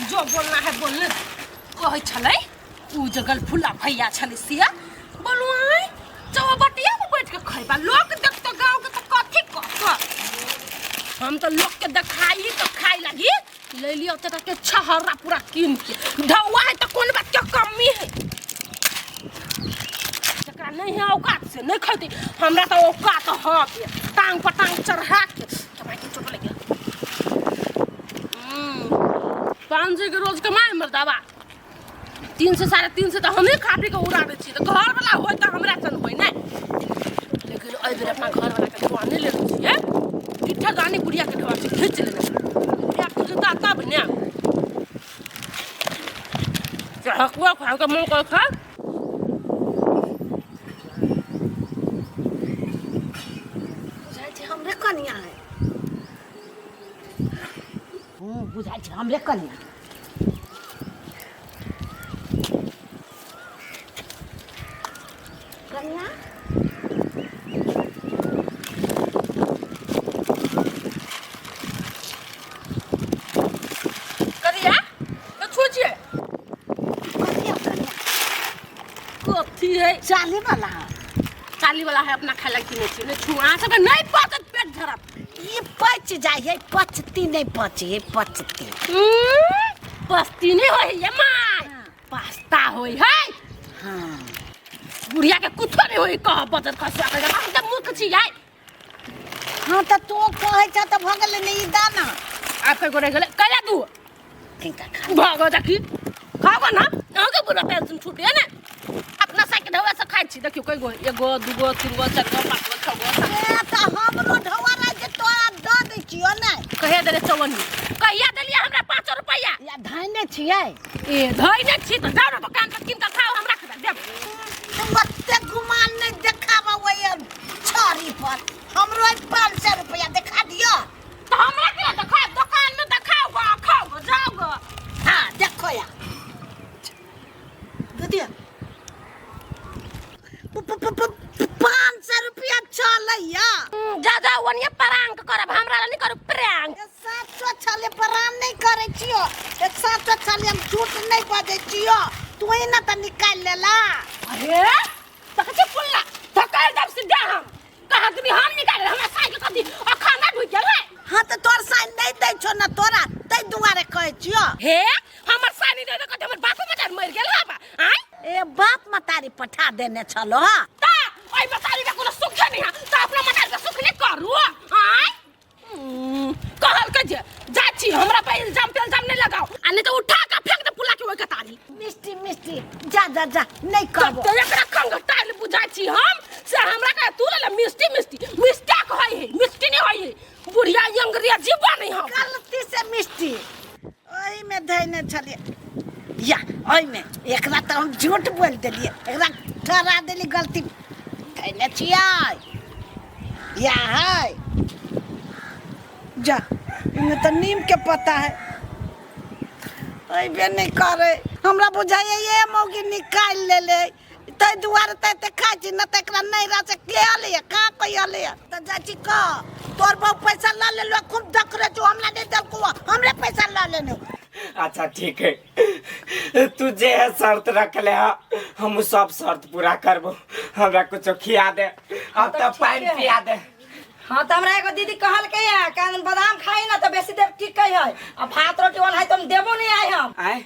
जो बोलना है बोलने दे। कहै छलै उ जे गलफुल्ला भैया छलै से बोलू आय चौबटिया में बैठ के खैबा लोग देखतो गाँव के तो कथी कहतो हम तो लोग के देखाई तो खाई लगी ले लियो तो के छहरा पूरा कीन के ढौआ है तो कौन बात के कमी है जकरा नहीं है औकात से नहीं खैती हमरा तो औकात है टांग पर टांग चढ़ा के कमाई के चोट लग गया 500 के रोज कमाए मर्दाबा 300 350 तो हमें खा पी के उड़ा दै छी तऽ घर वाला होय तऽ हमरा सन होय नहि लेकिन एहि बेर अपना घर वाला के ढोआ नहि लेने छियै किट्ठा दानी बुढ़िया के ढोआ से खींच लेने बुढ़िया खुजता तब ने हकुआ खा के मन कर खा बुझाइ छै हमरे कनिया है हूँ बुझाइ छै हमरे कनिया कनिया करिया तो छू छियै कथी है कनिया कथी है चाली वाला है चाली वाला है अपना खाय ला किने छियै नहि छू अहाँ सबके नहि पचत पेट झरत ई पच जाइ है पचती नहीं पची है पचती पस्ती नहीं होय है my pasta होय है हाँ बुढ़िया के कुछो नहीं होय कह बजर खसुआ के हम तऽ मूर्ख छी यार हाँ तऽ तू कहै छ तऽ भऽ गेलै ने ई दाना आब कई गोरे गेलै कैला दू किनका खा भऽ देखी खाओ ना अहाँके पूरा पेंशन छूटे ने अपना साइकिल ढौआ से खाइ छी देखियौ कई गो एगो दूगो तीन गो चारि गो पाँच गो छओ गो सात ए तऽ हमरो ढौआ रहै छै तोरा दऽ दै छियौ ने कहिया देले चौवन्नी कहिया देलियै हमरा 500 रुपैआ या धैने छियै ए धैने छी तऽ जाउ ने दोकान पर कीन कऽ खाउ हमरा के देब तुम ओते गुमान नहि देखाबऽ ओहि छड़ी पर हमरो 500 रुपैआ देखा दिअ तऽ हमरा के देखा दोकान में देखाउ गो खाउ गो जाउ गो हाँ देखो या दे दिया 500 रुपया चलैया जा जा ओनिए प्रांक करब हमरा ला नहीं करू प्रांक 700 छले प्राण नहीं करे छियो 700 छले हम झूठ नहीं बजै छियो तू ही ना त निकाल लेला अरे तक छै पुल्ला धकाल दब सीधा हम कहा कि हम निकाल हमरा साइकिल कथी अखाना ढुक गेल है हाँ तो तोर साइन नहीं दै छो ना तोरा तै दुआरे कहै छियो हे हमर साइन दे दे कथी हमर बाप मतार मर गेल है बा आय ए बाप मतारी पठा देने छलो हाँ ता ओइ मतारी के कोनो सुख नहीं है ता अपना मतारी के सुख नहीं करू आय कहल के जे जा छी हमरा पे इल्जाम तेल्जाम नहीं लगाओ आ नहीं तो उठा के फेंक दे पुला के ओइ कतारी मिष्टी मिष्टी जा जा जा नहीं कहबो तो एकरा खंगटाइल बुझाइ छी हम से हमरा के तू ले मिष्टी मिष्टी मिस्टेक होय है मिष्टी नहीं होय है बुढ़िया अंग्रेजी बने हम गलती से मिष्टी ओहि में धैने छलिए या ओहि में एकरा तऽ हम झूठ बोल देलिए एकरा ठहरा देली गलती धैने छियै या है जा इमे तऽ नीम के पत्ता है अइबे नहि करे हमरा बुझाइए ये मौगी निकालि लेले ताहि दुआरे तऽ एते खाइ छी नहि तऽ एकरा नहि रह से के अलैए कहाँ कोइ अलैए तऽ जाइ छी कह तोर बहु पैसा लऽ लेलु खूब डकरे छौ हमरा नहि देलकौ हमरे पैसा लऽ लेने अच्छा ठीक है तू जे है शर्त रखले है हम सब शर्त पूरा करबो हमरा कुछ खिया दे अब तऽ तो ठीके पानी है। पिया दे हाँ तो हमरा एगो दीदी कहलकै है कान बादाम खाई ना तो बेसी देर टिकै है आ भात रोटी वाला है तो हम देबो नहीं आए हम आय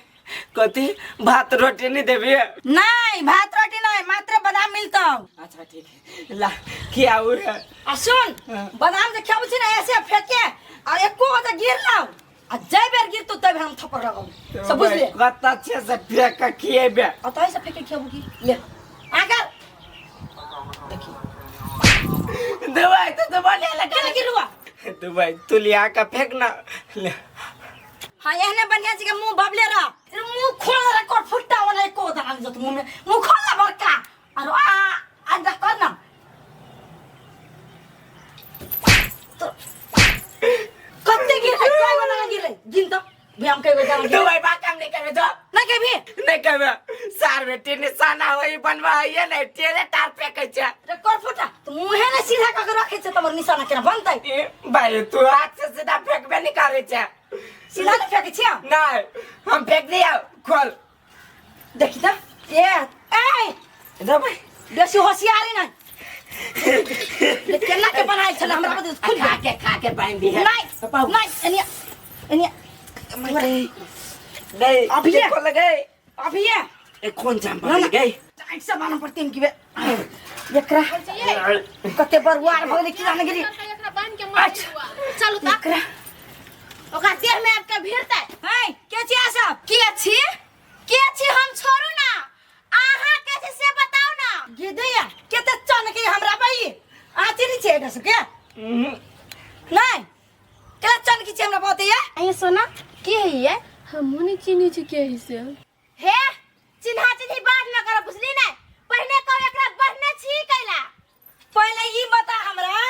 कथी भात रोटी नहीं देबी नहीं भात रोटी नहीं मात्र बादाम मिलता अच्छा ठीक है ला खियाऊ है आ सुन बादाम जे खेबो छी ना ऐसे फेंके आ एको गो जे गिर लाओ आ जै बेर गिरतो तै बेर हम थप्पड़ लगाऊ सब बुझ ले कत अच्छे से फेंक के खिएबे आ तो ऐसे फेंके खेबो की ले आकर देखी दवाई तो दवा ले लगा केना गिरुआ दवाई तू लिया के फेंक ना ले हाँ एहने बढ़िया जी के मुंह बबले रह तेरे मुंह खोल रह कोर फुट्टा वाला एको दाना जत मुंह में मुंह खोल ना बड़का और आ आ जा कर ना तो कत्ते गिर कय गो दाना गिरले गिन तो भी हम कय गो दाना गिरले दवाई बा काम नहीं करे जो ना के भी नहीं करे सार बेटी निशाना वही बनवा ये नहीं तेरे तार फेंके छे रे कोर फुट्टा तो मुंहे ने सीधा क के रखे छे तमर निशाना केना बनतै ए भाई तू हाथ से सीधा फेंकबे नहीं करे छे सीधा ने फेंके छिया नहीं हम फेंक दिया खोल देखी त ए ए दबाई बेसी होशियारी नहीं ये केना के बनायल छल हमरा बता खुल खा के पानी भी है नहीं नहीं एनिया एनिया नहीं अभी ये। खोल गए अभी ये ए कौन जाम ना, ना। पड़ गई टाइट से मालूम पड़ते कि बे एकरा कते बरुआर भऽ गेलै की जाने गेली एकरा बांध के मार अच्छा। दिलुआ। चलू ता एकरा ओकरा देह में आबि के भिड़तै है के छियै सब के छी के छी हम छोड़ू ना अहाँ के छी से बताउ ना गिदैया के त चन के हमरा भाई आ चिनी छियै एकरा सबके नहीं केला चन की छियै हमरा बहुते या अहीं सोना के है ये हमहूँ नहीं चिन्है छी के है से हे चिन्हा चिन्ही बाद में करब बुझली ने पहिने कहू एकरा बढ़ने छी कैला पहले ई बता हमरा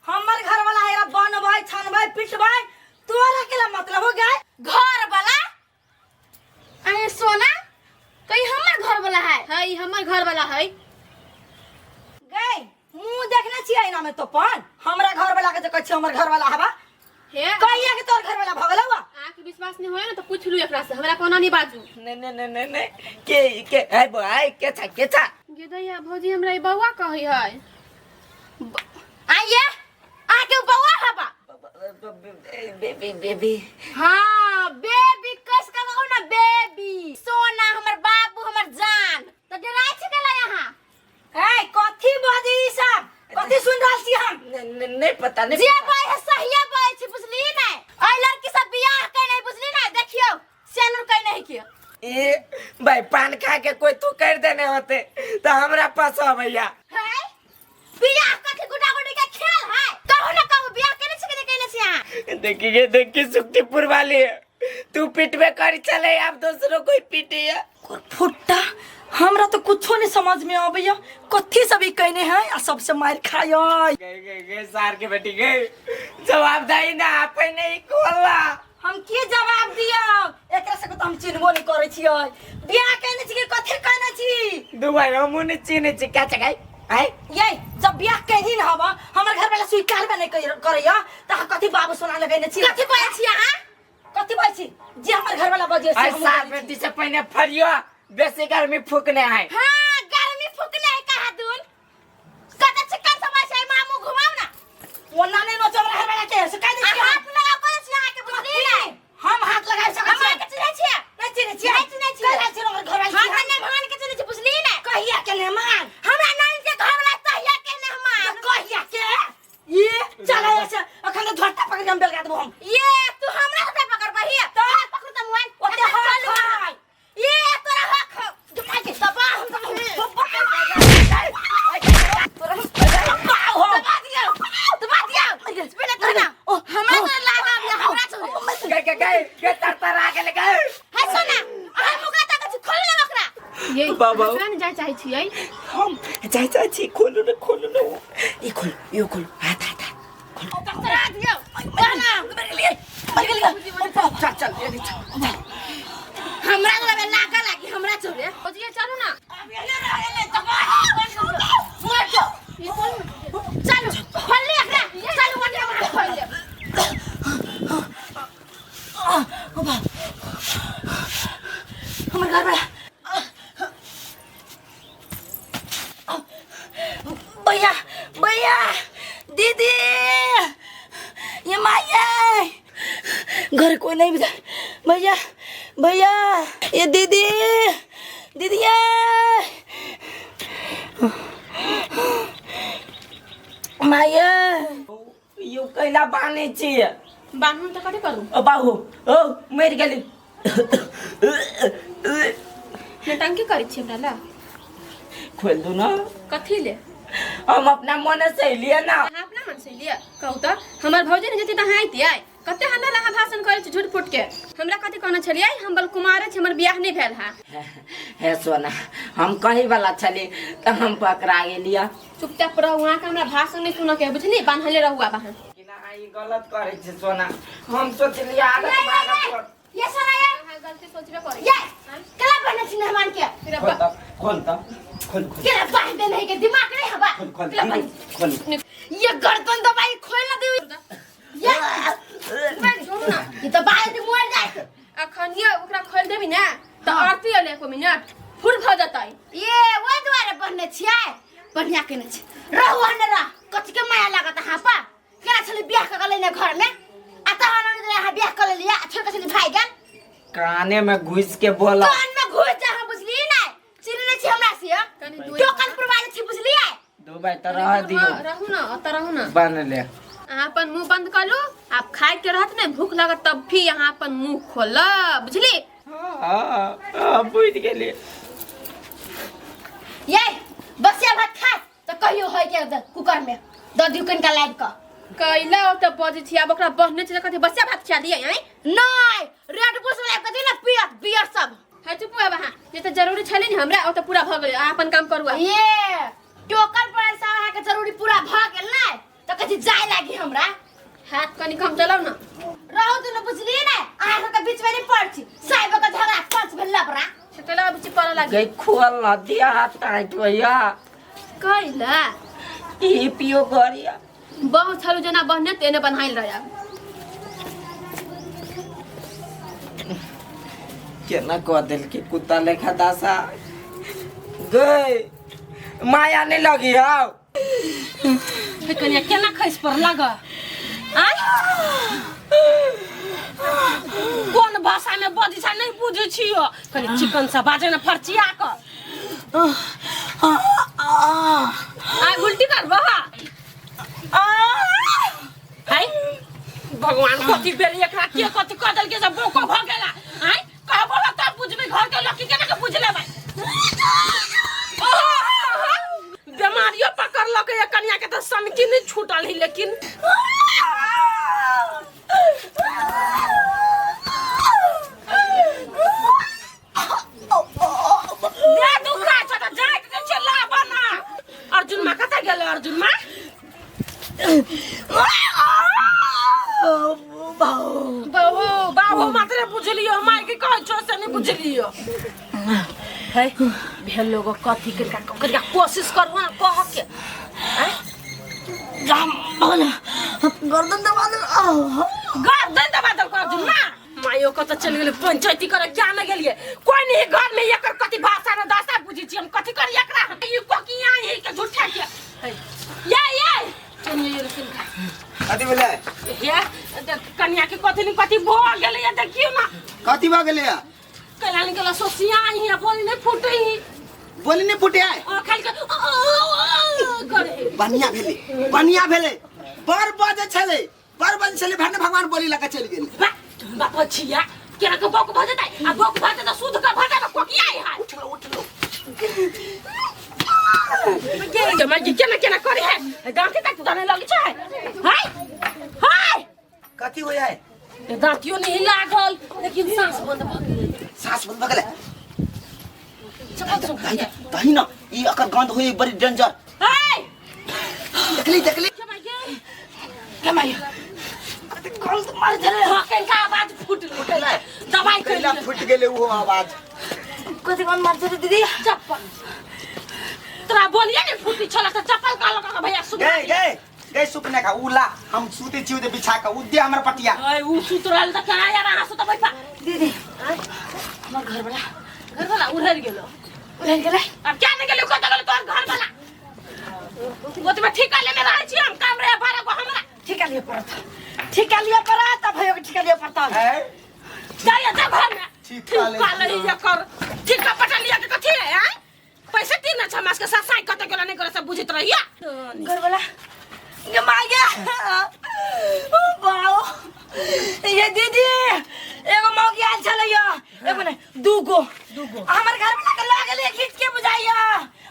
हमर घर वाला एकरा बनबै छानबै पिटबै तोरा केला मतलब हो गए घर वाला अहीं सोना कहीं हमर घर वाला है है ई हमर घर वाला है गए मुंह देखने छियै ना में तो पन हमरा घर वाला के जे कहै छियै हमर घर वाला हवा हे कहिया के तोर घर वाला भऽ गेलौ अहाँके विश्वास नहीं होय ना तो पूछ लू एकरा से हमरा कोनो नहीं बाजू नहीं नहीं नहीं नहीं नहीं के के ए बोय के छा के छा गेदैया भौजी हमरा ई बौआ कहै है आइए अहाँके उ बौआ हबा बेबी बेबी हाँ बेबी कस के कहू ना बेबी सोना हमर बाबू हमर जान तो डराइ छी केला यहाँ ए कथी बाजी ई सब कथी सुन रहल छी हम नहीं नहीं नहीं पता नहीं जे बाई है सहिए बाई छी बुझली नै एहि लड़की से बियाह के नहीं बुझली नै देखियौ सेनुर के नहीं कियो ए भाई पान खा के कोई तू कर देने होते तो हमरा पास भैया है बियाह कथी गुडा गुडी के खेल है कहू ना कहू बियाह केने छी के केने छी अहाँ देखिए देखिए सुखटीपुर वाली तू पिटबे कर चले आप दूसरों को पीटे फुट्टा हमरा तो कुछो नहीं समझ में आबैया कथी सब ई कहने है आ सबसे मार खाय गए गए गए सार के बेटी गए जवाब दही ना आप नहीं खोला हम की जवाब दियौ एकरा सबके तो हम चिन्हबो नहीं करै छियै बियाह कहने छी कि कथी कहने छी दुबई हम नहीं चिन्हे छी क्या चगाई आय ये जब बियाह कहनी न हब हमर घर वाला स्वीकार बे नहीं करैया त अहाँ कथी बाबू सोना लगैने छी कथी कहै छी अहाँ कथी बाजै छी जे हमर घर वाला बजे से आय हमहूँ सार बजै छी। बेटी से पहले फरियो बेसी गर्मी फूकने है हाँ गर्मी फुकने है कहा दून कत चिकन समय छै मामू घुमाउ ना ओना नहीं नोचब हमरा घर वाला के से कह दै आ छी हाथ लगाओ कहै छी अहाँ के बुझली नै हम हाथ लगाइ सकै हम छी अहाँ के चिन्है छियै नहीं चिन्है छियै नहीं चिन्है छियै। कहिया छियै हमर घर वाला हम तऽ मेहमान के चिन्है छी बुझली नै कहिया के मेहमान हमरा नानी के घर वाला तहिया के मेहमान कहिया के ये चल ऐसे अखन तो झट्टा पकड़ के हम बेलगा देबो हम ये तू हमरा से पकड़बही तो हाथ पकड़ू त मोबाइल ओते हाथ खाय ये तोरा हक हौ। दबा हम दबा दियौ दबा दियौ बिना तोरा हमरा तो लागा हमरा छोड़े गए गए गए गए तर तर आ गेले गए है सोना अहाँ मुका तक छी खोल ले ओकरा ये बाबा। हमरा नहीं जाय चाहै छियै हम जाय जाय छी खोलू ने खोलू ने ई खोलू यो खोलू हाथ हाथ हाथ दबा दियौ मर गेलियै मर गेलियै चल चल ये चल हमरा लगे लागा लागी हमरा छोड़े भौजी चलू ना चलू खोल ले एकरा चलू ओने ओकरा खोल ले हमर घर वाला भैया भैया दीदी ये माया घर कोई नहीं बता भैया भैया ये दीदी दीदी ये माया यो कैला बाने छी बान्हू तऽ कथी करू ओ बाबू ओ मरि गेली नौटंकी करै छी हमरा ला खोल दू ना कथी ले हम अपना मन से लिए ना अहाँ अपना मन से लिअ कहू तऽ हमर भौजी ने जेती तऽ अहाँ अइतियै कते हमरा ला अहाँ भाषण करै छी झूठ फूट के हमरा कथी कहने छलियै हम बलकुमारे छी हमर बियाह नहि भेल है हे सोना हम कही वाला छली तऽ हम पकड़ा गेलियै चुपचाप रहू अहाँके हमरा भाषण नहि सुनऽ के है बुझली बान्हले रहू आब अहाँ कि ना ई गलत करै छै सोना हम सोचलियै आदत भागत कर। ये सोना ये अहाँ गलती सोचबे करै ये केला बहने छी मेहमान के फिर खोल तऽ खोल तऽ खोल खोल केला बांध दे नहीं के दिमाग नहीं हवा खोल खोल केला दीदी, खोल ये गर्दन दबाई खोल ना दे ये छोड़ू ना ये दबाई दे मर जाए अखन ये ओकरा खोलि देबी ने तऽ आरती अले एको मिनट फुर भऽ जतै। ये ओहि दुआरे बन्हने छियै, बढ़िया केने छी। रहू ने रह, कथी के माया लागत अहाँ पर? केना छलै बियाह कऽ के लेने घर में, आ तहन अहाँ बियाह कऽ लेलियै आ छोड़ के छलै भागि गेल। काने में घुस के बोला। कान में घुस जा हम, बुझलियै ने? चिन्ह नै छी हमरा से। कनी दूर टोकन पुरवा छी, बुझलियै? दुबई तऽ रह दियौ। रहू ना, ओतऽ रहू ना। बन ले। अहाँ अपन मुंह बंद कर लू। आप खाए के रहत ने, भूख लागत तब भी अहाँ अपन मुंह खोलब, बुझली? हाँ हाँ, बुझ गेलियै। ये बसिया भात खा तऽ कहियो होय के कुकर में दऽ दियौ कनिका लाबि कऽ। कैला ओतऽ बजै छी? आब ओकरा बहने छै तऽ कथी बसिया भात खिया दियै? आँय नहि, रेड बुल सब लाबि कऽ दियौ ने, पियत बियर सब। है, चुप आब अहाँ। जे तऽ जरूरी छलै ने हमरा, ओ तऽ पूरा भऽ गेलै। अहाँ अपन काम करू आब। ये टोकन पर सब अहाँके जरूरी पूरा भऽ गेल ने, तऽ कहै छी जाय लागी हमरा। हाथ कनि कम चलाउ ने। रहू दुनू, बुझलियै ने? अहाँ सबके बीच में नहि पड़ छी। साहेब के झगड़ा पंच भेल लबरा। से कैला अबै छी पड़ऽ लागी? गई खोल न दिया, हाथ टाइट भैया। कैला ई पियो गरिया बहु छलु जेना बहने तेने बन्हाइल रह आब। केना कह देलकी कुत्ता लेखा दासा गई, माया नहीं लगी हौ। हे कनिया, केना खसि पड़ लग? आँय, कोन भाषा में बजै छै नहीं बुझै छियो। कनि चिकन से बाजै ने, फरचिया कऽ। आइ उल्टी करबह? हाय भगवान, कथी भेल एकरा? के कथी कह देलकै से बोको भऽ गेला? आँय, कहबो ने तब बुझबै। घर के लोक केना के बुझ लेबै? बीमारियो पकड़लक ये कनिया के, तऽ सनकी नहीं छूटल ही लेकिन। दे दुखा छ तऽ जाइत जे छै लाबऽ ना। अर्जुन माँ कतऽ गेलै? अर्जुन माँ, बाबू बाबू मात्रे बुझलियो, माय के कहै छौ से नहीं बुझलियो। है भेल लोग कथी करिका करिका कोशिश करू ना कह के। आँय? गर्दन दबा दे। गर्दन दबा देलको अर्जुन माँ। मायो कतऽ चलि गेलै पंचायती करे? क्या न गेलियै? कोई नहीं घर में। एकर कथी भाषा न दासा बुझै छी हम। कथी करी एकरा? ई कोकिया ही के झूठा के। है, ये ये चलिए, ये किनका कथी भेलै? हे कन्या के कथी न कथी भऽ गेलै, ये देखियौ ना। कथी भऽ गेलै? कैला निकला सोसिया ही, बोली नहीं फूटे ही। बोली नहीं फूटे आय? ओ खाली के ओ, ओ, ओ, करे। बढ़िया भेलै, बढ़िया भेलै। बड़ बजै छलै, बड़ बजै छलै, भने भगवान बोली लऽ कऽ चलि गेलै। बा बाप छिया, केना के बौक भऽ जेतै? आ बौक भऽ जेतै शुद्ध के भऽ जेतै, कोकिया है। उठलो, उठलो। के माय केना केना करे है? दांती तक जाने लगी छै। हाय हाय, कथी होइ है? दांतियो नहीं लागल, लेकिन सांस बंद भऽ गेलै। सास बंद भऽ गेलै? चप्पल सुन। तही न ई एकर गंध होइ बड़ी डेंजर। हाय, देखली, देखली। के माय गे, के माय, कथी गंध मार छलै? हाँ, कनिका आवाज फूटल। दवाई कैला फुटि गेलै ओहो आवाज? कथी गंध मार छलै दीदी? चप्पल तोरा बोलिए ने फूटी छला तऽ चप्पल कहलक भैया सुन। गए गए गए, सुपने का उ ला, हम सुते छी उदे बिछा के, उ दे हमर पटिया। ओए, उ सुत रहल तऽ केना यार अहाँ सुतबै पा? दीदी, हमर घर वाला घर वाला उड़ि गेलो। उड़ि गेलै? अब क्या नहीं गेलो? कतऽ गेलो तोहर घर वाला? ओतबे ठीका लेने रहै छी हम, काम रहे 12 गो हमरा। ठिका लिअ पड़त, ठिका लिअ पड़त। अब भैया के ठिका लिअ पड़त। है जाइए जा घर में। ठीका ले। ठीका ले एकर ठीका पटा लिया के कथी है? आँय, पैसे तीन छह मास के ससाई कतऽ गेलो नहीं गेलो सब बुझैत रहिया। घर वाला ये माय गे, ओ बाओ। ये दीदी, एगो मौगी आयल छलै यो, एगो नहि, दूगो। दूगो हमर घर वाला के लऽ गेलै खींच के, बुझाइया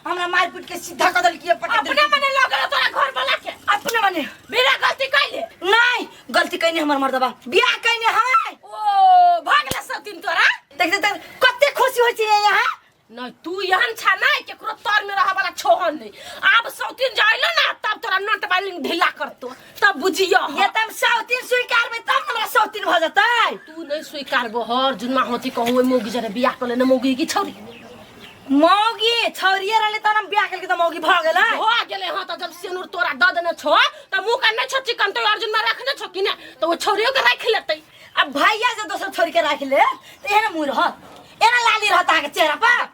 हमरा मार पीट के सीधा कऽ देलकै, पटक अपने देलकै। मने लऽ गेलो तोरा घर वाला के? अपने मने। बिना गलती कैले? नहीं, गलती कैने हमर मर्दबा बियाह कैने है। ओ भागले सब दिन तोरा। देख देख, कते खुशी होइ छै यहाँ। नहीं, तू एहन छा नहीं केकरो तर में रहे वाला छोहन नहीं। आब सौतीन जाइलो ना तब तोरा नट बालिंग ढीला करतो, तब बुझियो। ये तब सौतीन स्वीकारबै तब हमरा सौतीन भऽ जेतै। तू नहीं स्वीकारबो हर जुनमा होती कहूँ ओइ मौगी जरे बियाह कर लेने। मौगी की छौरी? मौगी छौरिये रहलै तहन हम बियाह केलकै तऽ मौगी भऽ गेलै। हो गेलै। हाँ, तऽ जब सेनुर तोरा दऽ देने छौ तऽ मुँह का नहीं छौ चिकन तो अर्जुन में रखने छौ कि ने, तऽ ओ छौरियो के राखि लेतै। अब भैया जे दोसर छोरी के राखि ले तऽ एहन मुँह रहत। लाली रहत अहाँके चेहरा पर।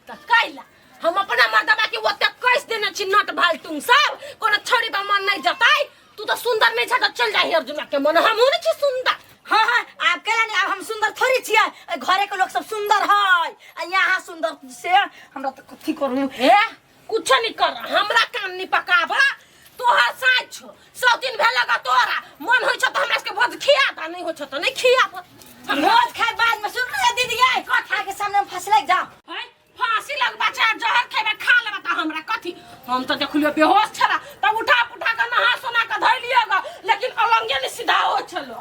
त कैला हम अपना मर्दबा के ओते कैस देने छी नट भालटुंग सब कोनो छोड़ी बा मन नहीं जताई। तू तो सुंदर नहीं छ त चल जाही अर्जुन के मन, हमहू नहीं छी सुंदर। हाँ हाँ आप केला नहीं, अब हम सुंदर थोड़ी छियै, एहि घरे के लोग सब सुंदर है आ यहाँ सुंदर से हमरा तो कथी करू। ए कुछ नहीं कर, हमरा कान नहीं पकाबा। तोहर साँझ छो 100 दिन भेल गा तोरा मन होइ छ त हमरा सबके भोज खिया दा, नहीं होइ छ त नहीं खिया। भोज खाए बाद में सुन रे दीदी गे, कथा के सामने में फंसले जाओ। है फांसी लगबा छै जहर खेबे खा लेबा त हमरा कथी। हम त देखलियो बेहोश छला त उठा पुठा के नहा सोना के धइलियो ग, लेकिन अलंगे ने सीधा हो छलो।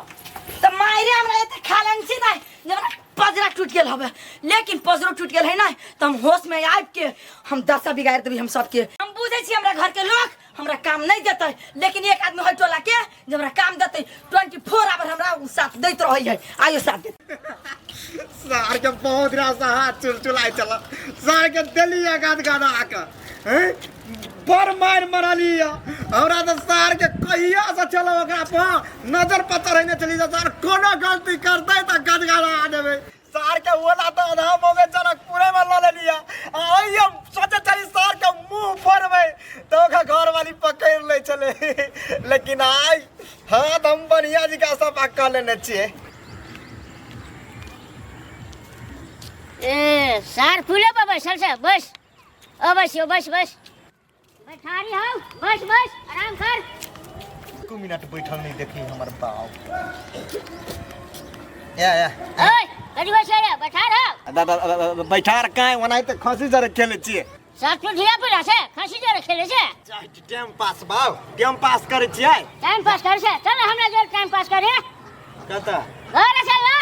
त मायरे हमरा एते खा लेने छी नै जे हमरा पजरा टूट गेल हवे, लेकिन पजरो टूट गेल है नै त हम होश में आबि के हम दशा बिगाड़ देबी हम सबके। हम बुझै छी हमरा घर के लोग हमरा काम नहीं देतै, लेकिन एक आदमी है टोला के जे हमरा काम देतै, 24 आवर हमरा उ साथ दैत रहै है, आइयो साथ देतै। सार के बहुत रास हाथ चुलचुलाइ छल, सार के देली गाद गादा के हैं बड़ मारि मरली। हमरा तऽ सार के कहिया से छल ओकरा पर नजर पर चढ़ेने छली जे सार कोनो गलती करतै तऽ गदगदा देबै। सार के ओला तऽ आधा मौके जनकपुरे में लऽ लेलियै आ आइयो सोचै छली सार के मुँह फोड़बै तऽ ओकरा घरवाली पकड़ि लै छलै, लेकिन आइ हाथ हम बढ़िया जकाँ सफा कऽ लेने छियै। ए सार फूले पर बैसल छै, बस ओ बस यो बस बस बैठारी हो, बस बस आराम कर। 2 मिनट बैठल नहीं देखी हमर बाप। या या ओए कथी बस रे बैठा रहो। दादा बैठार काहे ओनाहि तऽ खसी जरे खेलै छियै। सार तू धिया पुता छै खसी जरे खेलै छै। टाइम पास बाउ, टाइम पास करै छियै। टाइम पास करै छै, चल हमरा जोर टाइम पास करे। कतऽ घरे चल ना।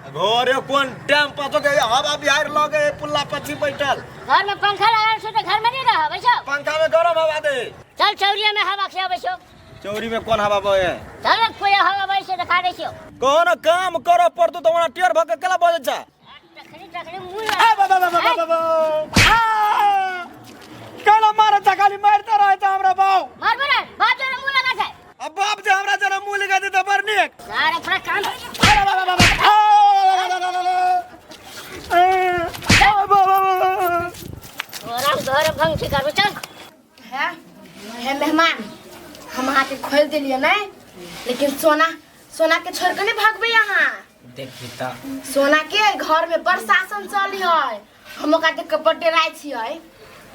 घरे कोन टाइम पास हो गया, हवा बिहार लगे पुल्ला पछी बैठल। घर में पंखा लागल छै तऽ घर में नहीं रहबै छौ। पंखा में गरम हवा दे। चल चौरिया में हवा खियाबै छौ। चौरी में कोन हवा बहे? चल कोई हवा बहे छै देखा दै छियौ। कोन काम करऽ पड़तौ तऽ ओना टेढ़ भऽ के केला बजै छै। तखनी तखनी मुँह आ बा बा बा बा बा बा। आ केला मारै छै, खाली मारिते रहै छै हमरा बाउ। मारबो रे बाप जरा मुँह लगा छै। अब बाप जे हमरा जरा मुँह लगा दे तऽ बड़ नीक। सारा अपना काम। अरे बा बा बा बा। आ बा बा बा। तोरा घर भंग छी करबो चल। है है मेहमान हम अहाँके खोलि देलियै नै, लेकिन सोना सोना के छोड़ के नहीं भागबै अहाँ। देखी तऽ सोना के घर में बड़ शासन चली है, हम ओकरा देख के बड़ डराइ छियै।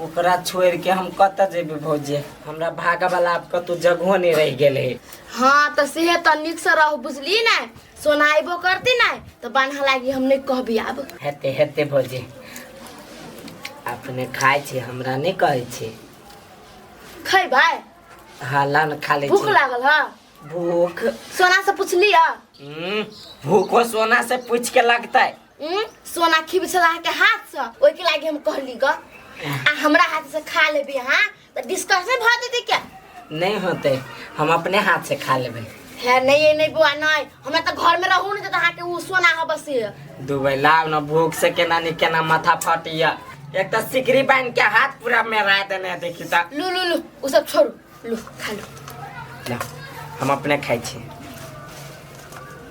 ओकरा छोड़ के हम कतऽ जेबै भौजी, हमरा भागऽ वाला आब कतौ जगहो नहीं रहि गेल है। हाँ तऽ सेहे तऽ नीक से रहू बुझली ने, सोना अयबो करती ने तऽ बान्ह लागी हम नहीं कहबी आब। हेते हेते भौजी अपने खाइ छी हमरा नहीं कहै छी। खैबै? हाँ ला न खा लै भूख छी। लागल है? भूख सोना से पूछलियै? भूखो सोना से पूछ के लगतै। सोना खिब छल अहाँके हाथ से, ओहिके लागी हम कहली ग, आ हमरा हाथ से खा लेबी अहाँ तऽ डिस्कशन भऽ जेतै क्या? नहीं होते, हम अपने हाथ से खा लेबै। है नहीं नहीं बुआ नहीं, हमरा तऽ घर में रहू नहीं तऽ अहाँके उ सोना है बस। दुबई लाव न भूख से केना नहीं केना माथा फटिया, एक तऽ सिकरी बांध के हाथ पूरा मेरा देने देखी तऽ। लू लू लू उ सब छोड़ू, लू खा लू। ला हम अपने खाइ छी।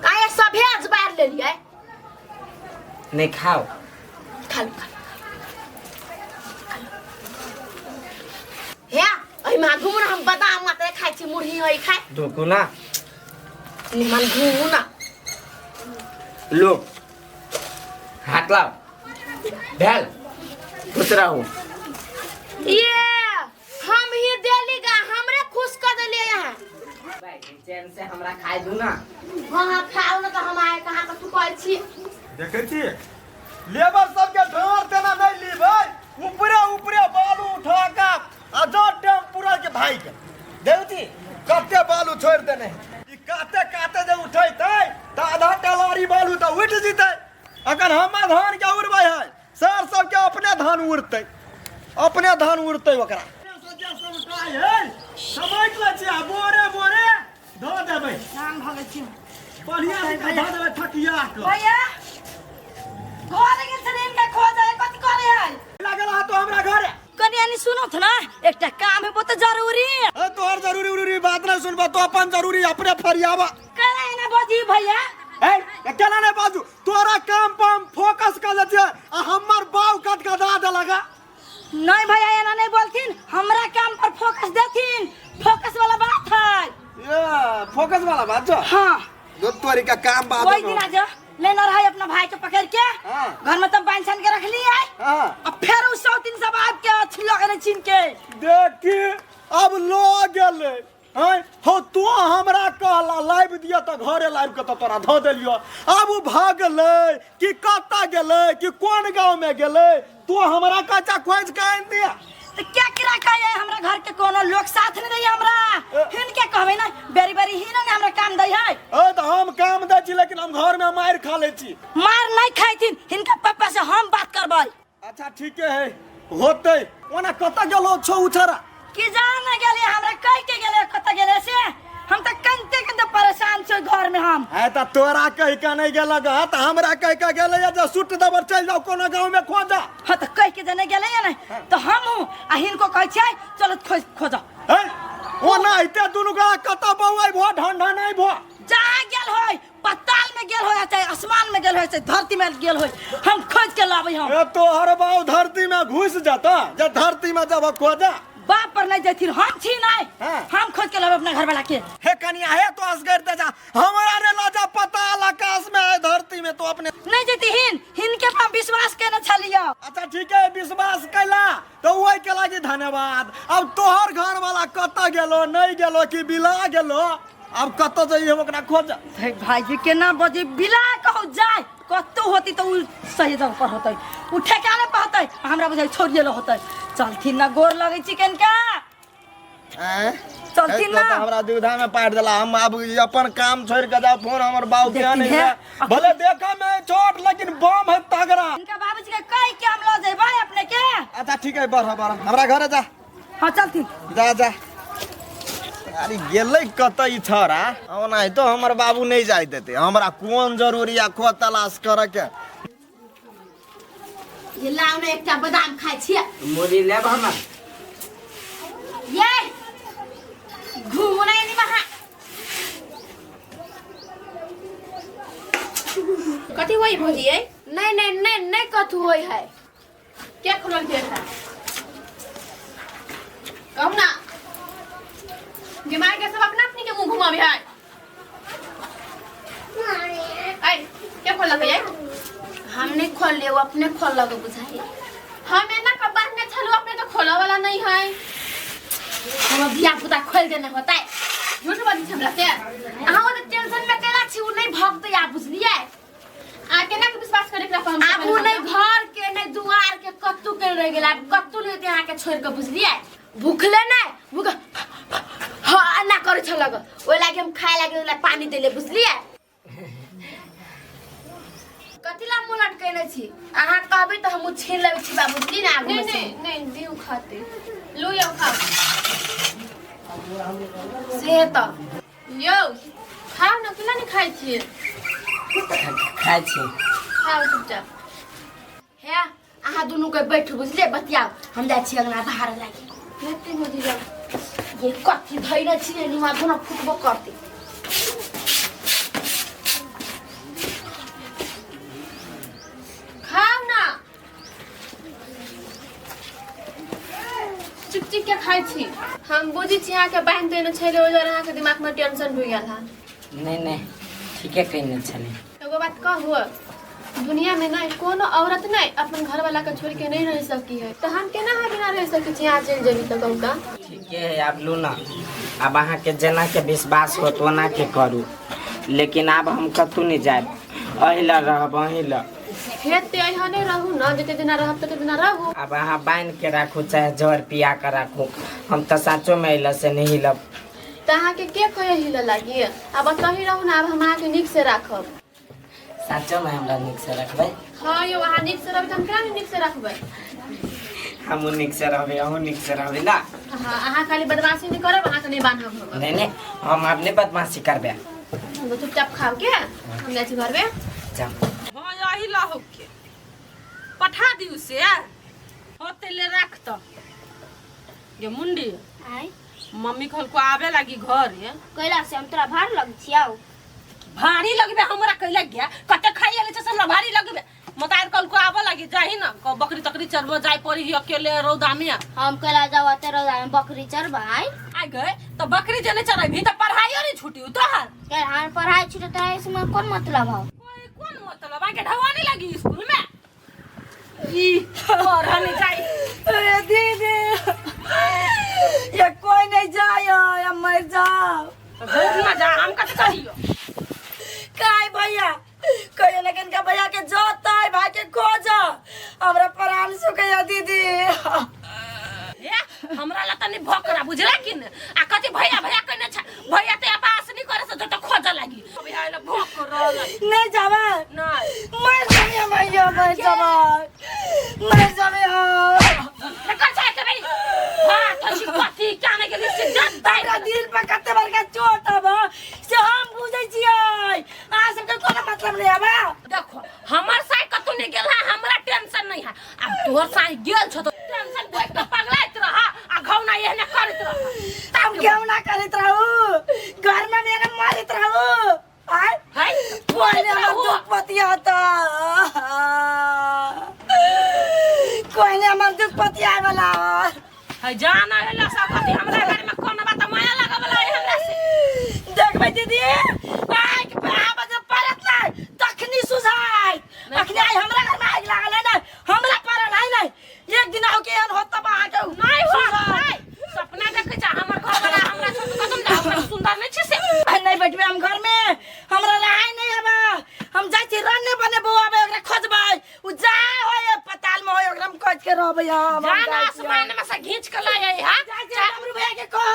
काहे सभे अजबार लेलियै? नहीं खाओ। खा लू खा लू। हे एहिमे घुमू ना, हम बादाम मात्र खाइ छी, मुरही है खाइ। दुगुना ना। निमन घुमू ना। लो हाथ लाओ भेल खुश रहू। ये हम ही देली गा, हमरे खुश कर देलियै यहाँ। चैन से हमरा खाइ दू ना। हाँ हाँ खाओ ना तऽ हम आए कहाँ के तू कहै छी। देखै छी लेबर सबके ढार तेना नहीं लीबै, ऊपरे ऊपरे बालू उठा के आ जो टेम्पुरा के भाई के देखै छी कते बालू छोड़ि देने। ई काते काते जे उठैतै तऽ आधा टलारी बालू तऽ उठि जेतै। अखन हमर धान के उड़बै है, सर सबके अपने धान उड़तै, अपने धान उड़तै ओकरा। समेट लै छी आ बोरे बोरे धऽ देबै। काम भऽ गेल छी। बढ़िया से धऽ देबै ठकिया के। भैया घर गेल छलै इनका खोज है, कथी करे है? लागल हा तो हमरा घरे। कनी यानी सुनो था ना, एकटा काम है बहुत जरूरी। ए तोहर जरूरी उरूरी बात नहीं सुनबा, तो अपन जरूरी अपने फरियाबा। केना एना बजी भैया? ए केना नहीं बाजू, तोरा काम पर हम फोकस कर दै छियै आ करे के काम बाद कोई दिन आज लेना रहा अपना भाई के पकड़ के हाँ। घर में तब बांध छान के रख ली है। हाँ। अब फिर उस 100 दिन सब आपके अच्छी लग रहे छीन के। देखी अब लो गेलै हैं हो तू हमरा कहला लाइव दिया तऽ घरे लाइव के तऽ तोरा धऽ देलियो। आब उ भागलै कि कतऽ गेलै कि कोन गाँव में गेलै तू हमरा कच्चा खोज के आनि दिया। तो क्या किरा कहे हमरा घर के कोनो लोग साथ नहीं दै हमरा हिनके कहबै ना बेरी बेरी ही ना हमरा काम दै है। ए तऽ हम काम दै छी लेकिन हम घर में मारि खा लै छी। मार नहीं खाइथिन हिनका पापा से हम बात करबै। अच्छा ठीके है होतै। ओना कतऽ गेलो छौ उछरा कि जान गेले हमरा कह के गेले कतऽ गेले से हम तऽ कंते कंते परेशान छो घर में हम। है तऽ तोरा कह के नहीं गेलक ह तऽ हमरा कह के गेलै जे सुट दबर चलि जाओ कोनो गाँव में खोजा। हाँ तऽ कह के जने गेलै ने तऽ हम हूँ आ हिनको कहै छियै चलो खोज खोजो। है ओना एते दुनू गोरा कतऽ बौआइ भो ढंढा नहीं भो जा गेल होय पताल में गेल होय चाहे आसमान में गेल होय चाहे धरती में गेल होय हम खोज के लाबै हम। ए तोहर बाऊ धरती में घुस जाता जे धरती में जब खोजा बाप पर नहीं जैथिन हम छी नहीं। हाँ। हम खोज के लाबै अपना घर वाला के। हे कनिया हे तो असगर दे जा हमरा रे लाजा पताल आकाश में है धरती में तो अपने नहीं जैती हिन हिनके पर विश्वास केने छलियो। अच्छा ठीक है विश्वास कैला तो वही के लागी धन्यवाद। अब तोहर घर वाला कतऽ गेलो नहीं गेलो कि बिला गेलो अब कतऽ जइए हम ओकरा खोज। हे भाईजी केना बजे बिला कहू जाय कतौ होती तो उ सही जगह पर होतै उ ठेकाने पर होतै हमरा बुझाइ छोड़िए लो होतै। चलथिन ना गोर लगै छी कनका। चलथिन ना। तो हमरा दुविधा में पाट देला। हम अब अपन काम छोड़ के जाओ फोन हमर बाबू के देखथिन नहीं हे। है भले देखा में छोट लेकिन बम है तगड़ा। इनका बाबूजी के कह के हम लो जेबै अपने के। अच्छा ठीक है बढ़ बढ़ हमरा घरे जा। हां चलथिन जा जा। अरे गेलै कतऽ ई छौड़ा ओना तो हमर बाबू नहीं जाय देते हमरा कोन जरूरी आ खो तलाश करे के। ये लाओ ना एकटा बादाम खाइ छियै। मुरी लेब हमर। ये घूमू ना एनी महा। कथी होई भौजी ये? नहीं नहीं नहीं नहीं कथू होई है। क्या खुलल गेट है? कहू ना दिमाग के सब अपना अपनी के मुंह घुमावे है। ऐ क्या खोलक है? हम नहीं खोल ले अपने खोल लगे बुझाई। हम एना का बात नहीं छलू अपने तो खोला वाला नहीं है। हम धिया पुता खोल देने होता है। झूठ बाजी हमरा से। अहाँ ओते टेंशन में केना छी उ नहीं भगतै आ बुझलियै। आ केना के विश्वास करे एकरा पर हम? आब उ नहीं घर के नहीं दुआर के कत्तू के रह गेल आब कत्तू नहीं होतै अहाँ के छोड़ के बुझलियै। भूखले नहीं भूख हाँ ना करे छलग ओइ लागी हम खाए लागी ओइ लागी पानी देले बुझलियै। कथी ला मुँह लटकेने छी अहाँ कहबै तऽ हम छीन लेबै छी बाबूजी ना आगू नहीं में से। नहीं नहीं दिउ खाते लू यौ खाओ से तऽ यौ खाओ ना केना नहीं खाइ छियै? खाइ छी। खाओ चुपचाप। हे अहाँ दुनू के बैठू बुझलियै बतियाउ हम जाइ छी अंगना बाहर लागी। लेते भौजी जाओ। ये कथी धैने छियै नुआ धुना फुटबो करतै। खाओ ना चुप चुप के खाइ छी। हम बुझै छी अहाँके बान्हि देने छलै ओहि दुआरे अहाँके दिमागमे टेंशन भऽ गेल हँ। नहीं नहीं ठीके कहने छली। एगो बात कहू दुनिया में नहीं कोनो औरत नहीं अपन घर वाला के छोड़ के नहीं रह सकी है तो हम केना अहाँ बिना रह सकै छी? अहाँ चलि जेबी तऽ कहू का ठीके है। आब लू ना अब अहाँ के जेना के विश्वास होत ओना के करू लेकिन आब हम कतहु नहीं जायब अही लए रहब अही लए। फेर ते अहने रहू ना जते दिना रहब तते दिना रहू। अब अहाँ बान्हि के राखू चाहे जर पिया के राखू हम तऽ साँचो में अइला से नहीं हिलब। तऽ अहाँके के कहे हिलऽ लागी? आब ओतही रहू ना आब हम अहाँके नीक से राखब। साँचो में हमरा नीक से रखबै? हाँ यौ अहाँ नीक से रहबै तऽ हम केना नीक से रखबै? हमहूँ नीक से रहबै अहूँ नीक से रहबै ना। हाँ अहाँ खाली बदमाशी नहीं करब अहाँके नहीं बान्हब हम। नहीं नहीं हम आब नहीं बदमाशी करबै। हम चुपचाप खाओ के हम जाइ छी घरमे। जाओ। हाँ यही लहु के पठा दियौ से होते ले रख त ये मुंडी। आय मम्मी कहलको आबे लागी घर ये। कैला से हम तोरा भार लग छियौ? भारी लगबे हमरा कैला गया कते खाइ आले छै से हमरा भारी लगबे। मतार कहलको आबे लागी जाही ना बकरी तकरी चरबो जाय पड़ी ही अकेले रौदा में। हम कैला जाव ते रौदा में बकरी चरबै? आइ गए तो बकरी जने चरेबी तो पढ़ाइयो नहीं छूटी तोहर। यार हम पढ़ाई छूटता है, इसमें कौन मतलब है? कोई कौन मतलब आके ढवानी लगी स्कूल में ई पढ़ा नहीं जाई। अरे दीदी ये कोई नहीं जाए, हम मर जाओ। तो झूठ ना जा, हम कथी कहियो? काय भैया कहियो ना किनका भैया के जोता है, भाई के खोज, हमरा प्राण सुखैया दीदी। ए हमरा ला तनी भोकरा बुझला कि न? आ कथी भैया भैया कहने छ? भैया ते आवास नहीं करे से तो खोज लागी। भैया ला भोकरा नहीं जावे नहीं मर जावे भैया, मर जावे, मर जावे हम। निकल जाए के भाई। हां थसी कथी क्या नहीं गेली से जत दाई। हमरा दिल पर कते बड़का चोट आब से हम बुझै छियै, अहाँ सबके कोनो मतलब नहीं आबे। देखो हमर साई कतौ नहीं गेल है, हमरा टेंशन नहीं है। अब तोहर साई गेल छ तो टेंशन देख के पगलाइत रह आ घौना एहने करैत रह। हम क्यों ना करैत रहू, घर में मेरे मारैत रहू। आय है पहिले हमर दुख पतियाता, कोई नहीं हमर दुख पतियाए वाला। है जाना है ला सब कथी हमरा घर में कोन बात माया लगवला है हमरा से। देखबै दीदी आइ के बजे पड़त नहीं तखनी सुझाइ। अखनी आइ हमरा घर में आगि लागल है नहीं, हमरा पड़ल है नहीं। एक दिन आओ के एहन होत तब अहाँके नहीं हो नहीं सपना देखै छ हमर घर वाला हमरा छोटू कसम दे हमरा सुंदर नहीं छै से। नहीं बैठबे हम घर में, हमरा रहाय नहीं हबा। हम जाइ छी रन्ने बने बौआ बे ओकरा खोजबै, उ जा होय पताल में होय ओकरा हम खोज के रहबै हम। जान आसमान में से घींच के लाए है। हां जाइ छी डमरू भैया के कह।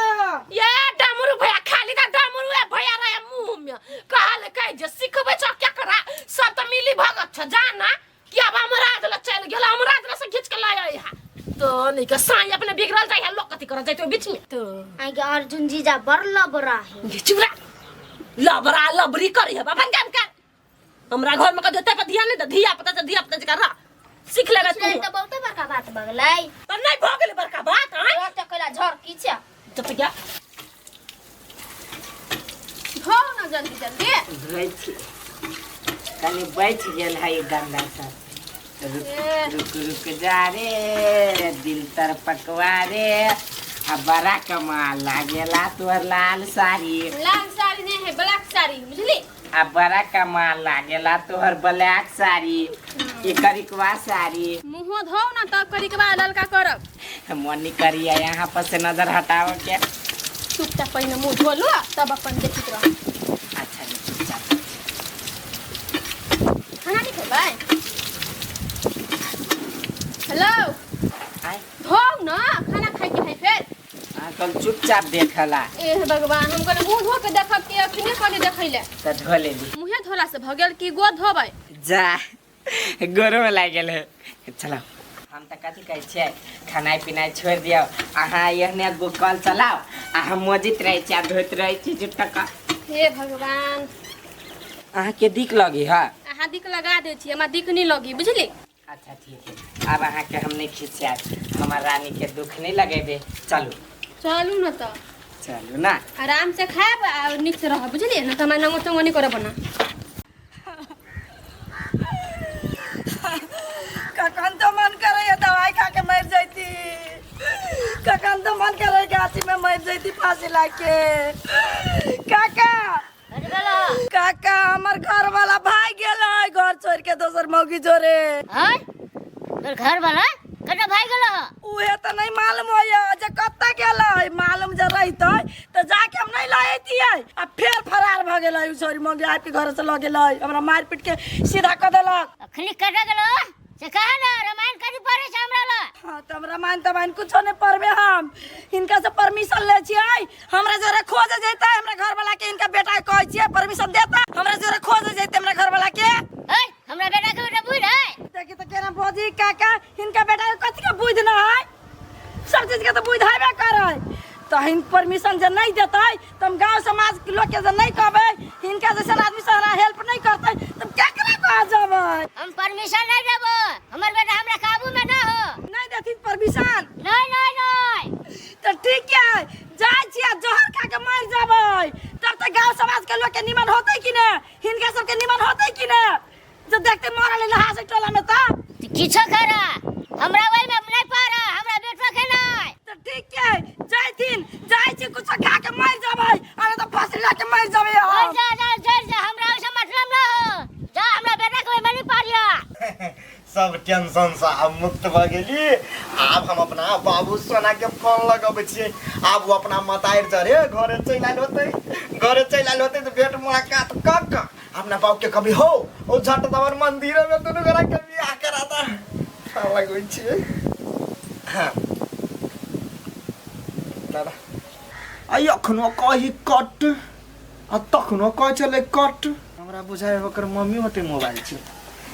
ये डमरू भैया खाली दा डमरू भैया रहे मुंह में कहल कह जे सिखबै छ क्या करा सब त मिली भगत छ जाना कि अब हमरा दिल चल गेल, हमरा दिल से घींच के लाए है तो नहीं के साई अपने बिगड़ल जाय है लोग कथि कर जाय बीच में तो आगे अर्जुन जीजा बड़ लबरा है। चुरा लबरा लबरी करी है अपन काम कर। हमरा घर में कदे पर ध्यान नहीं दे, धिया पता से धिया पता से कर सीख लेबे तू। तो बहुत बड़का बात बगलै त नहीं भ गेलै बड़का बात। हां तो कला झर की छ जब गया धो ना जल्दी जल्दी। धोइ छी कनी बैठ गेल है गंदा सब। रुक रुक रुक जा रे दिल तर पकवा रे, आ बड़ा कमाल लागेला तोहर लाल साड़ी। लाल साड़ी नहीं है ब्लैक साड़ी बुझली। आ बड़ा कमाल लागेला तोहर ब्लैक साड़ी, ई करिकवा साड़ी। मुँह धो ना तब करिकवा ललका करब। मन नहीं करिया यहाँ पर से नजर हटाओ के। चुपचाप पहिने मुँह धो लो तब अपन देखित रह। अच्छा चुपचाप खाना नहीं खेबै? हेलो आय धो ना खाना खाइ के है फेर। कल चुपचाप देखला। ए भगवान हम कहले मुँह धो के देखब कि अखने कहले देखैले त धो लेली। मुँहे धोला से भ गेल कि गोर धोबै? जा गोरो में लागि गेल है। चलो हम त कथी कहै छियै, खानाइ पिनाइ छोड़ि दियौ, अहाँ एहने गो कल चलाउ आ हम मजित रहै छी आ धोइत रहै छी जुटक। हे भगवान अहाँके दिक लगी है? अहाँ दिक लगा दै छी, हमरा दिक नहीं लगी बुझली। अच्छा ठीक है, अब अहाँके हम नहीं खिसियाब, हमर रानी के दुख नहीं लगेबे। चलू चलू न त चलू ना, आराम से खायब आ नीक से रहब बुझलिए न, त हमरा नंगो चंगो नहीं करब ना। कखन तो मन करे दवाई खा के मर जैती, कखन तो मन करे गाछी में मर जैती फांसी ला के। काका काका हमर घर वाला भाग गेल है घर छोड़ के दोसर मौगी जोरे। हां तोर घर वाला कत भाग गेल? उहे त नहीं मालूम होय जे कत गेल है, मालूम जे रहितै त जाके हम नहीं लैतियै। आ फेर फरार भ गेल है उ छोरी मौगी, आबि के घर से ल गेल है, हमरा मार पीट के सीधा क देलक। अखनी कट गेल से कहा ना रामायण कथी पढ़े छै हमरा ल? हाँ त हम रामायण तमायण कुछो नहीं पढ़बे, हम हिनका से परमिशन ले छियै, हमरा जरा खोज जैतै हमरा घर वाला के, हिनका बेटा के कहै छियै परमिशन देता, हमरा जरा खोज जैतै हमरा घर वाला के। ए हमरा बेटा के बेटा बुझ है? देखी त केना भौजी काका हिनका बेटा के कथी के बुझ न है, सब चीज के त बुझ हेबे करै। त हिन परमिशन जे नहीं देतै त हम गांव समाज के लोग के जे नहीं कहबै, हिनका जैसन आदमी से हमरा हेल्प नहीं करतै त हम केकरा कह जेबै? हम परमिशन नहीं देबो, हमर बेटा हमरा काबू में ना हो। नहीं देथिन परमिशन? नहीं नहीं नहीं। त ठीक है, जाइ छी आ जहर खा के मर जेबै, तब त गांव समाज के लोग के निमन होतै कि ने, हिनका सबके निमन होतै कि ने, जब देखते मरल है नहा से टोला में त किछो करा हमरा वही में नहीं पारा, हमरा बेटवा के नहीं। त ठीक है, जाइथिन जाइ छी कुछ सब टेंशन से आब मुक्त भऽ गेली। आब हम अपना बाबू सोना के फोन लगबै छियै। आब ओ अपना मतारि जरे घरे चलि आयल होतै, घरे चलि आयल होतै तऽ भेंट मुलाकात कऽ कऽ अपना बाबू के कभी हो ओ झट दमन मंदिर में दुनू गोरा के बियाह करा दा। फोन लगबै छियै। हाँ दादा आ अखनो कही कट आ तखनो कहै छलै कट। हमरा बुझाइ ओकर मम्मी होतै मोबाइल छै,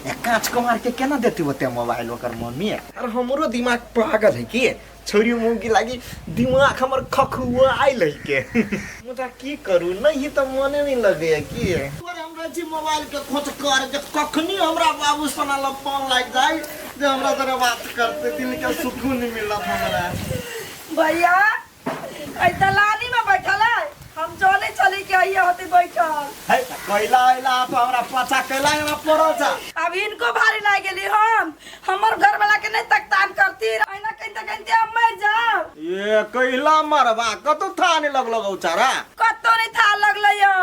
ए काँच कुमार के केना देतै ओते मोबाइल ओकर मम्मी। अरे हमरो दिमाग पागल है की छोरी मौगी लागी दिमाग हमर खखुआइल है के। मुदा की करू नहीं तऽ मने नहीं लगैया की। अरे हमरा छी मोबाइल के खोज कर जे कखनी हमरा बाबू सोना लग फोन लागि जाय जे हमरा जरा बात करते दिल के सुकून मिलत हमरा। भैया एहि दलानी में बैठल है, हम चले चले के आइए होते बैठल। है त कैला अइला तो हमरा पाछा कैला हमरा पड़ल छा। अब इनको भारी लाग गेली, हम हमर घर वाला के नहीं तकतान करती अइना कहीं त कहीं हम मर जाब। ये कैला मरबा कतौ था नहीं लगलो गौचारा? कतौ नहीं था लगलो यो।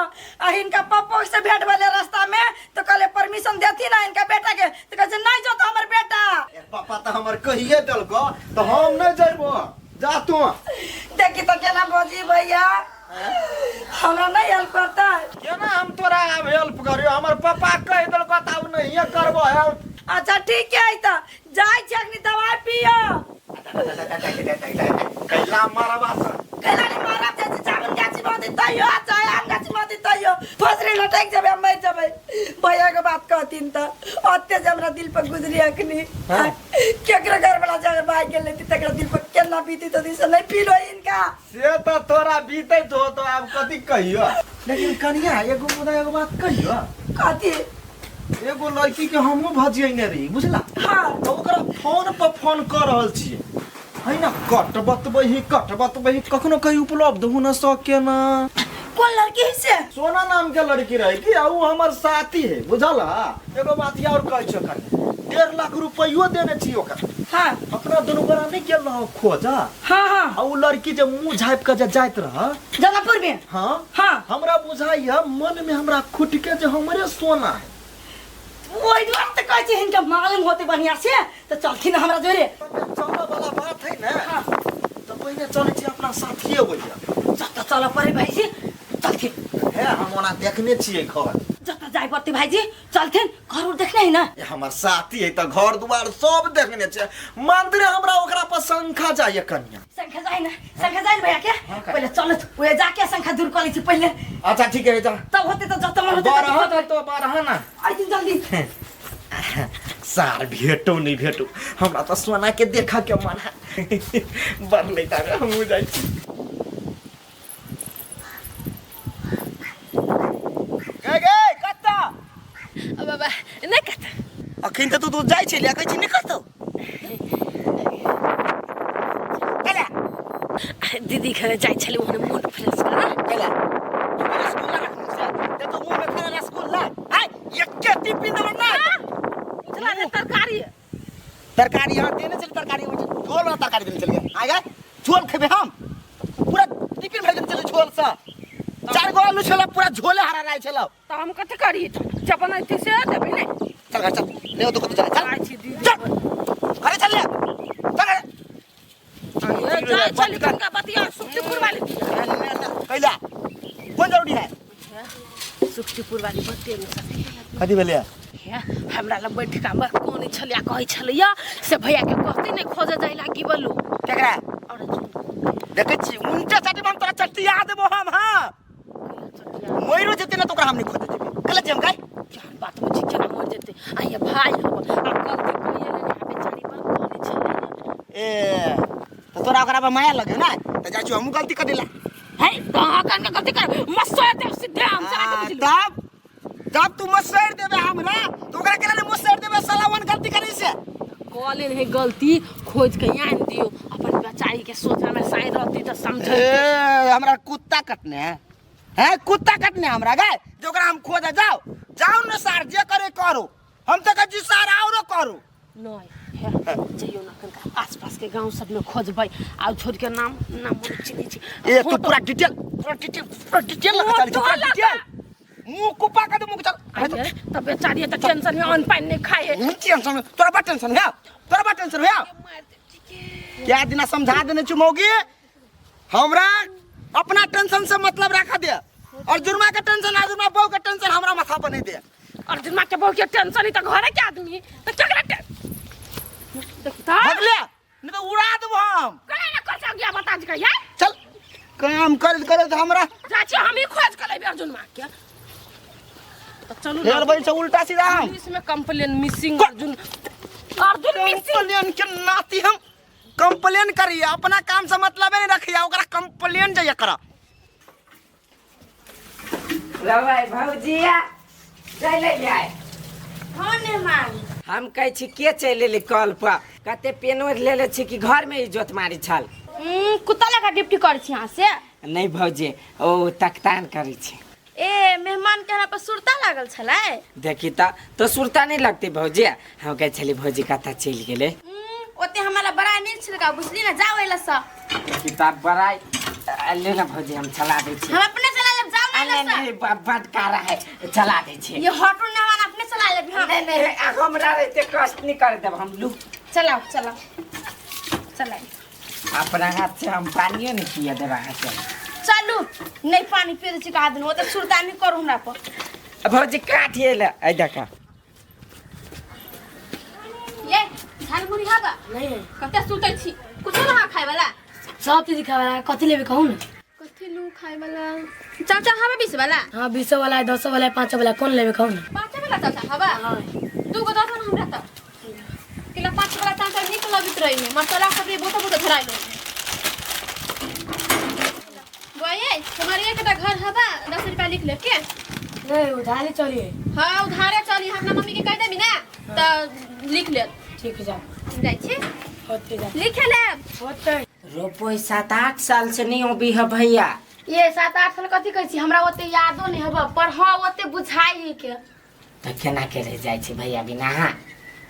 आ इनका पप्पो से भेंट भेले रास्ता में तो कहले परमिशन देती ना इनका बेटा के, तो कहे नहीं जो तो हमर बेटा। ए पापा त हमर कहिए देलको तो हम नहीं जइबो, जा तू। देखी तो केना बजी भैया, हमरा नहीं हेल्प करता। केना हम तोरा आब हेल्प करियो, हमर पापा कहि देलको त आब नहीं करबो हेल्प। अच्छा ठीक है त जाय छी अखनी दवाई पियो। कैला मरबा से। कैला नहीं मारब जाय छी, जामुन गाछी में होती तैयो, आ चाहे आम गाछी में होती तैयो, फसरी लटक जेबे हम मर जेबे। भैया के बात कहथिन त ओते जे हमरा दिल पर गुजरी अखनी। हाँ। केकरो घर वाला जगह भाग गेल रहती तकरा दिल पर केना बीती तो दिस नहीं फील होई इनका। से त तोरा बीते तो तो आब कथी कहियो। लेकिन कनिया एगो मुदा एगो बात कहियो। कथी? एगो लड़की के हमहूँ भजियने रही बुझला। हाँ। तो ओकरा फोन पर फोन कर रहल छियै है ना, कट बतबही कट बतबही कखनो कहीं उपलब्ध हो न सके ना। कौन लड़की है से? सोना नाम के लड़की रहे कि आ उ हमर साथी है बुझला। एगो बात और कहै छियो कनिया, 1.5 लाख रुपैयो देने छी ओकरा। हाँ। अपना दुनू गोरा नहीं गेल रहो खोजा। हाँ, हाँ। आ उ लड़की जे मुंह झाँपि के जे जाइत रह जनकपुर में। हाँ। हाँ। हमरा बुझाइया मन में हमरा खुट के जे हमरे सोना है। ओहि दुआरे तऽ कहै छी हिनका मालूम होते बढ़िया से तऽ चलथिन हमरा जोरे। चलऽ वाला बात है ना। हाँ। तऽ पहिने चलै छी अपना साथिये होइया। जतऽ चलऽ पड़े भाईजी चलथिन। हे हम ओना देखने छियै घर। जतऽ जाय पड़तै भाईजी चलथिन, घर उर देखने है ना? ए, हमर साथी है तऽ घर दुआर सब देखने छियै। मंदिर हमरा ओकरा पर शंखा जाइए कनिया। शंखा जाए ना, शंखा जाए ना भैया के? हाँ, का? पहिले चलत, ओए जाके शंखा दूर कऽ लै छी पहिले। अच्छा ठीक है जा। तब होते तऽ जतऽ मन होते बारह ततऽ तो बारह ना। आइ जल्दी। सार भेटो नहीं भेटो हमरा तऽ सोना के देखा के मन है। बढ़लै तारे हमहूँ जाइ छी। गे गे कतऽ? अ बाबा नहि कतऽ। अखन तऽ तू जाइ छलियै, कहै छी नहि कतौ। कैला? दीदी घरे जाइ छलियै ओहने मूड फ्रेश करा। कैला? रसगुल्ला रखने छै। ते तो मुंह में खाना रसगुल्ला। आय, एके टिफिन देलौ ना। बुझला ने तरकारी। तरकारी यहाँ देने चले तरकारी होइ छै। झोल वाला तरकारी देने चलिए। आय गे, झोल खेबे हम। पूरा टिफिन भरि देने चले झोल से। 4 गो आलू छला पूरा झोले हरा रहल छलौ। तऽ हम कथी करी? जब बनैती से देबै ने। चल घर चल। ले ओ तो कतौ चल, चल। जाइ छी दीदी। चल। घरे चल ले। चल घरे। ए, जाइ छली कनका बतिया सुखटीपुर वाली दिया। कैला? कोन जरूरी है? सुखटीपुर वाली बते में सखी। कथी भेलै? हे, हमरा लग बैठ के हमर कोन छलिया कहै छलिया से भैया के कहती नहीं खोजे जाय लागी बलू। केकरा? और सुन। देखै छी उनटा चाटी हम तोरा चटिया देबो हम। हां मरो जेते ना तो ओकरा हम नहीं खोजे जेबे। गलत जे हम गाय? केहन बात में छी, केना मर जेते? आ ये भाई हम आ गलती कइए लेने आ बेचारी बड़ कोन छलिया। ए तो तोरा ओकरा पर माया लगे ना त जाइ छी हमहूँ गलती कर देला। हे तो अहाँ कन गलती कर मसोड़ देब सीधे हम सारा के बुझली। तब जब तू मसोड़ देबे हमरा तो ओकरा केना ने मसोड़ देबे साला वन गलती करी से। कॉले नहीं गलती खोज के आन दियो अपन बेचारी के सोचा में साइन रहती त समझे। ए हमरा कुत्ता कटने है। हैं कुत्ता कटने हमरा गे जो ओकरा हम खोज जाओ जाओ न सार जे करे करो हम त कहै छी सार औरो करो। नहीं हे जइयो ना कनका आसपास के गांव सब में खोजबै आ छोड़ के नाम नाम मन चिन्है छी। ए तू पूरा डिटेल पूरा डिटेल पूरा डिटेल लगा चल, फोटो पूरा लगा। डिटेल। मुंह कुपा के मुंह चल। अरे तब बेचारी त टेंशन में अन्न पानी नहीं खाए। टेंशन तोरा बड़ टेंशन है, तोरा बड़ टेंशन है। क्या दिना समझा देने छु मौगी, हमरा अपना टेंशन से मतलब रखा दे और जुर्मा के टेंशन आ जुर्मा बहू के टेंशन हमरा माथा पर नहीं दे। और जुर्मा के बहू के टेंशन ही तो घरे के आदमी तो केकरा टे देखता भगले नहीं तो उड़ा देबो हम। करे ना कर गया बता जी का यार। चल काम कर कर तो हमरा चाची हम ही खोज कर लेबे अर्जुन मां के। तो चलू यार भाई से उल्टा सीधा हम पुलिस में complain missing Arjun, Arjun missing. Complain के नाती हम कंप्लेन करिए, अपना काम से मतलब नहीं रखिए, ओकरा कंप्लेन जाइए करा। रवाई भौजिया चले जाए। हाँ मेहमान हम कहै छी के चलि एलै कल पर, कते पेन ओढ़ि लेले छी कि घर में इज्जत मारी छल। कुत्ता लगा ड्यूटी करै छी अहाँ से? नहीं भौजी ओ तकतान करै छी। ए मेहमान के हमरा पर सुरता लागल छलै। देखी त तो सुरता नहीं लगते भौजी। हम कहै छली भौजी कतऽ चलि गेलै। ओते हमरा बड़ा नहीं छिलका बुझली ना, जाओ एला स। देखी त बड़ाई ले ना भौजी हम चला दै छी। हम अपने चला लेब, जाओ ना एला स। नहीं बटकारा है चला दै छी। ये होटल ना हम अपने चला लेब हम। नहीं नहीं हमरा रहते कष्ट नहीं कर देब हम। लू चलाओ चलाओ चलाओ। अपना हाथ से हम पानियो नहीं पिए देब अहाँ के। चलू नहीं पानी पी दै छी कहा दिन, ओते सुरता नहीं करू हमरा पर। भौजी काट एला ऐ देखा। ये झालमुड़ी हगा नहीं कते सुतै छी कुछो ना खाय वाला। सब चीज खाय वाला कथि लेबे कहू ना? कथि लू खाय वाला? चाचा हवा 20 वाला। हां 20 वाला 10 वाला 5 वाला कौन लेबे कहू ना? 5 वाला चाचा हवा। हां दू गो दस हमरा त किला 5 वाला चाचा नीक लगैत रही में मसाला सब बोता बोता धराइल। बोए हमारे एकटा घर हवा 10 रुपया लिख ले के। नहीं उधारे चलिए। हां उधारे चली, हमरा मम्मी के कह देबी ना त लिख ले। ठीक जा जाइ छी होते जा लिख लेब होते। रोपो 7-8 साल से नहीं अबी है भैया। ये 7-8 साल कथि कहै छी हमरा ओते यादो नहीं हब पर हां ओते बुझाई है के। त केना के रह जाइ छी भैया बिना? हां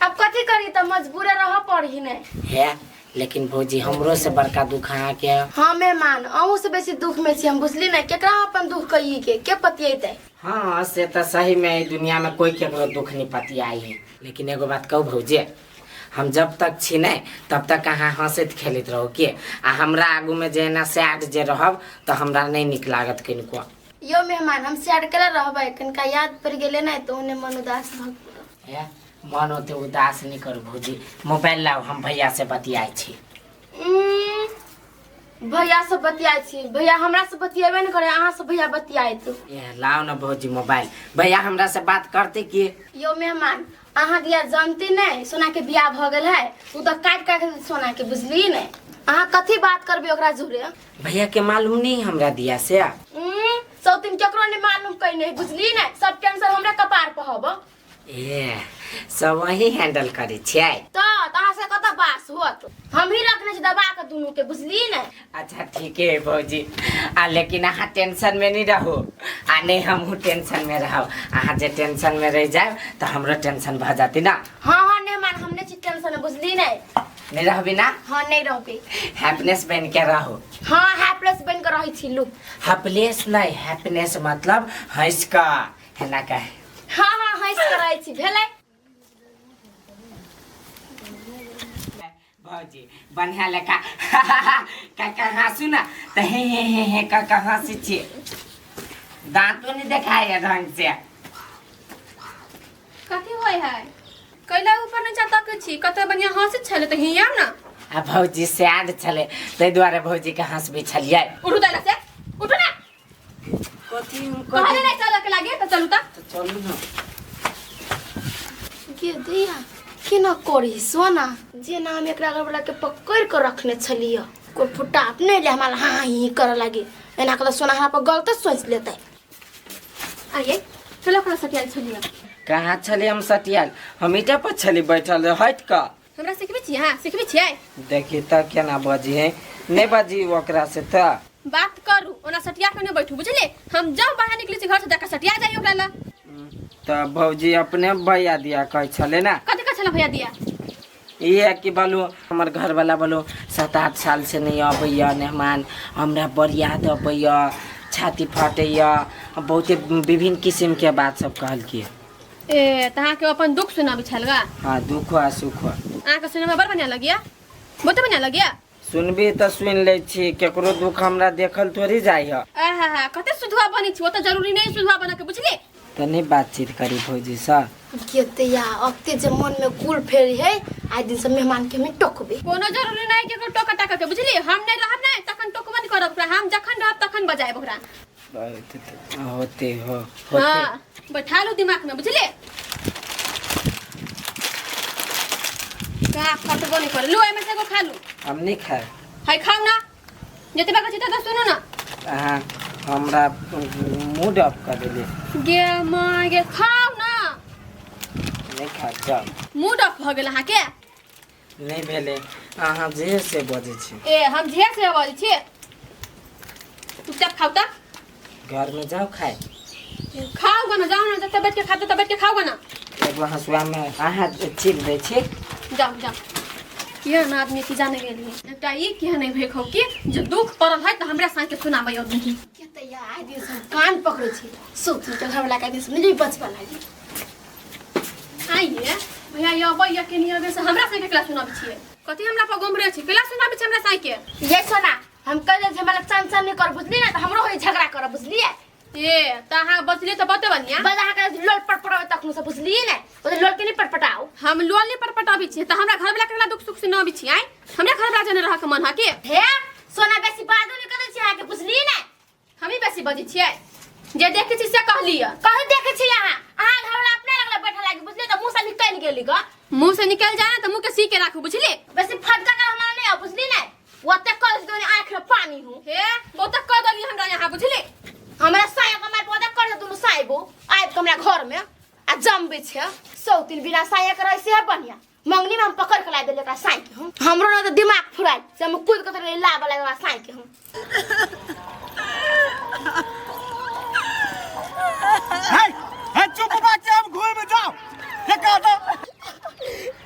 अब कथि करी त मजबूरे रह पड़ी ने है। लेकिन भौजी हमरो से बड़का दुख अहाँ के। हां मेहमान अहूँ से बेसी दुख में छी हम बुझली ना, केकरा अपन दुख कहिए के पतियेतै। हाँ से त सही में दुनिया में कोई केकरो दुख नहीं पतियाई है। लेकिन एगो बात कहू भौजी, हम जब तक छी नहीं तब तक अहाँ हंसैत खेलैत रहू के, आ हमरा आगू में जे एना सैड जे रहब त हमरा नहीं नीक लागत कनिको। यो मेहमान हम सैड केला रहबै, कनिका याद पड़ गेलै ने तो ओने मन उदास भ गेल। हे मन ओते उदास नहीं करू भौजी, मोबाइल लाओ हम भैया से बतियाइ छी। भैया से बतियाइ छी? भैया हमरा से बतियेबे न करे, अहाँ से भैया बतियाइत। ए लाओ ना भौजी मोबाइल, भैया हमरा से बात करते की। यो मेहमान अहाँ दिया जानती नहीं सोना के बियाह भ गेल है, उ त काट काट सोना के बुझली ने, अहाँ कथी बात करबे ओकरा जुड़े? भैया के मालूम नहीं हमरा दिया से। सौतीन केकरो नहीं मालूम कहीं नहीं बुझली ने, सब टेंशन हमरा कपार पर हब। ए सब वही हैंडल करे छियै त अहाँ से कत बास होत, हम ही रखने छी दबा के दुनू के बुझली ने। अच्छा ठीक है भौजी, आ लेकिन अहाँ टेंशन में नहीं रहू आ नहीं हमहूँ टेंशन में रहब। अहाँ जे टेंशन में रह जाए तो हमरो टेंशन भ जाती ना। हाँ हाँ मेहमान हमने छी टेंशन में बुझली ने। नहीं रहबी ना? हाँ नहीं रहबी। हैप्पीनेस बन के रहू। हाँ हैप्पीनेस बन के रहै छी। लू हैप्पीनेस नहीं, हैप्पीनेस मतलब हंस का है ना कहे। हाँ हाँ हंस के रहै छी भेलै। भौजी बढ़िया लेखा काका हंसू ना त हे हे हे हे काका हंसी छी, दांतो नहीं देखाए ढंग से। कथी होय है कैला ऊपर नीचा तक छी, कते बढ़िया हंसी छले त हिया ना। आ भौजी सैड छले तै दुआरे भौजी के हंसबी छलियै। उठू दैला से उठू ना। कथी हम कहले नहीं चल के लागे त चलू त चलू ना। गे दैया केना करी सोना, जेना हम एकरा घरवला के पकड़ के रखने छलियै कोई फुट्टा अपने ले हमारा हाँ ही करे लागे, एना के सोना हमरा पर गलत सोच लेतै। आइए चलो ओकरा सटियाल छलियै। कहाँ छलियै हम सटियाल? हम ईटा पर छली बैठल हट क। हमरा सिखबै छी? हां सिखबै छियै। देखी त केना बजी है, नहीं बजी ओकरा से त बात करू, ओना सटिया के नहीं बैठू बुझले। हम जब बाहर निकले छी घर से जाके सटिया जाई ओकरा ला। त भौजी अपने भैया दिया कहै छले ना। कथि कहै छले भैया दिया? ये कि बोलू हमर घर वाला बोलू 7-8 साल से नहीं अबैया मेहमान, हमरा बड़ याद अबैया, छाती फाटैया बहुते विभिन्न किस्म के बात सब कहलकै। ए त अहाँके अपन दुख सुनाबै छल गा? हाँ, दुख आ सुख। अहाँके सुनैमे बड़ बढ़िआँ लगिया, बहुते बढ़िआँ लगिया। सुनबी तऽ सुनि लै छी, केकरो दुख हमरा देखल थोड़ी जाइ है। आहा हा, कते सुधुआ बनै छी, ओतऽ जरूरी नहीं सुधुआ बना के, बुझली? तऽ नहि बातचीत करी भौजी सँ। केते या अते जे मन में कुल फेरी है, आइ दिन से मेहमान के हमें टोकबे। कोनो जरूरी नहीं केकरो टोका टाका के, बुझली? हम नहीं रहब नहीं तखन टोकबो नहीं करब ओकरा, हम जखन रहब तखन बजायब ओकरा। होते हो होते। हाँ, बैठा लू दिमाग में, बुझली? का फटबो नहीं करे, लू एमे से एगो खा लू। हम नहीं खाए। है खाऊ ना, जतबा कहै छी ततबा सुनू ना। अहाँ हमरा मूड ऑफ कर देली। गे माँ गे, खाऊ ना। नहीं खाए, जाओ। मूड ऑफ भऽ गेल अहाँके? नहीं भेलै, अहाँ जे से बजै छी। ए हम जे से बजै छी, चुपचाप खाऊ तऽ। घर में जाओ खाए। खाऊ गा ना, जाओ ना, जतऽ बैठ के खाते तब बैठ के खाऊ गा ना। एगो हंसुआ में अहाँ चीर दै छी। जाओ जाओ। केहन आदमी की जाने गेली, एकटा ई केहन नहीं भेख हो कि जे दुख पड़ल है तऽ हमरा साँझ के सुनाबै नहीं। केते या आइ दिन से हम कान पकड़ै छी, सोच के घर वाला के दिन से नहीं बचबा लागी। आइए भैया, ये अबै या के नहीं अबै से हमरा साँझ के केला सुनाबै छियै? कथी हमरा पर गोमरे छी, केला सुनाबै छी हमरा साँझ के? ये सोना, हम कह दे हमरा चंचल नहीं कर, बुझली ना, त हमरो होई झगड़ा कर, बुझलिए? ए त अहाँ बचलिए त बते बनिया। बस अहाँ के लोल पटपटाबै तखनो से, बुझलिए ने? ओ लोल के नहीं पटपटाओ। हम लोल नहीं पटपटाबै छियै त हमरा घर वाला केला दुख सुख से न अबै छियै? हमरा घर वाला जने रह के मन ह के? हे सोना, बेसी बाजो नहीं करै छी अहाँ के, बुझलिए ने? हम ही बेसी बजै छियै, जे देखै छी से कहलियै। कहीं देखै छी अहाँ, अहाँ घर वाला अपने लगले बैठल लागी, बुझलिए? त मुंह से निकलि गेली ग। मुंह से निकल जाए ना त मुंह के सी के राखू, बुझलिए? बेसी फटका कर हमरा नहीं आओ, बुझली ने? ओते कह दो आँख में पानी हूँ। हे बहुते कह देली हमरा यहाँ, बुझली? हमरा साया के मार पौधा कर दुनु साइबो आबि के हमरा घर में आ जमबे छै सौ तीन बिना साया के रहे से बढ़िया। मंगनी में हम पकड़ के ला देले एकरा साई के हम। हमरो ना तो दिमाग फुराई से हम कूद के तोरे ला वाला एकरा साई के हम। हे हे चुप बा के हम घूम जाओ। के कहता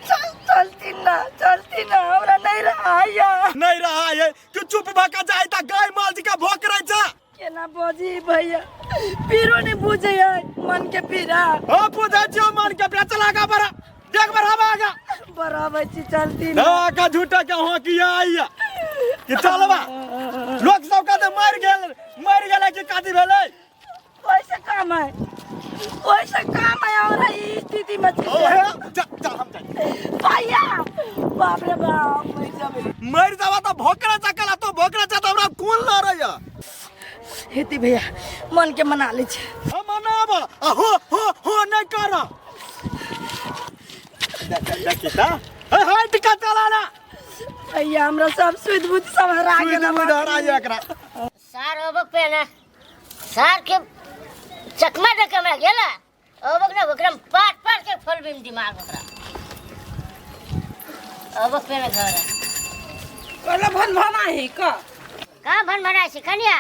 चल चलती ना, चलती ना, हमरा नहीं रहा या। नहीं रहा है कि चुप बा का जाय ता गाय माल जी का भोक रहे छा। केना बजी भैया, पीरो नहीं बुझे है मन के पीरा। ओ बुझे छियो मन के पीरा, चला गा बरा देख बराबर आगा बराबर छी, चलती ना। ना का झूठा के हो कि आइया कि चलबा लोक सब कहते मर गेल, मर गेल कि कादी भेलै। ओइसे काम है, ओइसे काम है और ई स्थिति में छी। ओ हे जा जा हम जाई भैया, बाप रे बाप, मर जाबे। मर जाबा त भोकरा चकला तो भोकरा चा त हमरा कोन लड़ैया। हेती भैया मन के मना ले छी। हम मनाब आ हो हो हो नहीं कर। देखी ता ए हट का चला ना भैया, हमरा सब सुध बुध सब हरा गेल। सुध बुध हरा गेल एकरा। सार अबक पे ना सार के चकमा दे के हमरा गेला अबक ना ओकरा में पाट पाट के फलबी में दिमाग ओकरा अबक पे ना घर। कहलो भन भना है का? का भन भना छी कनिया?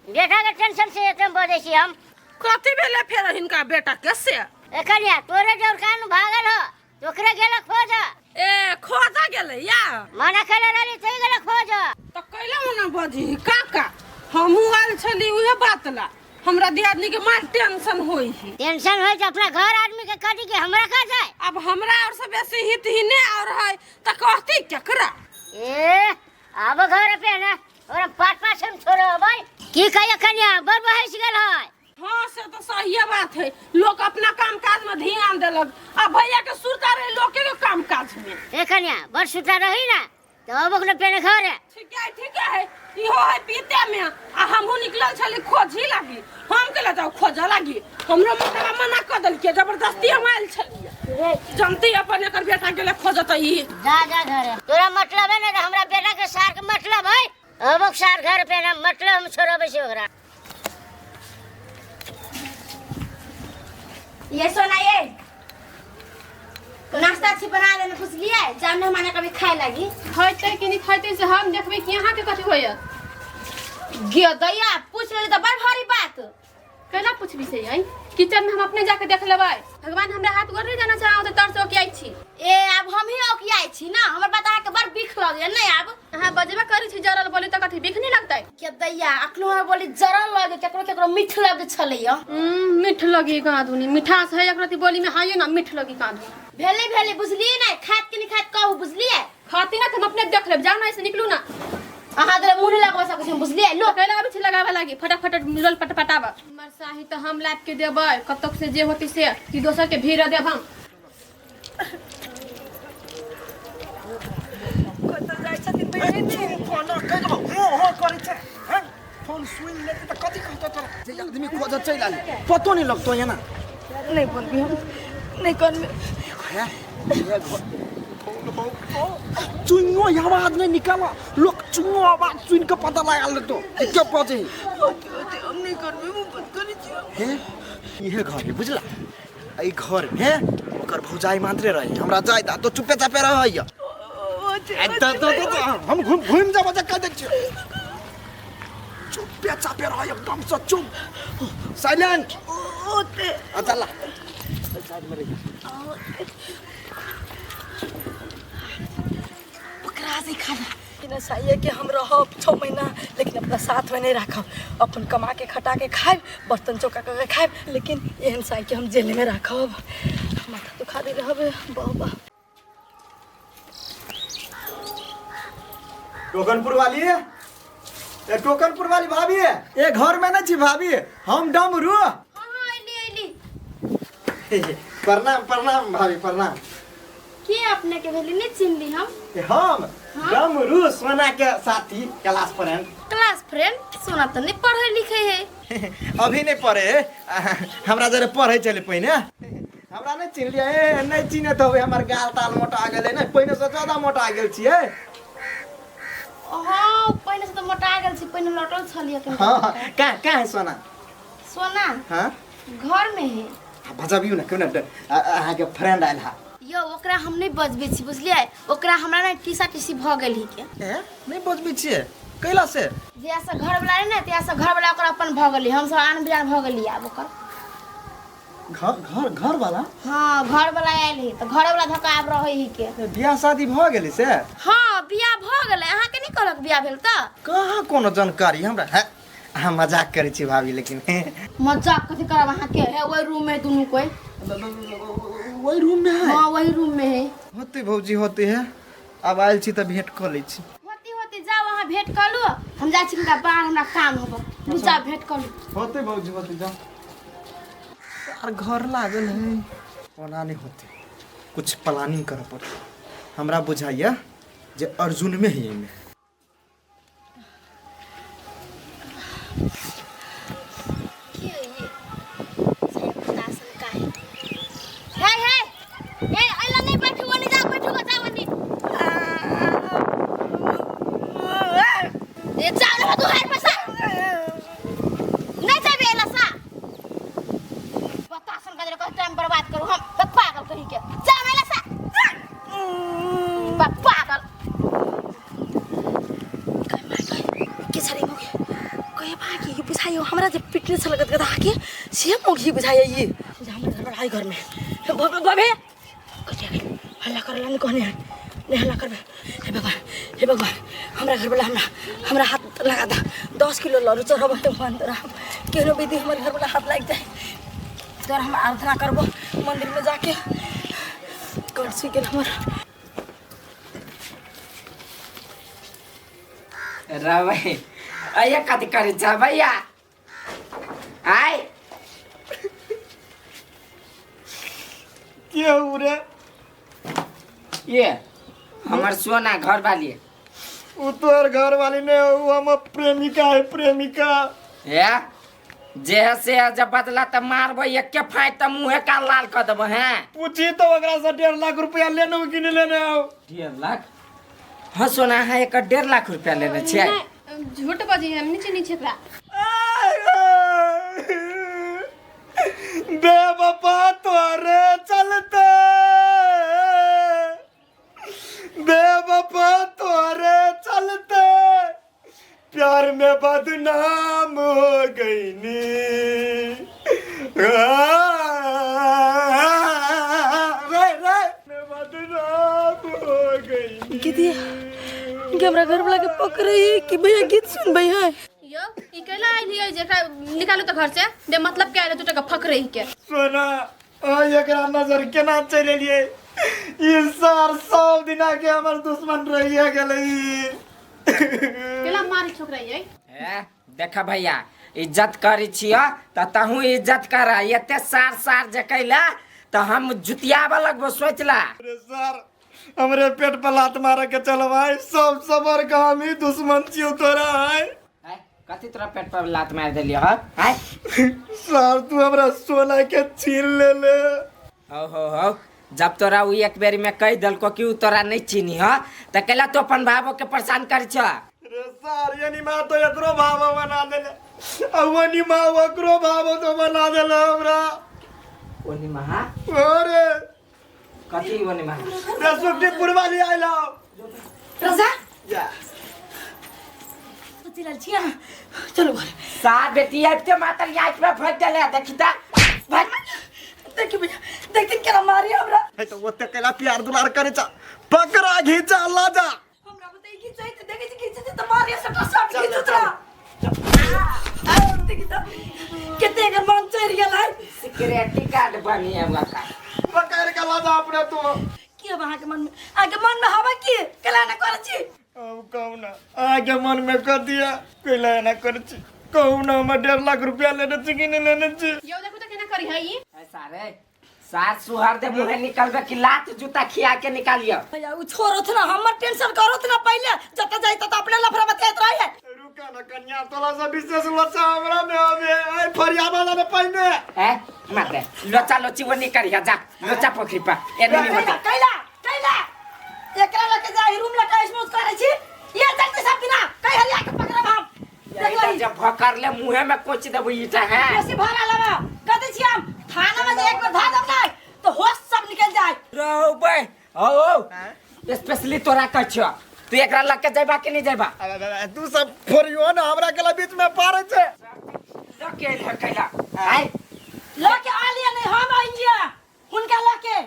बेटा के टेंशन से एकदम बजै छी हम। कथी भेलै फेर हिनका बेटा के से? ए कनिया, तोरे जोर कान भागल हो, ओकरे गेल खोज। ए खोजा गेलै या? मना केले रहली तै गेल खोज। त कैला मना बजी काका? हमहूँ आयल छली उहे बात ला, हमरा दियादनी के मार टेंशन होई है। टेंशन होई त अपना घर आदमी के कथी के हमरा का जाए? अब हमरा और से बेसी हित ही ने और है त कहती केकरा? ए अब घर पे ना और पाट पाट हम छोड़ो भाई। की कहिया कन्या बड़ बहस गेल है। हाँ से तो सही बात है, लोग अपना काम काज में ध्यान देलक आ भैया के सुरता रहे लोग के काम काज में। ए कन्या बड़ सुरता रही ना तो अब ओकरा पेने घर है। ठीक है ठीक है, इहो है पीते में आ हमहू निकलल छली खोजी लागी, हम के जाओ खोजे लागी, हमरो मतलब मना कर देलके, जबरदस्ती हम आयल छलिए। जनती अपन एकर बेटा गेले खोजत ई। जा जा घर, तोरा मतलब है ना हमरा बेटा के सार के मतलब है। अब सार घर पे ना मतलब हम छोड़बै छी ओकरा। ये सोना ये नाश्ता अच्छी बना लेने बुझलिए, जाम मेहमान कभी खाए लगी। खैतै कि नहीं खैतै से हम देखबै कि अहाँ के कथी होइया। गे दैया पूछ लेली त बड़ भारी बात। केना पूछबी से आई? किचन में हम अपने जाके देख लेबै। भगवान हमरा हाथ गोड़ नहीं जाना चाहो त तर से ओकियाइ छी। ए अब हम ही ओकियाइ छी ना, हमर बात अहाँ के बड़ बिख लगैया नहीं। आब अहाँ बजबा करै छी जरल बोली त कथी बिख नहीं लगतै? के गे दैया अखनो हमरा बोली जरल लगे केकरो केकरो मीठ लगे छलैया। मीठ लगी कादुनी मिठास है एकरती बोली में हाइए ना मीठ लगी कादुनी। भेले भेले बुझलिए ना खात के नहीं खात कहू बुझलिए। खाती ना त हम अपने देख लेब जाओ ना ऐसे निकलू ना। अहाँ दरे मुंह नहीं लगवा सकै छी बुझलिए लो कैला आबै छी लगावे लागी फटाफट रोल पटपटाब। हमर साही त हम लाब के देबै कतक से जे होती से कि दोसर के भीड़ देब हम। कतऽ जाइ छथिन भैया फोन कहि देबो हो हो करै छै हैं फोन सुनि लेतै तऽ कथी कहतौ तोरा जे आदमी खोजत चलि आयल पतो नहि लगतौ एना। नहीं बोलबी हम नहीं करबी। है चुइनो आवाज नहीं निकाला लोग चुइनो आवाज सुन के पता लगा लेतो कि के बजे। होते होते हम नहीं करबी मुँह बंद करै छियौ। हे इहे घर है बुझला एहि घर में ओकर भौजाई मात्रे रहे हमरा जाय दा तो चुपे चापे रहैया। हम घूम घूम जाबो जे कह दै छियौ चुपे चापे रह एकदम से चुप साइलेंट। होते अच्छा ला साइड में रहिए। पकड़ा से खाना बिना साइए के हम रहब 6 महीना लेकिन अपना साथ में नहीं राखब अपन कमा के खटा के खाएब बर्तन चौका करके खाएब लेकिन एहन साई के हम जेल में राखब। माथा दुखा दे रहब बाबा। टोकनपुर वाली है ए टोकनपुर वाली भाभी है ए घर में नहीं छी भाभी हम डमरू। हां हां अइली अइली। प्रणाम प्रणाम भाभी प्रणाम। के अपने के भेली नहीं चिन्हली हम? हम डमरू सोना के साथी क्लास फ्रेंड। क्लास फ्रेंड सोना तो नहीं पढ़े लिखे है। अभी नहीं पढ़े हमरा जरे पढ़े चले पहिने हमरा नहीं चिन्हलिए ए नहीं चिन्हे तो हमर गाल ताल मोटा गेलै ने पहिने से ज्यादा मोटा गेल छियै। हां पहिने से तो मोटा गेल छी पहिने लटल छलिए के। हां कहां कहां है सोना? सोना हां घर में है। बजाबियौ ना क्यों ना अहाँ के फ्रेंड आयल हा। यो ओकरा हम नहीं बजबै छी बुझलिए ओकरा हमरा ने टीसा टीसी भ गेल ही के। ए नहीं बजबै छियै कैला से? जहिया से घर वाला रहे ने तहिया से घर वाला ओकरा अपन भ गेली हम सब आन बिरान भ गेली आब ओकर घर घर घर वाला। हां घर वाला आयल ही तो घर वाला धक्का आब रहै ही के। बियाह शादी भ गेली से? हां बियाह भ गेलै। अहाँ के नहीं कहलक बियाह भेल त? कहाँ कोनो जानकारी हमरा है। अहाँ मजाक करै छी भाभी लेकिन। मजाक कथी करब अहाँ के है वही रूम में दुनू कोई। वही रूम में है? हां वही रूम में है। होते भौजी होते है अब आयल छी त भेंट क लै छी। होती होती जाओ अहाँ भेंट क लू हम जाइ छी हुनका बाहर हमरा काम होबो जा भेंट क लू। होते भौजी होते जाओ। यार घर लागल है ओना नहीं होते कुछ प्लानिंग करऽ पड़तै। हमरा बुझाइया जे अर्जुन में है एहिमे। हे हे ए अइला नहीं बैठू ओनी जा बैठू जाओ ओनी। ए जाओ ना तू हार पैसा नहीं जाबे अइला सा बतासन का कह टाइम बर्बाद करू हम पागल कहीं के जाओ अइला सा पागल। के छरे मोगे कहे भागी ये बुझाइयो हमरा जे पिटने छल गद गदा के से मोगी बुझाइयो ये हमरा घर पर आई घर में बाबे कहे हल्ला करला नहीं कहने नहीं हल्ला करबे। हे भगवान हे भगवान हमरा घर वाला हमरा हमरा हाथ लगा दा 10 किलो लरू चढ़ब भगवान तोरा केहनो विधि हमर घर वाला हाथ लाग जाए तोरा हम आराधना करबो मंदिर में जाके कर सुई गेल हमर। रवे अये कथी करै छ भैया आय के हौ रे? ये हमर सोना घर वाली। उ तोहर घर वाली नहीं हो उ हमर प्रेमिका है प्रेमिका। हे जे से जब बदला त मारबै एके फाइट त मुँहे का लाल क देबो। हैं पूछी तो ओकरा से 1.5 लाख रुपया लेने कि नहीं लेने हो? 1.5 लाख? हाँ सोना अहाँ एकर 1.5 लाख रुपया लेने छियै। झूठ बजै हम नहीं चिन्है छियै एकरा। बेवफा तोरे चलते बेवफा तोरे चलते प्यार में बदनाम हो गई नी। रे रे में बदनाम हो गई। दीदी के हमरा घर वाला के पकड़े कि भैया गीत सुनबै है। केला आइलियै जेकरा निकालू तऽ घर से दे मतलब के आइल 2 टका फक रही के सोना आ एकरा नजर केना चलि एलियै ई सार सब दिना के हमर दुश्मन रहिए गेलै। केला मारी छोकरा यै। ए देखा भैया इज्जत करै छिय तऽ तहूँ इज्जत कर, एते सार सार जे कैला तऽ हम जुतियाबऽ लगबो सोच ला। अरे सर हमरे पेट पर लात मारे के चलवाई सब सबर के हम ही दुश्मन छियो तोरा है। कथी तोरा पेट पर लात मार देलियो ह? आय सर तू हमरा सोना के छीन ले ले। हो हो हो जब तोरा उ एक बेर में कह देलको कि उ तोरा नहीं चीनी ह त केला तो अपन भावो के परेशान कर छ। रे सर यानी मां तो एकरो भावो बना देले आ ओनी मां ओकरो भावो तो बना देले हमरा। ओनी मां अरे कथी ओनी मां? रे सुखटी पुरवाली आइलो रजा जा सोचि रहल छी अहाँ चलू घर। सार बेटी आबिते मातर याद में फट देले देखी त भाग। देखी भैया देखथिन केना मारी हमरा। है तो ओते कैला प्यार दुलार करे चा पकड़ा घीचा ला जा। हमरा बताई घीचै त देखै छी घीचै त मारी सबटा सब घीचत रहा। देखी त कते एकर मन चढ़ि गेल है। सिक्योरिटी गार्ड बनी है ओकरा पकड़ के ला जा अपने तो। की अब अहाँके मन में अहाँके मन में हवा की केला ना करै छी? अब कहू ना अहाँके मन में कर दिया कैला एना करै छी? कहू ना हमरा 1.5 लाख रुपया लेने छी कि नहीं लेने छी? यौ देखू त केना करी है ई। सारे सार सुहर दे मुहे निकलबे कि लात जूता खिया के निकालियो। भैया उ छोड़त ना हमर टेंशन करत ना पहिले जत जाई तत अपने लफड़ा बतियाइत रहे। रुका ना कन्या तोला से विशेष लोचा हमरा में आवे आई फरियाबा ना पहिने। ए मत दे लोचा लोची वो नहीं करिया जा लोचा पोखरी पर एने नहीं होता। कैला कैला एकरा लके जाई रूम लके स्मूथ करे छी ये चलते सब दिना कई हरिया के पकड़ब हम। देख लही जब भकर ले मुहे में कोच देबो ईटा है बेसी भरा लवा कथी छी हम थाना में जे एक बार धा देब ना तो होश सब निकल जाए। रहो बे हो हो स्पेशली तोरा कहै छियो तू एकरा लके जाइबा कि नहीं जाइबा? तू सब फोरियो ना हमरा के बीच में पारे छे। लके एलह कैला आय लके आलिया नहीं हम आइया हुनका लके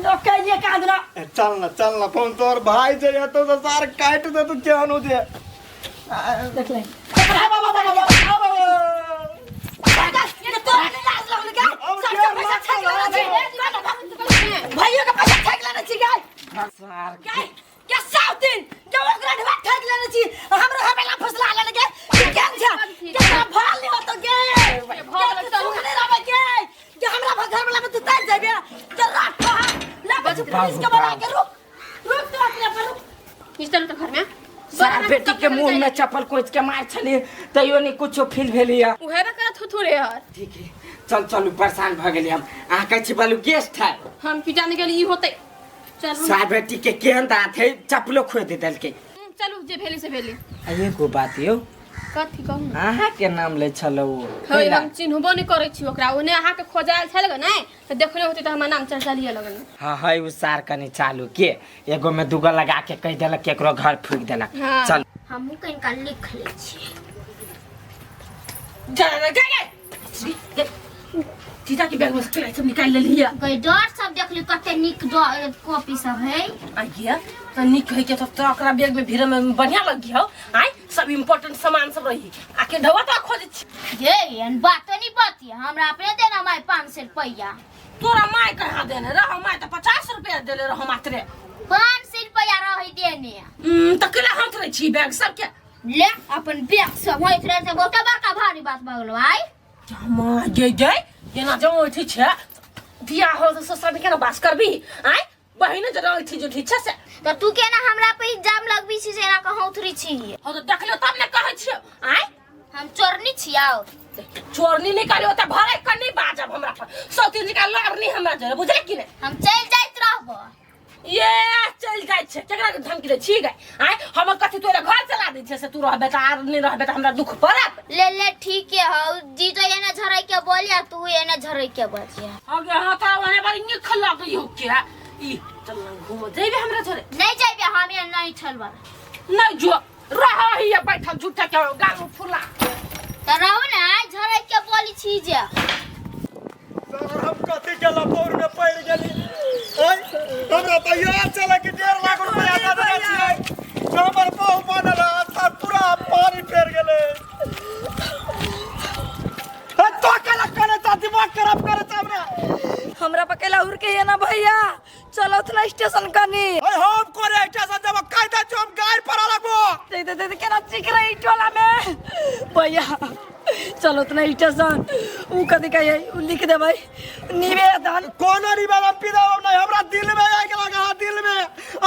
लके आइया कांदना। चल ना चल ना फोन तोर भाई जे या तो सार काट दे तू केहन हो जे। देख ले बाबा बाबा बाबा भाइयों के पैसा ठेक लेने छी गाय के 7 दिन के ओकरा ढवा ठेक लेने छी हमरा हमेला फसला लेने के केन छै के भाल नहीं होतो गे के तू नहीं रहबे के के हमरा घर वाला में तू तार जाबे के राख ला बच पुलिस के बना के रुक रुक तो अपने पर रुक। चलू त घर में सार बेटी के मुंह में चप्पल कोच के मार छली तैयो नहीं कुछो फील भेलिया। उहे बा करत थुथुरे यार। ठीक है चल चलू परेशान भ गेली हम। अहाँ कहै छी बालू गेस्ट है हम की जाने गेली ई होतै। चलू सार बेटी के केहन दांत है चप्पलो खोइ दे देलकै। चलू जे भेली से भेली। आ एगो बात यौ कथी कहू ना अहाँ के नाम ले छलौ हे हम चिन्हबो नहीं करै छी ओकरा ओने अहाँ के खोजायल छल ग नै त देखने होती त हमर नाम चर्चा लिय लगल। हां है उ सार कनी चालू के एगो में दूगो लगा के कह देलक केकरो घर फूक देलक। हाँ। चल हमहू कनिका लिख लै छी। जा जा जा जीजा के बैग में से सब निकाल लेलिया। गई डर सब देखली कते नीक कॉपी सब है। आइया त नीक है के तब तो ओकरा बैग में भीड़ में बढ़िया लग गया आइ सब इम्पोर्टेंट सामान सब रही आके ढवा तो खोज छी। ये एहन बात नहीं बाती हमरा अपने देना माय 500 रुपया। तोरा माय कहाँ देने रहो माय त 50 रुपया देले रहो मात्रे 500 रुपया रही देने। त केला हाथ रहे छी बैग सब के ले अपन बैग सब होइत रहे से बहुते बड़का भारी बात भऽ गेलो आइ। माँ गे गे जेना जो उठी छे बियाह हो तो ससुर में केना बास करबी आइ बहिन जरा उठी जो ठीक छे से त तू केना हमरा पे इल्जाम लगबी छी से एना कहौ थोड़ी छी। हो तो देखलियो तब ने कहै छियो आइ हम चोरनी छी आओ। चोरनी नहीं करियो त भरे कनी बाजब हमरा पर सौतीन जी का लड़नी हमरा जरे बुझले कि ने हम चल जाइत रहबो। ये चल जाय छे केकरा के धमकी दे छी गए आइ हमर कथी तोरा घर चला दै छे से तू रहबे त आर नहीं रहबे त हमरा दुख पड़त। ले ले ठीक है हौ जीजो एना झरै के बोलिया तू एना झरै के बजिया। आगे हां त ओने बारी निक लगई हो के ई चल ना घूम जइबे हमरा छोरे नहीं जइबे हम एना नहीं चलबा नहीं जो रह ही बैठल झूठा के गाम फुला त रहू ना झरै के बोली छी जे सर हम कथी के लपौर में पड़ गेली हमरा त याद छलै कि 1.5 लाख रुपया दऽ देने छियै हमर बहु बनल पूरा पानी फेर गेलै। दूर के है ना भैया चलो ना स्टेशन कनी अरे हम कोरे स्टेशन जब कायदा जो हम गाड़ पर लगबो दे दे दे केना चीख रही टोला में भैया चलो ना स्टेशन ऊ कथी कहिए ऊ लिख देबै निवेदन कोनो निवेदन पिदाब नहीं हमरा दिल में आ गेल लगा दिल में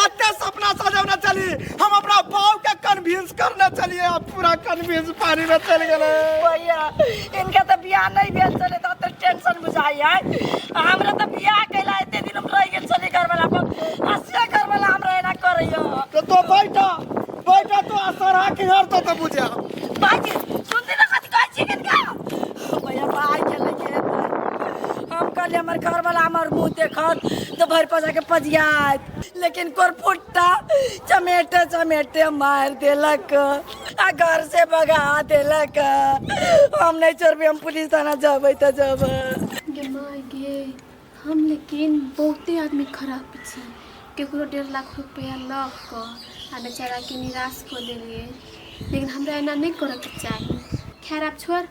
अत्ते सपना सजावना चली हम अपना बाप के कन्विंस करना चलिए अब पूरा कन्विंस पानी में चल गेले भैया इनका तो बियाह नहीं भेल चले तो तो टेंशन बुझाई है हमरा तो बियाह कैला एते दिन हम रह गेल चले घर वाला पर हसिया घर वाला हमरा एना करैयो तो बैठा बैठा तो असर हा कि हर तो बुझा भाई सुनते ना कथी कहै छी किनका भैया भाई के लगे हम कहलिए हमर घर वाला हमर मुंह देखत तो भर पजा के पजियात लेकिन कोरफुट्टा चमेटे चमेटे मार देलक आ घर से भगा देलक हम नहीं छोड़बे हम पुलिस थाना जबै तऽ जबै गे माय गे हम लेकिन बहुते आदमी खराब छी केकरो 1.5 लाख रुपया लऽ कऽ आ बेचाराके निराश कऽ देलियै लेकिन हमरा एना नहि करऽके चाही। खैर आब छोड़,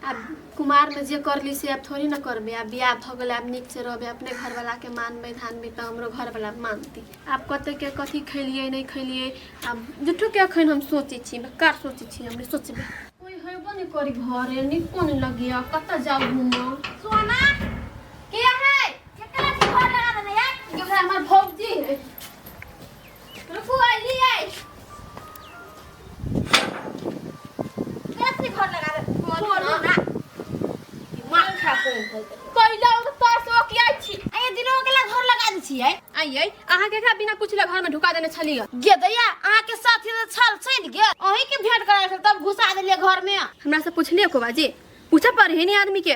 आब कुमारमे जे करली से आब थोड़ी न करबै। आब बियाह भऽ गेलै, आब नीकसँ रहबै, अपने घरवलाके मानबै धानबै तऽ हमरो घरवला मानतै। आब कतेके कथी खैलियै नहि खैलियै आब झूठोके एखन हम सोचै छी, बेकार सोचै छी। हम नहि सोचबै। कोइ हेबो नहि करी घरे, नीको नहि लगैए। कतऽ जाउ घूमऽ? सोना के है? केकरा छी घर लगा देने यार? गे भाई, हमर भौजी है। रुकू, अइलियै। केकरा छी घर लगा दे बोलू ना दिमाग खराब कर। कैला ओ तोर से ओकियाइ छी? आये दिनो केला घर लगा दै छियै? आइयै, अहाँ केकरा बिना पूछले घर में ढुका देने छलियै? गे दैया, अहाँ के साथी तऽ छल चलि गेल, अहीं के भेंट करायल छल तब घुसा देलियै घर में। हमरा से पूछलियै को बाजी? पूछे पर है नहीं आदमी के।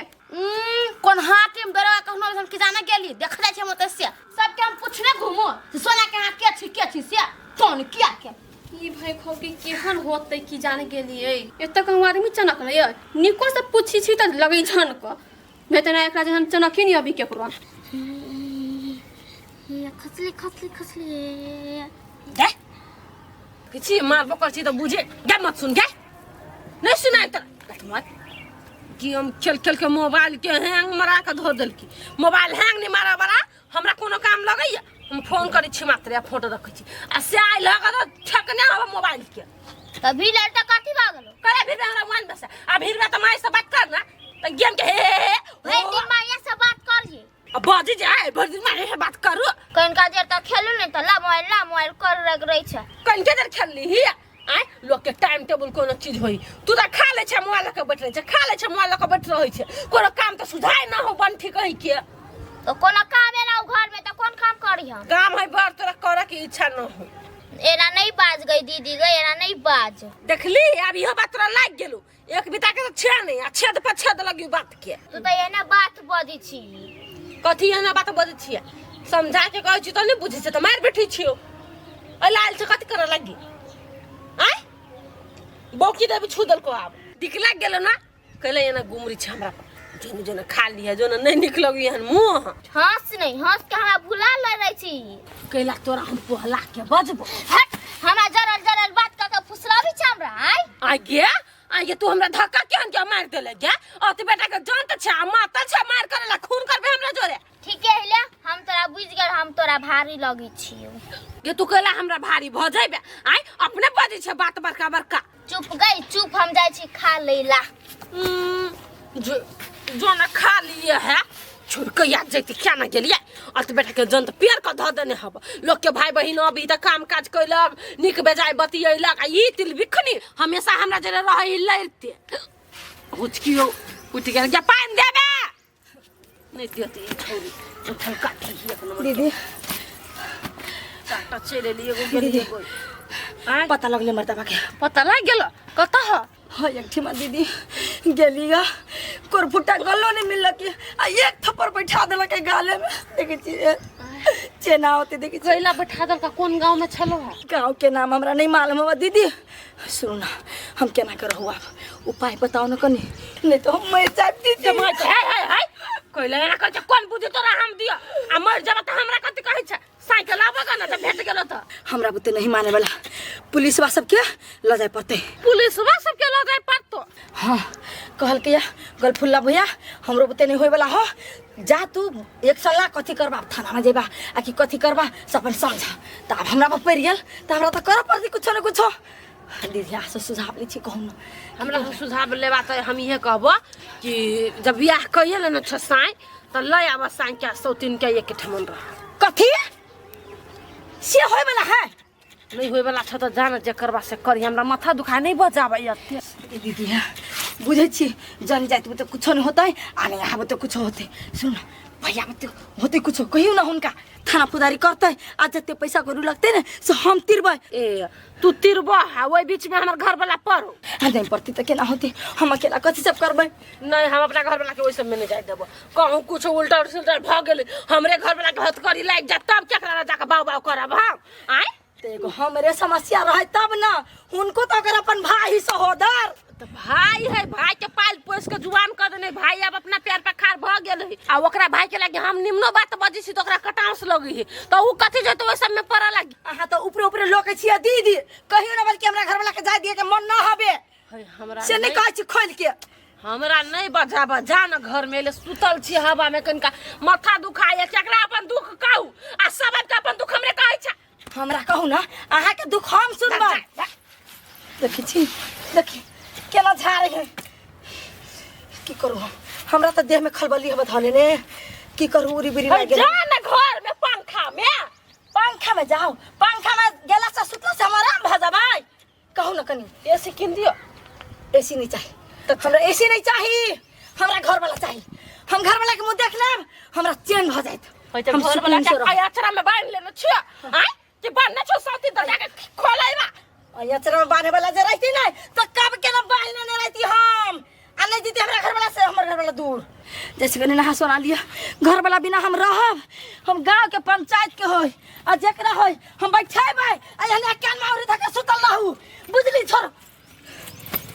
कोन हाथी में दरोगा कखनो हम की जाने गेली देख जाइ छै हम ओतऽ से सबके हम पूछने घूमू से सोना के अहाँ के छी, के छी से तोन किया के ई भाई खो के केहन होतै की जाने गेलियै। एतऽ कहूँ आदमी चनक लैय निको से पूछी छी तऽ लगै छन क नहीं तऽ ना एकरा जेहन चनकी नहीं अभी केकरो। खसली खसली खसली। दे किछि मारबो कर छी तऽ बुझे गे मत सुन गे नहीं सुनाय तऽ बैठ मत कि हम खेल खेल के मोबाइल के हैंग मरा के धो देलकी। मोबाइल हैंग नहीं मारा बड़ा हमरा कोनो काम लगैया। हम फोन करै छी मात्र आ फोटो रखै छी आ से आइ लग तऽ ठेकने हब मोबाइल के। तभी लड़का कथी भऽ गेलो? करे भीड़ हमरा मोबाइल में से आ भीड़ में तऽ माय से बात कर ना तऽ गेम के हे हे हे। भरि दिन माया से बात करिए। आ बजी जाए भरि दिन माय से बात करू। कनिका देर तक खेलू नहि तऽ ला मोबाइल कर रख रहै छै। कनिके देर खेलली ही आय लोग के टाइम टेबुल कोनो चीज होई। तू तऽ खा ले छै मोबाइल लऽ के बैठ रहै छै, खा ले छै मोबाइल लऽ के बैठ रहै छै, कोनो काम तऽ सुझाय ना हो बन ठीक है के। तऽ कोनो काम एना घर में तऽ कोन काम करी हम? काम है बड़ तोरा करे के इच्छा न हो। एना नहीं बाज गई दीदी गई, एना नहीं बाज। देखली अब इहो बात तोरा लाग गेलू। एक बिता के तो छे नहीं आ छेद पर छेद लगी बात के। तू तऽ एना बात बजै छी। कथी एना बात बजै छियै? समझा के कहै छी तऽ नहीं बुझै छै तऽ मारि बैठै छियौ। एहि लाल छै कथी करऽ लगी आय बौकी देवी छू देलको आब दिक लाग गेलो ना कहले एना गुमरी छै हमरा पर जोन जोन खा लिहे जोन नहीं निक लगी हन मुँह। हंस नहीं हंस के हमरा भुला ले रहै छी। कैला तोरा हम पोहला के बजबो। हट, हमरा जरल जरल बात कऽ के फुसलाबै छै हमरा। आय आय गे आय गे तू हमरा धक्का केहन के मारि देले गे? अत बेटा के जान तऽ छै आ मातल छै मार करेला खून करबे हमरा जोरे। ठीके हेले, हम तोरा बुझि गेल, हम तोरा भारी लगै छियौ। गे तू कैला हमरा भारी भऽ जइबे? आय अपने बजै छै बात बड़का बड़का। चुप गई चुप, हम जाइ छी खा लैला। जो न खा लिए है छोड़ के याद जैते क्या ना गेलियै। अत बेटा के जन तऽ पेड़ के धऽ देने हब। लोग के भाई बहिन अभी तऽ काम काज कैलक नीक बेजाय बतियैलक आ ई तिल बिखनी हमेशा हमरा जरे रहै लड़ते हुचकियो उठि गेल। गे पानि देबे नहीं देती ई छौरी उठल काटी एक नंबर दीदी चाटा चलि एली एगो गेली एगो। आँय? पता लगले मर्दबा के। पता लागि गेलो कतऽ ह? हाँ एक ठिमा दीदी गेली गा कोरफुटा गलो नहीं मिलल के आ एक थप्पड़ बैठा देलक के गाले में। देखै छी चेना होते देखै छी। कैला बैठा देलका? कोन गाँव में छलो है? गाँव के नाम हमरा नहीं मालूम है दीदी। सुनू ना हम केना करहु आब उपाय बताओ ना कनी नहीं तो हम मर जाब दीदी। हे हे हे कैला एना कहै छै कोन बुद्धि तोरा हम दिअ आ मर जब तऽ हमरा कथी कहै छै? साइकिल आबऽ ग ना तऽ भेट गेलो तऽ। हमरा बुते नहीं माने वाला पुलिसवा सबके लऽ जाय पड़तै। पुलिसवा सबके लऽ जाय पड़तो? हाँ, कहलकै या गलफुल्ला भैया हमरो बुते नहीं होय वाला हो, जा तू एक साल कथी करबा, थाना में जेबा आ कि कथी करबा से अपन समझा। तऽ आब हमरा पर पड़ि गेल तऽ हमरा तऽ करऽ पड़तै कुछो ने कुछो। दीदी से सुझाव लै छी, कहू ने। हमरा से सुझाव लेबा तऽ हम इहे कहबो कि जब बियाह कहिए लेने छ साँय तऽ लऽ आबऽ साँय के सौतीन के एक ठमन रह। कथी से होय वाला है? नहीं होय वाला छ तऽ जान जे करबा से करी, हमरा माथा दुखा नहीं बजाबै एते। दीदी बुझै छी जन जाइत तऽ कुछो नहीं होतै आ नहीं आबे तऽ कुछो होतै। सुन भैया तऽ होतै कुछो, कहियौ ना हुनका थाना फौजदारी करतै आ जते पैसा करू लगतै ने से हम तिरबै। ए तू तिरबह आ ओहि बीच में हमर घर वाला पड़ो। आ नहीं पड़ती तऽ केना होतै, हम अकेला कथी सब करबै? नहीं, हम अपना घर वाला के ओहि सब में नहीं जाय देबो, कहूँ कुछ उल्टा सुल्टा भऽ गेलै हमरे घर वाला के हथकड़ी लागि जाय तब केकरा जाके बाउ बाउ करब हम? आँय तऽ एगो हमरे समस्या रहै तब ना, हुनको तऽ अगर अपन भाई सहोदर तऽ भाई है, भाई के पाल पोस के जुआन कर देने, भाई अब अपना पैर पर खाड़ भऽ गेल है आ ओकरा भाई के लागी हम निम्नो बात बजै छी तऽ ओकरा कटाउस लगै है तऽ उ कथी जेतै ओहि सब में पड़ऽ लागी। अहाँ तऽ ऊपरे ऊपरे लोकै छियै दीदी, कहियो ना बल्कि हमरा घरवाला के जाय दिए के मन ना हबे। हमरा से नहीं कहै छी खोलि के। हमरा नहीं बजाबऽ, जा न घर में ले सुतल छी हवा में, कनिका माथा दुखाइए, केकरा अपन दुख कहू आ सब आदमी अपन दुख हमरे कहै छै। हमरा कहू ना अहाँ के दुख हम सुनबै। देखै छी देखी केना झाड़ै है, की करू हम, हमरा तऽ देह में खलबली हबे धऽ लेने, की करू उरी बिरी लागि गेल। जा न घर में पंखा में, पंखा में जाओ, पंखा में गेला से सुतला से हम आराम भऽ जेबै। कहू ना कनी एसी किन दियो? एसी नहीं चाही तऽ हमरा, एसी नहीं चाही, हमरा घर वाला चाही। हम घर वाला के मुँह देख लेब हमरा चैन भऽ जायत। हम घर वाला के आइ अचरा में बांध लेने छियो, आइ कि बांधने छो सौती तऽ जाके खोलैबा। आइ अचरा में बांधे वाला जे रहती नहीं तऽ कब के ना बांध लेने रहती हम, आ नहीं जीती हमरा घर वाला से हमर घर वाला दूर। जैसे कनी नहा सोना लिया, घर वाला बिना हम रहब, हम गांव के पंचायत के होय आ जेकरा होय हम बैठेबै आ एहने कान में औरी धके सुतल रहू, बुझली? छोड़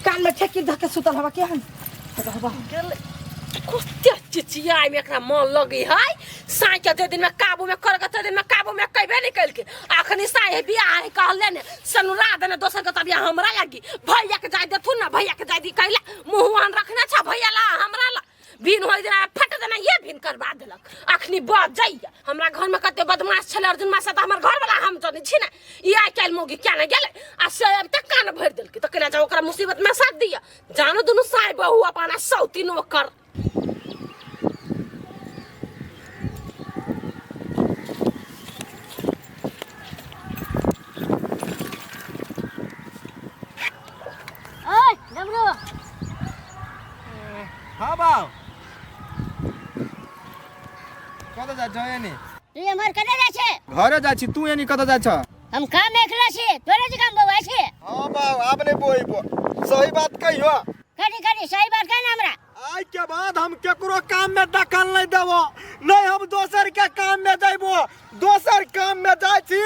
कान में ठेकी धके सुतल हवा केहन रहबा। कते चिचियाइ में एकरा मन लगै है, साँय के जे दिन में काबू में करके ते दिन में काबू में कैबे नहीं कैलके। अखनी साँय है बियाह है कहले ने सनुरा देने दोसर के तबिया हमरा लागी, भैया के जाय देथुन ना, भैया के जाय दी कैला मुँह आन रखने छ भैया ला हमरा ला भिन होय देना फट देना ये भिन करवा देलक। अखनी बच जाइया हमरा घर में कते बदमाश छलै अर्जुन मासा तऽ हमर घर वाला हम जनै छी ने, ई आइ काल्हि मौगी क्या ने गेलै आ से अब तक कान भरि देलकै तऽ केना जाउ ओकरा मुसीबत में साथ दिया। जानो दुनू साय बहू अपन आ सौतीन ओकर। ओए डमरू। हाँ बाव कतऽ जाइ छौ एनी? तू एम्हर कतऽ जाइ छै? घरे जाइ छी, तू एनी कतऽ जाइ छ? हम काम एकला छी, तोरे जे काम बौआ छी। हाँ बाव आब नहीं बोइबो, सही बात कहियो। कथी कथी सही बात कह ना हमरा। आइ के बाद हम केकरो काम में दखल नहीं देबो, नहीं हम दोसर के काम में जइबो। दोसर काम में जाइ छी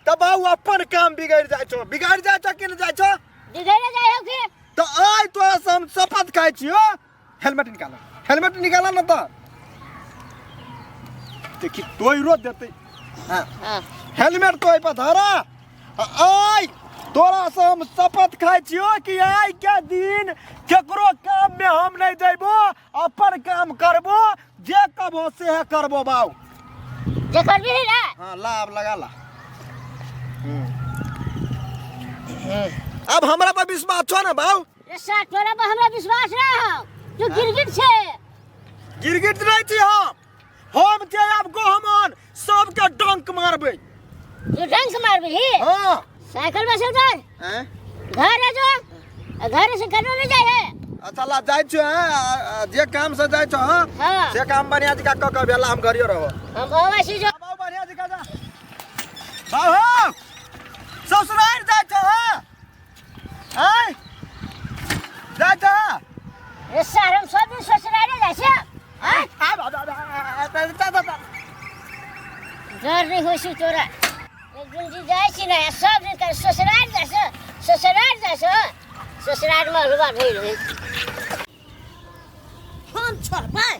तऽ बाबू अपन काम बिगड़ जाइ छौ, बिगड़ जाइ छौ कि नहीं जाइ छौ? बिगड़ जाइ हौ की? तऽ आइ तोरा से हम शपथ खाइ छियो। हेलमेट निकाल, हेलमेट निकाल ना तऽ देखी तोइरो देतै। हाँ हेलमेट तो पर धरा। आइ तोरा से हम शपथ खाइ छियो कि आइ के दिन केकरो काम में हम नहीं जइबो, अपन काम करबो, जे कहबो से करबो बाऊ। जे करबी ना? हाँ ला अब लगा ला। अब हमरा पर विश्वास छो ना बाऊ? रे साथ तोरा पर हमरा विश्वास ना हो, तू गिरगिट छे। गिरगिट नहीं छी हम जे आब गहमन सबके डंक मारबै। तू डंक मारबी? हाँ। साइकिल में से उतर। हैं? घर आ जो, घर से कनो नहीं जाए है। अच्छा ला जाइ छो, हैं? जे काम से जाइ छो, हाँ? हाँ। से काम बढ़िया जका क क भेला हम घरियो रहो। हम आवा छी जो। बाबू बढ़िया जका जा। बाबू ससुराल जाइ छो, हाँ? आय जाइ छो। ए सर हम सब दिन ससुराल जाइ छी। आय आ आ आ आ डर नहीं होइ छी तोरा। एक दिन जी जाइ छी ने सब दिन कर ससुराल जाइ छो, ससुराल जाइ छो, ससुराल में हलवा भेल है। हम छोड़बै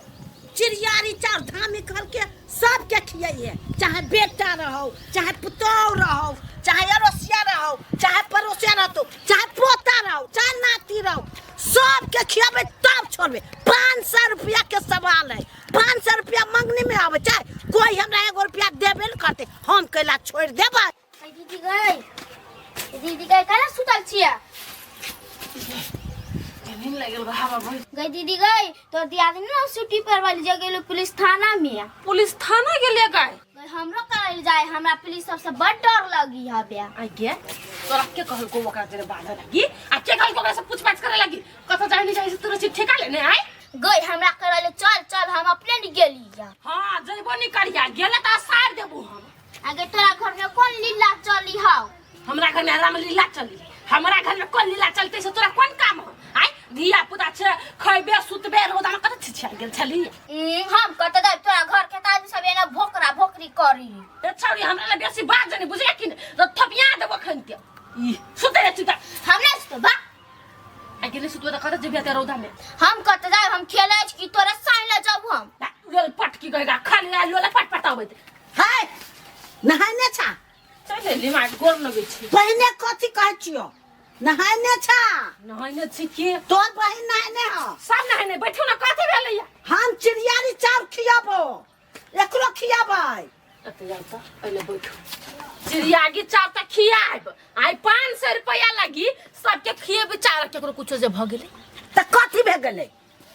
चिड़ियारी चार धामी करके सबके खियाइए, चाहे बेटा रहो चाहे पुतोह रहो, चाहे अड़ोसिया रहो चाहे पड़ोसिया रहतो चाहे पोता रहो चाहे नाती रहो, सबके खियाबे तब छोड़बे। 500 रुपया के सवाल है, 500 रुपया मंगनी में आवे, चाहे कोई हमरा एगो रुपया देबे न करते, हम कैला छोड़ देबै। दीदी गई, दीदी गई, कना सुतल छिया? नींद लगल बा हवा बह गई दीदी गई, तोर दियादनी ना छुट्टी पर वाली जगह गेलो पुलिस थाना में। पुलिस थाना गेले गाय? गई हमरो करल जाए, हमरा पुलिस सबसे बड़ डर लगी हबे। आ गे तोरा के कहल को ओकरा तेरे बाधा लगी आ के कहल को ओकरा से पूछपाछ करे लगी? कत जाय नहीं जाय से तोरा चिट्ठी ठेका लेने आय? गई हमरा करल चल चल, हम अपने नहीं गेली। हां जइबो नहीं करिया, गेले त सार देबो हम। आगे तोरा घर में कौन लीला चली हौ? हमरा घर में राम लीला चली, हमरा घर में कौन लीला चलते से तोरा कौन काम हो? आय धिया पुता छे, खइबे सुतबे रोदा में कत छिछिया गेल छली। हम कत जाय तोरा घर के आदमी सब एना भोकरा भोकरी करी। ए छौरी हमरा ला बेसी बात जानी बुझले कि त थपिया देबो खनते। ई सुते रे चिता। हम नै सुतबा। आ गेले सुतबे त कत जेबे ते रौदा में? हम कत जाय, हम खेलै छी कि तोरा साइन ल जाबू हम। लोल पटकी गएगा खाली आ लोल पट पटाबैत। हाय नहायने छा? चल ले मार गोर लगै छी। पहिने कथी कहै छियो? नहायने छा? नहायने छी के? तोर बहिन नहायने ह। सब नहायने बैठू ना, कथी भेलैया? हम चिड़ियारी चाउर खियाबो, एकरो खियाबै। एते जाउ त पहिले बैठू। चिड़ियागी चाउर त खियाब, आइ 500 रुपया लगी सबके खिएबै चाउर, केकरो कुछो जे भ गेलै त कथी भे गेलै?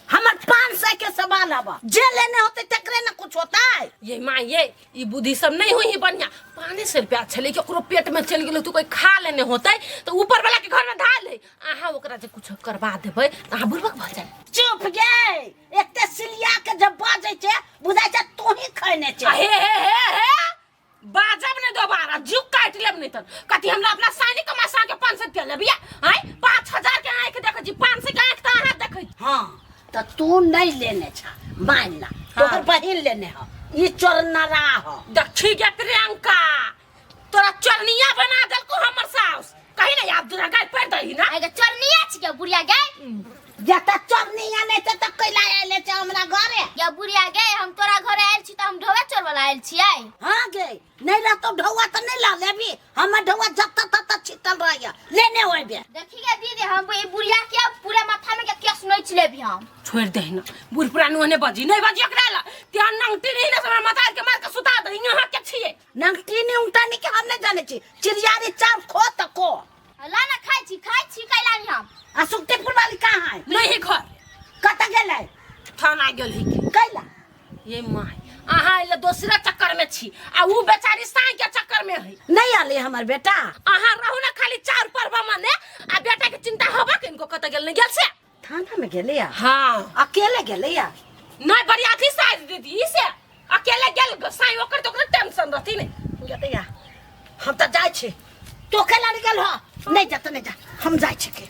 हमर 500 के सवाल हबा, जे लेने होते तकरे ना कुछ होता है। ये माँ ये ई बुद्धि सब नहीं हुई बढ़िया। 500 रुपया छले कि ओकरो पेट में चल गेलै तो कोई खा लेने होते तो ऊपर वाला के घर में धा ले, अहाँ ओकरा जे कुछ करवा देबै त अहाँ बुड़बक भ जाए। चुप गे, एते सिलिया के जब बाजै छै बुझाइ छै तू ही खैने छै। हे हे हे हे बाजब नहीं दोबारा, जीव काट लेब नहीं तन। कथी हमरा अपना सानी कमा सा के 500 रुपया लेबिया? आय 5000 के आँख देखै छी, 500 के आँख त अहाँ देखै छी। हाँ त तू नहीं लेने छा मान ला, तोहर बहिन लेने ह, ई चोरनरा ह। देखी गे प्रियंका, तोरा चोरनिया बना देलको हमर साउस। कही नहीं आप दूरा गाय पड़ दही ना। आगे चोरनिया छी बुढ़िया गे। जत चोरनिया नहीं त त कैला आएले छ हमरा घरे? या बुढ़िया गे, हम तोरा घरे आयल छी त हम ढोवा चोरवाला आयल छियै। हां गे, नहीं रहतो ढौआ त नहीं ला लेबी, हमर ढौआ जत तत छिटल रहैया, लेने होइबे। देखी गे दीदी, हम ई बुढ़िया के पूरा माथा में के केस नोच लेबी हम। छोड़ दे ना बुढ़ पुरान ओने बजी नहीं बजी ओकरा ला त्या नंगटी नहीं ना हमरा माथा के मार के सुता दे। यहाँ के छियै नंगटी नहीं उंटानी के हम नहीं जाने छी, चिड़ियारी चाउर खो त को ला ना खाइ छी, खाइ छी कैला नहीं हम। आ सुखदेवपुर वाली कहाँ है? नहीं घर। कत गेलै? थाना गेल ही कैला? ये my अहाँ एले दोसरा चक्कर में छी आ उ बेचारी साई के चक्कर में है। नहीं आले हमर बेटा। अहाँ रहू ना खाली चार परबा माने आ बेटा के चिंता होबा के इनको कत गेल नहीं गेल से? थाना में गेलै या? हाँ। अकेले गेलै या? नहीं बरियाती साइज दीदी से अकेले गेल साई, ओकर तो ओकरा टेंशन रहती नहीं। गेलै या? हम त जाय छी, तो केला नहीं गेल हो? नहीं जा त नहीं जा, हम जाय छी के।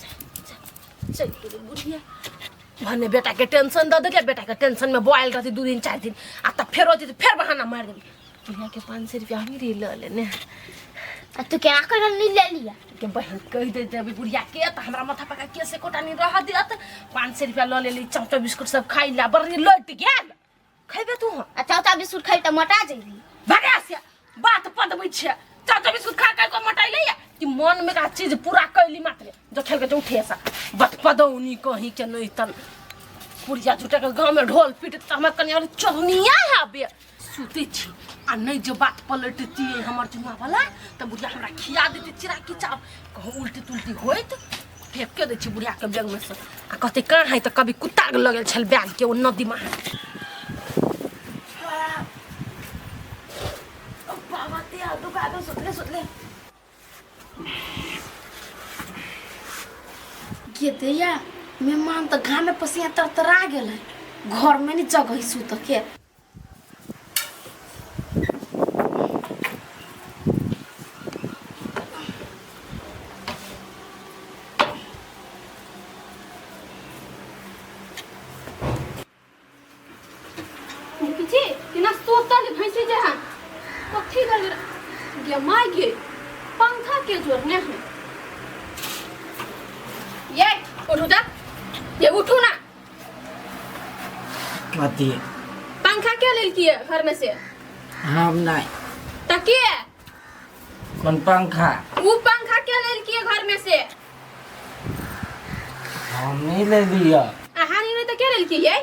चल गेलै बुढ़िया भने बेटा के टेंशन the देलियै, बेटा के टेंशन में बोआल रहती 2 दिन 4 दिन आ तब फेर होती फेर बहाना मार देली। बुढ़िया के 500 रुपया हम ही ल लेने। आ तू केना कर नहीं ले लिया? के बहन कह दे देबी बुढ़िया के त हमरा माथा पका के से कोटा नहीं रह देत। 500 रुपया ल लेली, चाउचाउ बिस्कुट सब खाइ ला बड़ी लौट गेल। खैबे तू? आ चाउचाउ बिस्कुट खाइ त मोटा जेबी। भगा से बात पदबै छै, चाउचाउ बिस्कुट खा के को मोटाइले या कि मन में का चीज पूरा कैली मात्र जो खेल के जो उठे सा बत पदौनी कहीं के नहीं तन पुरिया झूठा के गांव में ढोल पीट त हमर कनिया वाली चोरनिया है बे। सुते छी आ नहीं जो बात पलटती हमर चुमा वाला त बुढ़िया हमरा खिया देती चिरा की चाव, कहूँ उल्टी तुल्टी होइत फेंक के दै छी बुढ़िया के बैग में से। आ कहते कहाँ है त कभी कुत्ता के लगल छल बैग के ओ नदी में। बाबा ते आ दुखा दो, सुतले सुतले गे दैया मेहमान त घामे पसिया तरतरा गेल है, घर में नहीं जगह है सुत के। जी केना सोतल भैंसी जे हन कथी गल गे my गे पंखा के जोड़ने है। ये उठू ता, ये उठू ना। कथी पंखा के लेल किए घर में से? हम नहीं। त के? कोन पंखा? उ पंखा के लेलकिए घर में से? हम नहीं ले लिया। अहाँ नहीं तो के लेलकिए?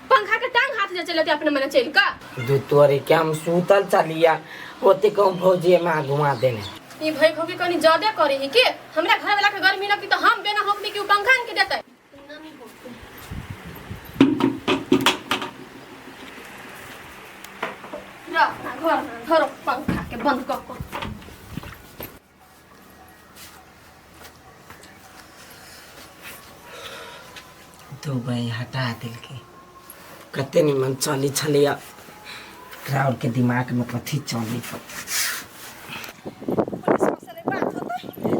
पंखा के टांग हाथ जा चलते अपने मने चल का। दू तोरे के हम सूतल चलिया ओते कहूँ भौजी में घुमा देने। ई भाई भौजी कनी ज्यादा करे है के हमरा घर वाला के गर्मी लगी तो हम बिना हुक्म के उ पंखा के देते। घर धरो पंखा के बंद कर को। दू भाई हटा दिल के कते निमन चली छलिया क्राउड के दिमाग में कथी चली। पुलिस से बात होतै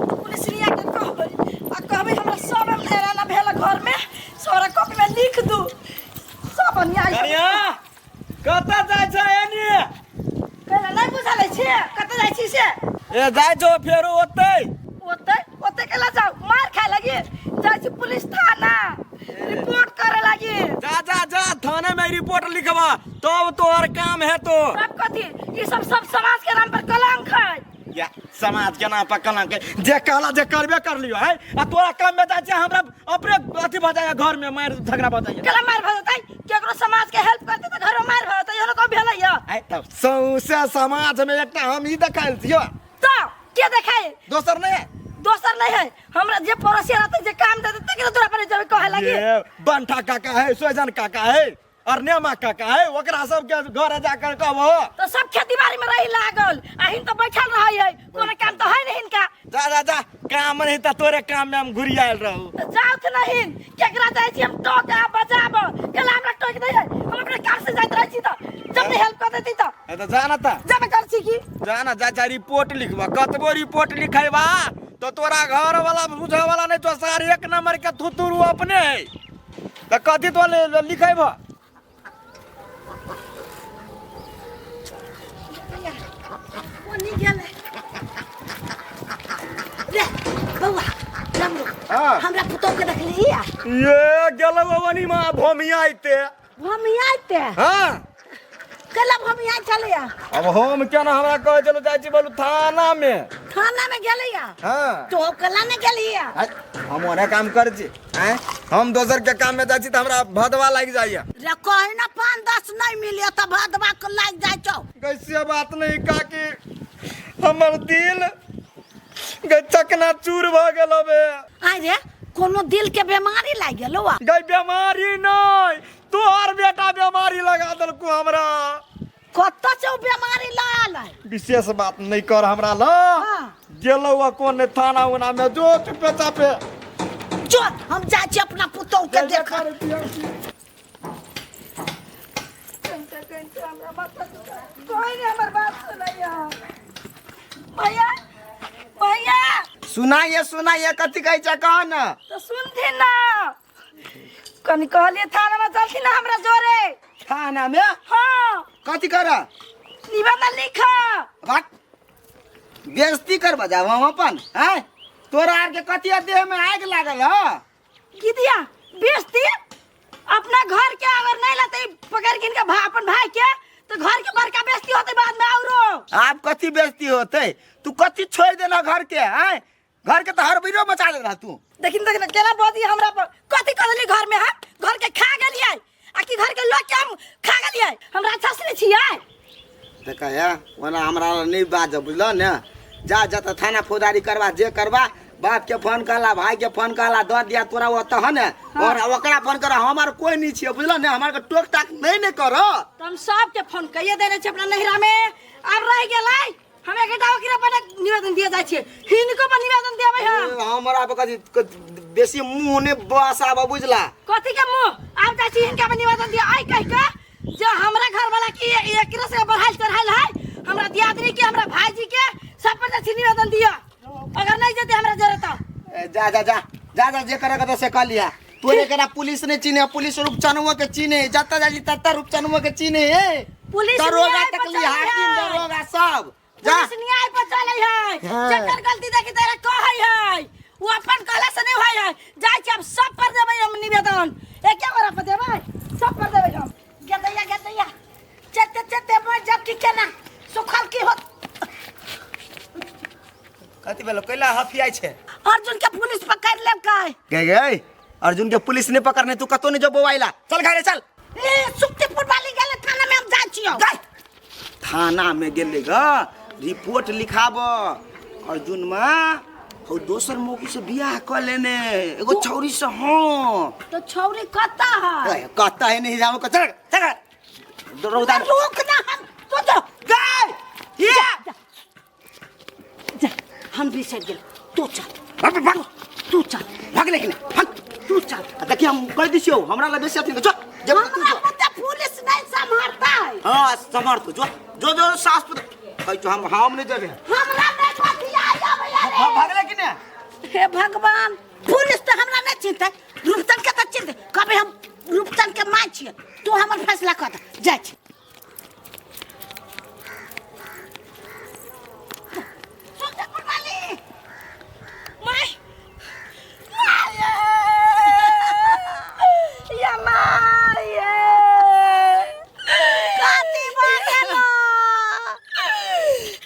तो पुलिस लिया के कहबै आ कहबै हमरा सब हेराना भेल घर में सारा कॉपी में लिख दू सब अन्याय। कनिया कतऽ जाइ छै एनी? कहला नहीं बुझल छै कतऽ जाइ छी से? ए जाइ छौ फेरो ओतै। ओतै ओतै केला जाउ मार खाय लगी जाइ छी पुलिस थाना रिपोर्ट करे लगी। जा जा जा थाने में रिपोर्ट लिखवा तब तोहर काम है तो। सब कथी ई सब सब समाज के नाम पर कलंक है। या समाज के नाम पर कलंक है जे कहला जे करबे कर लियो है आ तोरा काम में जाइ छै हमरा अपने अथी भ जाय घर में मार झगड़ा भ जाय। केला मार भ जतै केकरो समाज के हेल्प करते त घर में मार भ जतै एहनो को भेलै या? आइ तब सौंसे समाज में एकटा हम ई देखायल छियो तो के देखाय? दोसर नहीं है। दोसर नहीं है हमरा जे पड़ोसी रहते जे काम देते तकरे तोरा पर जब कहे लगी। ये बंठा काका है सोजन काका है और नेमा काका है ओकरा सब के घर जाकर कहबो तो सब खेती बाड़ी में रही लागल आ हिन तो बैठल रही है कोनो काम तो है नहीं हिनका। जा जा जा काम नहीं त तोरे काम में हम घुरी आयल रहू। तो जाउ त नहीं केकरा जाइ छी हम टोका बजाब केला हमरा टोक दे है हम अपने काम से जाइत रहै छी त जब नहीं हेल्प कर देती त ए त जा ना त जब कर छी की जा ना जा जा रिपोर्ट लिखबा कतबो रिपोर्ट लिखेबा तो तोरा घर वाला बुझे वाला नहीं तो सार एक नंबर के थुथुरू अपने है त कथी तो लिखेबा? ओनी गेलै रे बौआ रामरू हमरा पुतोह के देखली या? ये गेलौ ओनी मा भोमिया आइते। भोमिया आइते? हां केला भोमिया चलैया? अब हम केना हमरा कहै चलो जाइ छी बोलू थाना में। थाना में गेलैया? हां तो केला ने गेलिया? हम ओने काम कर छी हैं हम दोसर के काम में जाइ छी त हमरा भदवा लागि जाइया। रे कहीं ना 5-10 नहीं मिले त भदवा के लागि जाइ छौ। कैसे बात नहीं काकी हमर दिल गई चकना चूर भ गेल बे। आइ रे कोनो दिल के बीमारी लागि गेलौ? गई बीमारी नहीं तोहर बेटा बीमारी लगा देलको हमरा। कतऽ से उ बीमारी लायल है? विशेष बात नहीं कर हमरा ल गेलौ कोन थाना उना में जो चुपे चापे। जो हम जाइ छी अपना पुतोह के देख। कोई नहीं हमर बात सुनैया। भैया भैया सुनाइए सुनाइए कथी कहै छै कह न। तो सुनथिन ना कनी कहलिए थाना में चलथिन ना हमरा जोरे। थाना में? हाँ। कथी कर? निवेदन लिख। बात बेइज्जती कर बजाब हम अपन हैं तोरा आर के कथी देह में आगि लागल ह? गिदिया बेइज्जती अपना घर के अगर नहीं लाते पकड़ के इनका अपन भाई के तो घर के बड़का बेइज्जती होते बाद में औरो। आप कथी बेइज्जती होते? तू कथी छोड़ देना घर के हैं? घर के तो हर बीरो बचा देना तू। देखिन देखिन केना बजी हमरा पर कथी कर देली घर में हम घर के खा गेलियै आ कि घर के लोग के हम खा गेलियै हमरा अच्छा से नहीं छियै। देखा है ओना हमरा नहीं बाज बुझल ने जा जा त थाना फौजदारी करवा जे करवा बाप के फोन कहला भाई के फोन कहला दऽ दिया तोरा ओतऽ ह ने और ओकरा फोन कर हमार कोई नहीं छियै बुझल ने हमार के टोक टाक नहीं ने कर। तो हम सबके फोन कहिए देने छियै अपना नैहरा में अब रह गेलै हम एकटा ओकरा पर निवेदन दिए जाइ छियै हिनको पर निवेदन देबै हम। हमरा पर कथी बेसी मुंह ने बसाब बुझला। कथी के मुंह? आब जाइ छी हिनका पर निवेदन दिए आइ कहि के जे हमरा घर वाला की एकरे से बढ़ाइल चढ़ाइल है हमरा दियादनी के हमरा भाईजी के सब पर जाइ छी निवेदन दिए अगर नहीं जेते हमरा जरूरत। जा जा जा जा जा जे करे के से कर लिया तोरे एकरा पुलिस ने चिन्हे पुलिस रूपचनुआ के चिन्हे जता जाजी तता रूपचनुआ के चिन्हे हे पुलिस दरोगा न्याय पर तकली चलै हाकिम है। दरोगा सब जा। पुलिस न्याय पर चलै है हाँ। जकर गलती देखी तेरा कहै है वो अपन कहला से नहीं होय है जाइ छी अब सब पर देबै हम निवेदन एके गोरा पर देबै सब पर देबै हम। गेदैया गेदैया चलते चलते मर जब की केना सुखल की होत। कथी भेलो कैला हफियाइ छै अर्जुन के पुलिस पकड़ लेलकै गए गए अर्जुन के पुलिस ने पकड़ने तू कतो नहीं जो बौआइला चल घरे चल ए सुक्तिपुर वाली गेले थाना में हम जाइ छियौ गए थाना में गेले ग रिपोर्ट लिखाब अर्जुन माँ हो दोसर मौकी से बियाह क लेने एगो छौरी से हाँ तो छौरी कता है ए, कहता है नहीं जाओ चल चल रौदा रुक ना हम तो जो गए ये जा हम बिसर गेल तू चल भाग भाग तू चल भाग लेकिन भाग तू चल आ देखिए हम कह दिसियो हमरा लगे से अथी जो जब तू हमरा जो पुते पुलिस नहीं संभालता है हां समर्थ जो जो जो सास पुत कह जो हम नहीं जेबे हमरा नहीं पतिया आवे भाग भाग लेकिन रे हे भगवान पुलिस तो हमरा नहीं चिंता रूपचंद के तो चिंता कभी हम रूपचंद के माय छियै तू हमर फैसला कर दे जाइ छी सुखदेपुर वाली माय माय या माय कथी भऽ गेलो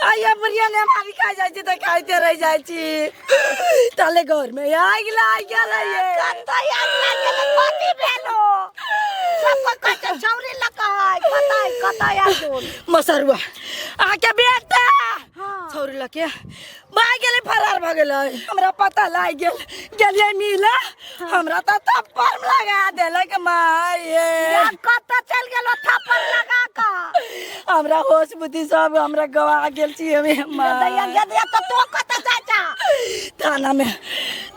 आया बुढ़िया ने मारी खा जाइ छी तऽ खाइते रहि जाइ छी ताले घर में आगि लागि गेल ये कतऽ आगि लागि गेलै कथी भेलो सब कोइ कहै छै छौरी लऽ कऽ है कतऽ कतऽ अर्जुन मसरुआ आके बेटा हाँ। छौरी लके भाग गेलै फरार भऽ गेलै हमरा पता लागि गेल गेलियै मिला हमरा तऽ थप्पड़ लगा देलक माय यार कतऽ चलि गेलो थप्पड़ लगा कऽ हमरा होश बुद्धि सब हमरा गवा गेल छी हमे दैया गे दैया तऽ तू कतऽ जाइ छा थाना में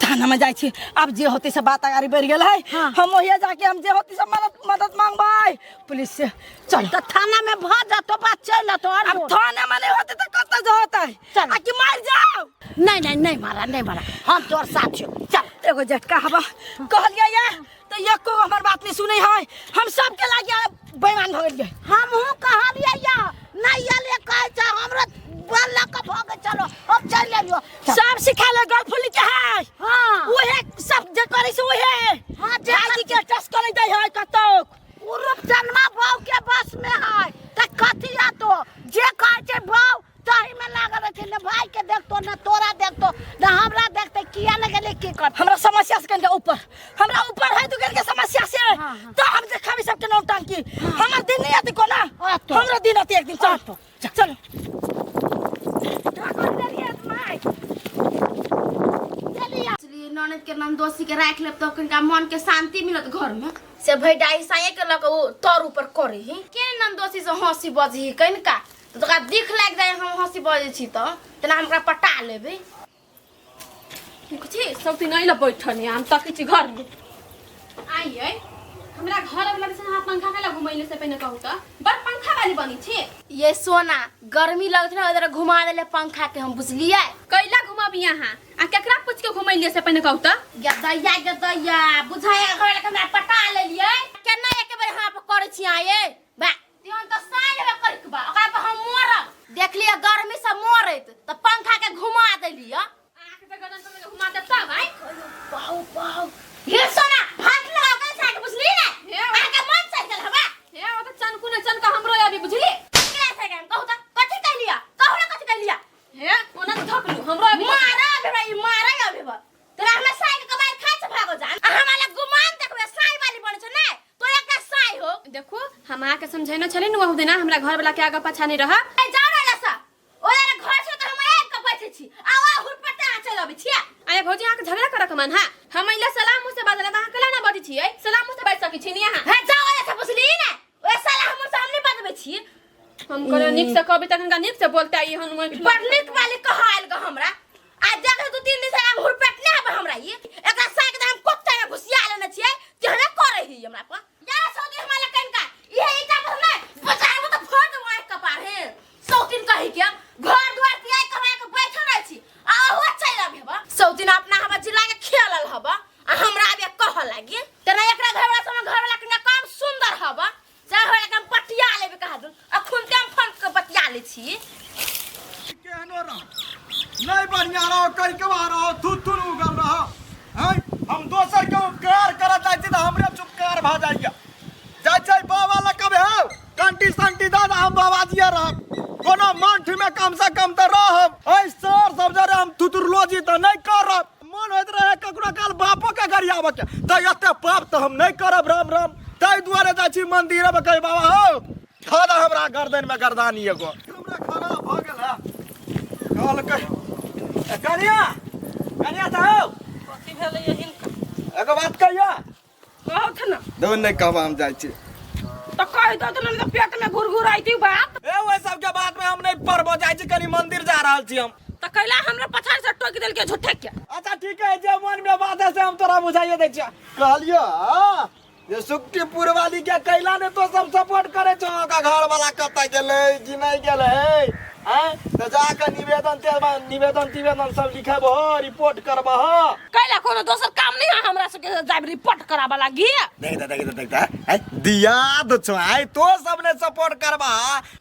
थाना में जाइ छी आब जे होतै से बात अगाड़ी बढ़ि गेल है हाँ। हम ओहिया जाके हम जे होतै से मदद मदद मांगबै पुलिस से चल तऽ थाना में भऽ जतो बात चलि अतो अब अर्जुन थाना में नहीं होते तो कतऽ जे होतै चल। आ कि मार जाओ नहीं नहीं नहीं मारा नहीं मारा हम तोर साथ छियो चल एगो झटका हवा कहलियै ये तो एको हमर बात नहीं सुनै है हम सबके लागे बेईमान भऽ गेलियै हमहूँ कहलियै या नहीं अले कहै छै हमरो बल लऽ कऽ भऽ चलो हम चलि एलियो सब सिखा ले गलफुली के है हाँ उहे सब जे करै छै उहे हाँ, जे भाईजी के टस करै दै है कतौ उ रूपचनमा बहू के बस में है तऽ कथी आतो जे कहै छै बहू ताही में लागल रहै छै ने भाई के देखतो ने तोरा देखतो ने हमरा देखते किया ने गेलै की करतै हमरा समस्या से कनिका ऊपर हमरा ऊपर है तू के समस्या से हाँ, हाँ। तो हम देखाबी सबके नौटंकी हमर दिन नहीं आती कोना आतो। हमरा दिन आती एक दिन चल आतो। चलो इसलिए ननद के ननदोसी के राख लेब तब कनिका मन के शांति मिलत घर में से भैडाई साये के लक ओ तर ऊपर करे ही के ननदोसी से हंसी बजही कनिका तो ओकरा दिख लागि जाय हम हंसी बजै छी तऽ तेना हम ओकरा पटा लेबै कुछ सब दिन अइला बैठल है हम तकै छी घर में आइए हमरा घर वाला से अहाँ पंखा कैला घुमैले से पहिने कहू तऽ बड़ पंखा वाली बनी छी ये सोना गर्मी लगत ना उधर घुमा देले पंखा के हम बुझलियै कैला घुमाबी अहाँ आ केकरा पूछ के घुमैलिए से पहिने कहू तऽ गदैया गदैया बुझाय घर के हमरा पटा लेलियै केना एक बेर हां पर करै छी आये बा तिहन तऽ साइन हेबे करै के बा ओकरा पर हम मरब देखलियै गर्मी से मरैत तऽ पंखा के घुमा देलियै अहाँके तऽ गर्दन पर घुमा देब तब आइ पाउ पाउ हे सोना भात लगा के साथ बुझली ने हे, अहाँ के मन चढ़ गेल हवा हे ओ तऽ चनकू ने चनका हमरो आबी बुझली केकरा से हम कहू तऽ कथी कहलिया कहू ना कथी कहलिया हे ओना तऽ धकलू हमरो आबी मारा अभी बा, ई मारा अभी बा। तोरा हमरा साई के कमाई खाइ छै भागो जान आ हमरा गुमान देखबे साई वाली बनै छै नै तो एकटा साई हो देखू हम अहाँके समझेने छली ने ओहू दिना हमरा घर वाला के आगा पाछा नहीं रह ए जाओ ना लसा ओला घर से तऽ हम आबि के बैठे छी आ ओ हुरपटा चल अबै छियै अरे भौजी अहाँके झगड़ा करऽ के मन हा हम अइला सलाम मुँह से बाजला तऽ अहाँ केला ना बजै छियै सलाम मुँह से बाजि सकै छी नी अहाँ हे जाओ ओला से बुझली ने ओए साला हमर से हम नहीं बजबै छी हम कहलियै नीक से कहबै तखन नीक से बोलते ई हनुमान बड़ नीक वाली कहा आयल ग हमरा आ देख दू तीन दिन से हम हुरपेट नहीं आबे हमरा ई एकरा साग हम कोत्ता में घुसिया लेने छियै तेहने करे ही हमरा पर यार सौदी हमरा कनका इहे ईटा पर नै बचाबो त फोड़ देबो आँख कपार हे सौतीन कही के घर द्वार तियाई कमा के बैठल रहै छी आ अहुआ चलि आबि हेबा सौतीन अपना हमरा जिला के खेलल हबा आ हमरा आबे कह लागी तेना एकरा घरवाला से हमर घरवाला कनिका कम सुंदर हबा चाहे होला के हम पटिया लेबे कहा दून अखुन ते हम फोन के बतिया ले छी केहनो रह नहीं बढ़िया रहो करिकवा रहो थुथुन उगल रहो हैं हम दोसर के उपकार करत जाइ छी तऽ हमरे चुपकार भऽ जाइया जाइ छै बाबा लग कभी हौ कंटी संटी दऽ दऽ हम बाबाजिए रहब कोनो मंठ में कम से कम तऽ रहब ऐ सर सब जरे हम थुथुरलो भौजी तऽ नहि करब। मन होइत रहे ककरो काल बापो के गरियाबऽ के, तऽ एते पाप तऽ हम नहि करब। राम राम। ताहि दुआरे जाइ छी मंदिर में, कही बाबा हो धऽ दे हमरा गर्दन में गर्दानी एगो, हमरा खराब भऽ गेल है। कहलकै ए, कनिया कनिया साहब। कथी भेलै हिनका? एगो बात कहिया? कहत न। दो नहि कहब, हम जाइ छी। तऽ कहि दो तऽ, नहि तऽ पेट में घुरघुराइती बात। ए, ओहि सबके बात में हम नहि पड़बो। जाइ छी कनी मंदिर जा रहल छी हम। तऽ कैला हमरा पछाड़ से टोकि देलकै झूठे के? अच्छा ठीक है, जे मन में बात है से हम तोरा बुझाइए दै छियै। कहलियो जे सुखटीपुर वाली के कैला ने तो सब सपोर्ट करे छौ, ओकर घर वाला कतऽ गेलै कि नहि गेलै? आँय, तऽ जाकऽ निवेदन निवेदन तिवेदन सब लिखेबहो, रिपोर्ट करबहो। कैला कोनो दोसर काम नहीं है हमरा सबके जाब रिपोर्ट कराबऽ लागी? देख दे, देख दे, देख दे, आँय, दियाद छौ। आइ तो सब ने सपोर्ट करबा,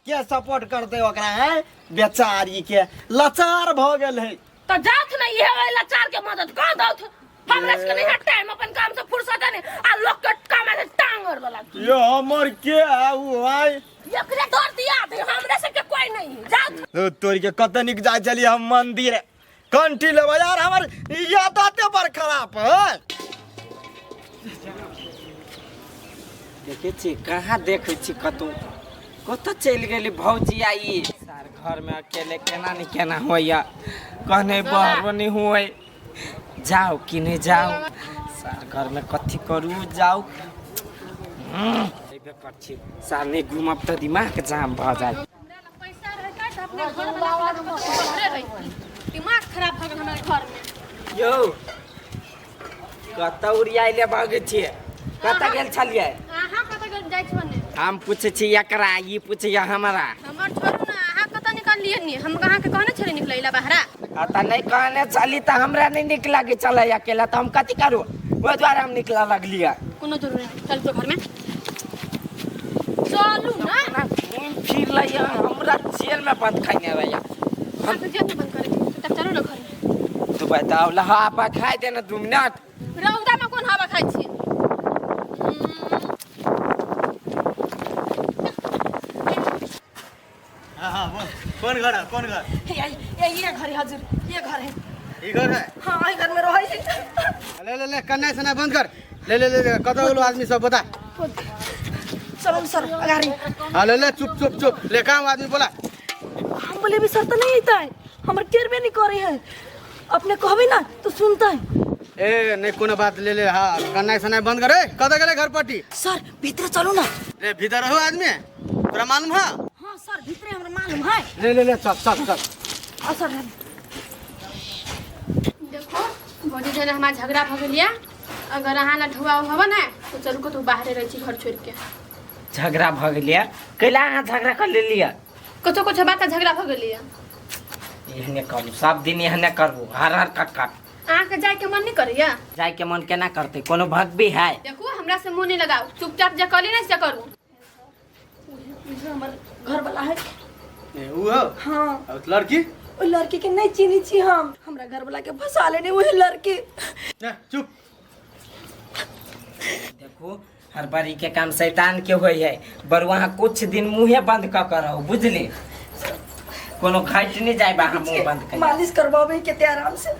के सपोर्ट करतै ओकरा? आँय, बेचारी के लाचार भऽ गेल है। तऽ जाथ ने, इहे वाला लाचार के मदद कर दौथ। हमरा सबके नहीं है टाइम, अपन काम से फुर्सत नहीं आ लोग के काम से टांग और वाला। ये हमर के है उ? आइ एकरे तोर दिया दे, हमरा सबके कोई नहीं है, जाथ। तोरी के, कते नीक जाइ छलियै हम मंदिर कंठी लेबै यार, हमर यादाते बड़ खराब है। देखै छी कहाँ देखै छी, कतौ कतऽ चलि गेली भौजी? आई सार घरमे अकेले केना नहि केना होइया, कहने बहरो नहि होइ। जाउ कि नहि जाउ? सार घरमे कथी करू? जाउ, अयबे कर छी। सार नहि घूमब तऽ दिमाग जाम भऽ जायत। पैसा रहता तऽ अपने घर वाला रहे, दिमाग खराब भऽ गेल हमरा घर में। यौ, कतऽ उड़ियाइले भागै छियै? कतऽ गेल छलियै? अहाँ कतऽ गेल जाइ छी ने? हम पूछै छी एकरा, ई पूछैया हमरा। हमर छोड़ू ने, अहाँ कतऽ निकललियै नि? हम अहाँके कहने छलियै निकलै ला बाहरा? आ तऽ नहि कहने छली तऽ हमरा नहि नीक लागै छलै अकेला, तऽ हम कथी करू? ओहि दुआरे हम निकलऽ लगलियै। कोनो जरूरी नहि, चल तो घर में चलू ना। अपना घूमि फिर लैया, हमरा जेल में बंद खैने रहैया। हम तऽ जेल में बंद करै छी, चुपचाप चलू ना घर में। तू बताउ ला हवा खाइ दे ने 2 मिनट। रौदा में कोन हवा खाइ छी? हाँ हाँ, बोल, कौन घर है, कौन घर? ये घर है हजुर, ये घर है। ई घर है? हाँ, एहि घर में रहै छी। ले ले ले, कन्ना सुना बंद कर। ले ले ले ले, कतऽ गेलो आदमी सब, बता। चलो सर, अगाड़ी। हाँ, ले ले, चुप चुप चुप, ले, कहाँ आदमी, बोला। हम बोले भी सर तो नहीं अइतै, हमर केरबे नहीं करे है। अपने कहबे ना तो सुनतै। ए, नहीं कोनो बात, ले ले। हाँ, कन्ना सुना बंद कर। ए, कतऽ गेलै घर पट्टी? सर, भीतर चलू ना। रे, भीतर रहो आदमी, तोरा मालूम है? हाँ सर, भीतरे हमरा मालूम है। ले ले ले, चल चल चल। आ सर। देखो भौजी, जन हमार झगड़ा भऽ गेल यऽ, अगर अहाँ ला ढुआ हब ने तो चलू कतहु बाहरे रहै छी घर छोड़ि के। झगड़ा भऽ गेलियै? कैला अहाँ झगड़ा कर लेलियै? कतहु कुछ बात झगड़ा भऽ गेल यऽ। एहने करू, सब दिन एहने करू, हर हर कट कट। अहाँके जायके मन नहि करैया? जायके मन केना करतै? कोनो भगबी है? देखू, हमरा से मुँह नहि लगाउ, चुपचाप जे कहली ने से करू। उहे हमर घर वाला है। ए, ऊ हो? हाँ। और लड़की? ओहि लड़की के नहीं चिन्है छी हम। हमरा घर वाला के फंसा लेने वही लड़की। ए, चुप। देखू, हड़बड़ी के काम शैतान के होइ है। बड़ वहाँ कुछ दिन मुँहे बंद कऽ के रहू, बुझली? कोनो घटि नहि जाय बा मुँह बंद कर। मालिश करवाबे केते आराम से।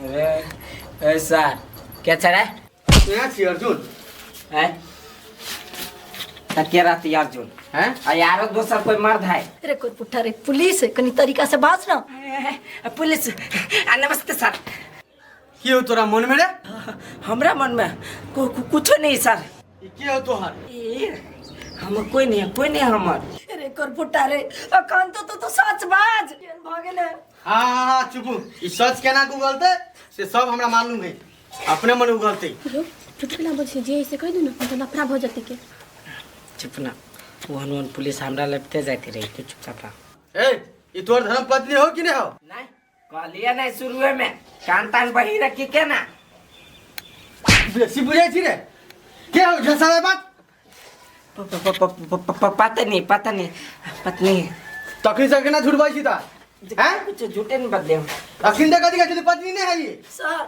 रे ऐसा क्या चला? यहाँ छी अर्जुन। है तऽ के रहती अर्जुन? हैं? आ यारो दोसर कोई मर्द है? रे कोई पुट्ठा रे, पुलिस है, कनी तरीका से बाज ना। पुलिस आ, नमस्ते सर। की हो तोरा मन में रे? हमरा मन में कुछो नहीं सर। ई के हो तोहर? ई, हमर कोई नहीं है, कोई नहीं है हमर। रे कर पुट्ठा रे, अखन तो तू तो सच बाज, केहन भऽ गेलै? हाँ हाँ हाँ, चुप। ई सच केना के उगलते से सब हमरा मालूम है, अपने मन उगलते। यौ, चुटकुला बजै जे ऐसे कहि दू ने तऽ लफड़ा भऽ जेतै के। चुप ना, ओहन ओहन पुलिस हमरा लपते जाते रही, तू चुपचाप रह। ए, ई तोहर धर्म पत्नी हो कि नहीं हो? नहीं, कहलिए नहीं शुरुए में, कान तान बही रखी के ना। बेसी बुझै छी रे, के हो झसावे बात? पत्नी, पत्नी, पत्नी। तखनी से केना झूठ बाजै छी ता हैं? कुछ झूठे नहीं बदले हम। अखिन देखा दिखा छली, पत्नी नहीं है ये। सर।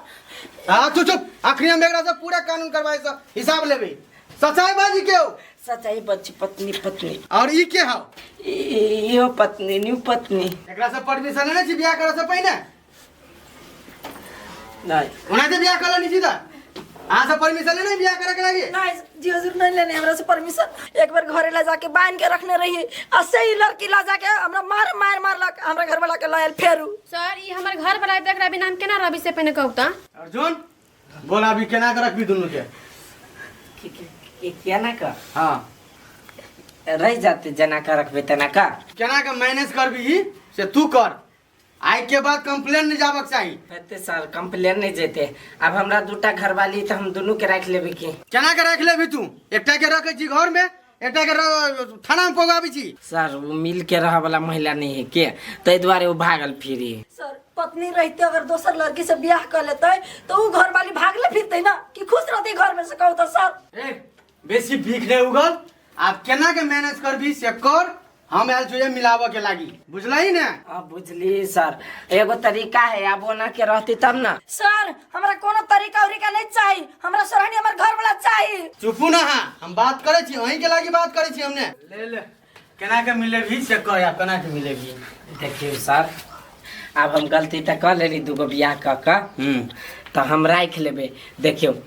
हाँ, चुप चुप। अखनी हम एकरा से पूरा कानून करवाए से हिसाब लेबे। सच्चाई बाजी के हो? सच्चाई बच्ची पत्नी पत्नी। और ई के हौ? इहो पत्नी, न्यू पत्नी। एकरा से परमिशन लेने छी बियाह करे से पहिने? नहीं। ओना से बियाह कर लेने छी त अहाँ से परमिशन लेने बियाह करे के लागी? नहीं जी हुजूर, नहीं लेने हमरा से परमिशन। एक बार घरे ला जाके बांध के रखने रही आ सही लड़की ला जाके हमरा मार मार मारलक, हमरा घर वाला के लायल फेरू। सर ई हमर घर वाला देख रहा बिना हम केना रहबी से पहिने कहू त। अर्जुन बोल अभी केना के रखबी दुनू के? केना का? हाँ रह जाते जना का रखबे तना का। केना के मैनेज करबी से तू कर, आई के बाद कंप्लेन नहीं जाबक चाही। हेते सर कंप्लेन नहीं जेते, अब हमरा दूटा घरवाली त हम दुनू के राख लेबे की? केना के राख लेबी तू? एकटा के रखे छी घर में, एकटा के थाना में पगाबी छी। सर वो मिल के रह वाला महिला नहीं है के, तै दुआरे वो भागल फिरी। सर पत्नी रहते अगर दोसर लड़की से ब्याह कर लेते तो वो घर वाली भागले फिरते ना कि खुश रहते घर में से कहू तो सर। ए बेसी भीख नहीं उगल, आप केना के मैनेज करबी से कर, हम आयल छो मिलाबऽ के लागी, बुझलही ने? अब बुझली सर, एगो तरीका है, अब ओना के रहती तब ना। सर हमरा कोनो तरीका उरीका नहीं चाहिए, हमरा सोरहनी हमर घर वाला चाहिए। चुपू ना, हाँ हम बात करे छी, अहीं के लागी बात करे छी हमने। ले ले केना के मिलेबी से कह, या केना के मिलेबी? देखियो सर अब हम गलती त कर लेली दूगो बियाह क के, त हम राख लेबे। देखियो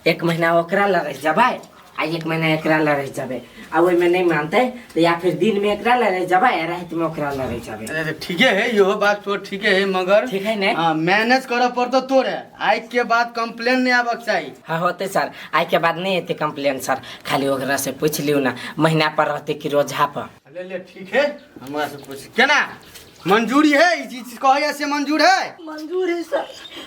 एक महीना ओकरा लग रह जबै आ एक महीना एकरा लग रह जबै, आ ओहिमे नहीं मानते तो या फिर दिन में एकरा लग रह जबै आ रात में ओकरा लग रह जबै। अरे ठीके है यो बात तो ठीके है, मगर ठीक है ने? हाँ मैनेज करे पड़तो तोरे, आई के बाद कंप्लेन नहीं आबक चाहिए। हाँ होते सर, आई के बाद नहीं एते कंप्लेन सर, खाली ओकरा से पूछ लियो ना महीना पर रहते कि रोजा पर। ले ले ठीक है, हमरा से पूछ केना मंजूरी है ई चीज कहे से मंजूर है? मंजूर है सर,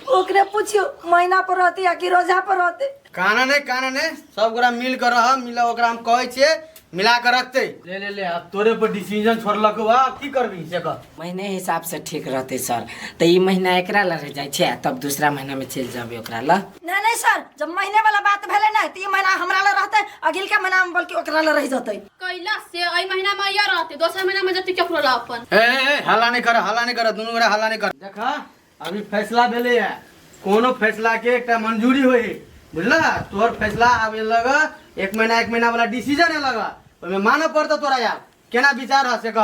ओकरे पूछियो महीना पर रहते या कि रोजा पर रहते। काना नहीं सब गोरा मिल कर रह, मिला ओकरा हम कहै छियै मिला के रखते। ले ले ले अब तोरे पर डिसीजन छोड़लक बा, की करबी से कह। महीने हिसाब से ठीक रहते सर, त ई महीना एकरा लग जाइ छै तब दूसरा महीना में चल जाबे ओकरा ल। नहीं नहीं सर, जब महीने वाला बात भेले ना त ई महीना हमरा ल रहते, अगिल के महीना में बल्कि ओकरा ल रह जतै। कैला से एई महीना में या रहते दोसर महीना में जति केकरो ल अपन। ए ए हल्ला नहीं कर, हल्ला नहीं कर, दुनू गोरा हल्ला नहीं कर। देखा अभी फैसला भेले है, कोनो फैसला के एकटा मंजूरी होई, बुझला? तोहर फैसला आबे लगा एक महीना वाला डिसीजन है लगा, ओमे मानऽ पड़तो तोरा। यार केना विचार है से कह।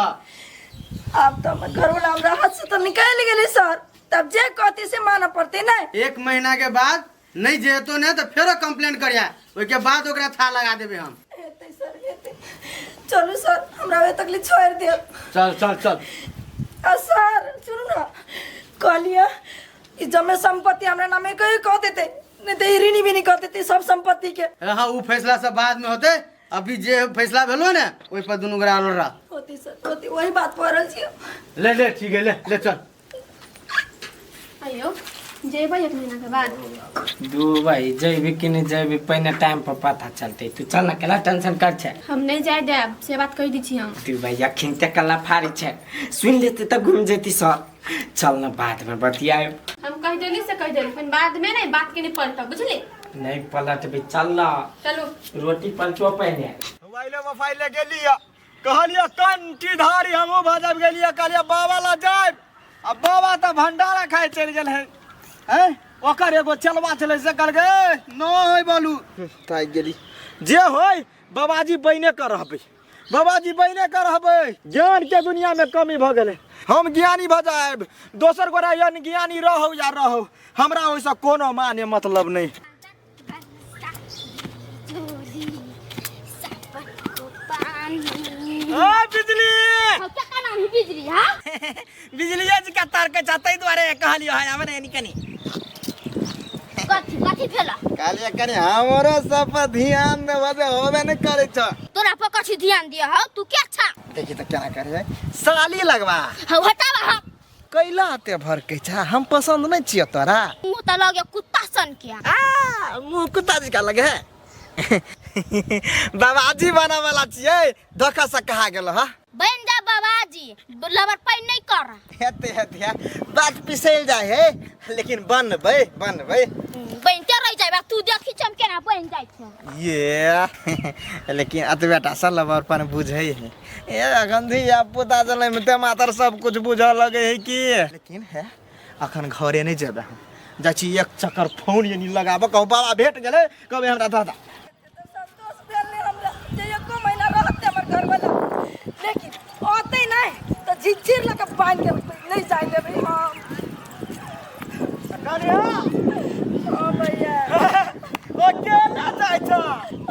अब तो हमर घर वाला हमरा हाथ से तो निकल गेलै सर, तब जे कहती से मानऽ पड़ते ना। एक महीना के बाद नहीं जेतो ने तो फेरो कंप्लेन करिया, ओइके बाद ओकरा था लगा देबे हम। हेतै सर हेतै, चलू सर हमरा ओइ तकली छोड़ देब। चल चल चल। आ सर सुनू ना, कहलिए ई जमे संपत्ति हमरा नामे कहि कह देते, नहीं तो ऋणी भी नहीं कर देते सब संपत्ति के। हाँ वो फैसला सब बाद में होते, अभी जे फैसला भेलो ने ओइ पर दुनू गोरा आलो रह। होती सर होती, वही बात पड़ल छी। ले ले ठीक है, ले ले चल। आयो जेबै एक महीना के बाद। दू भाई जेबी कि नहीं जेबी पहिने टाइम पर पता चलते। तू चल ना केला टेंशन कर छे। हम नहीं जाय देब से बात कहि दै छी हम। तू भाई अखिन ते कला फाड़ी छे, सुन लेते त घूम जेती सर। चल ना बाद में बतियाए। हम कहि देली से कहि देली, फिर बाद में नहीं बात के नहीं पलट, बुझली? नहीं पलट भी, चल ना चलो रोटी पलटो पहिने। मोबाइले मोबाइले गेलिया कहलिया कंटी धारी हमहूँ भजब गेलिया, कहलिया बाबा ला जायब, आ बाबा तऽ भंडारा खाइ चलि गेल है। हैं ओकर एगो चलवा छलै से कहलकै नहि बोलू थाकि गेली, जे होय बाबाजी बने कर रहबै, बाबाजी बने कर रहबै। ज्ञान के दुनिया में कमी भऽ गेलै, हम ज्ञानी भऽ जायब, दोसर गोरा ज्ञानी रहौ या रहौ, हमरा ओहिसँ कोनो माने मतलब नहि। बिजली बिजली, हाँ बिजलिया जी का तार के चाहते दुआरे कहलियो है आवे ने कनी कथी कथी भेला? कहलिए कनी हमरो सब पर ध्यान देबो जे होबे नै करै छ। तोरा पर कथी ध्यान दिया हौ? तू के छा? देखी त केना करे साली लगवा। हौ हटावा हम। कैला ते भरकै छ, हम पसंद नै छियो तोरा। मुंह त लगे कुत्ता सन के। आ मुंह कुत्ता जी का लगे है। बाबाजी बना वाला छियै, धोखा से कहा गेल हा। बन जा बाबाजी, लबर पाई नहीं कर। हेते हेते बात पिसल जाय है, लेकिन बनबै बनबै बनते रह जाय, तू देखी चमके ना बन जाय छै। ये लेकिन अतबे टा से लबर पान बुझै है, ए अगंधी या पुता जलै में ते मातर सब कुछ बुझऽ लगे है की। लेकिन है अखन घरे नहीं जेबै हम, जाइ छी एक चक्कर फोन यानी लगाबऽ, कहू बाबा भेट गेलै, कहबै हमरा दादा। संतोष भेल नै हमरा जे एको हमर घर वाला लेकिन औते नहीं तो झिझिर लऽ के बांध के रखबै नहीं जाय देबै हम। कनिया हाँ भैया। अकेला जाइ छ?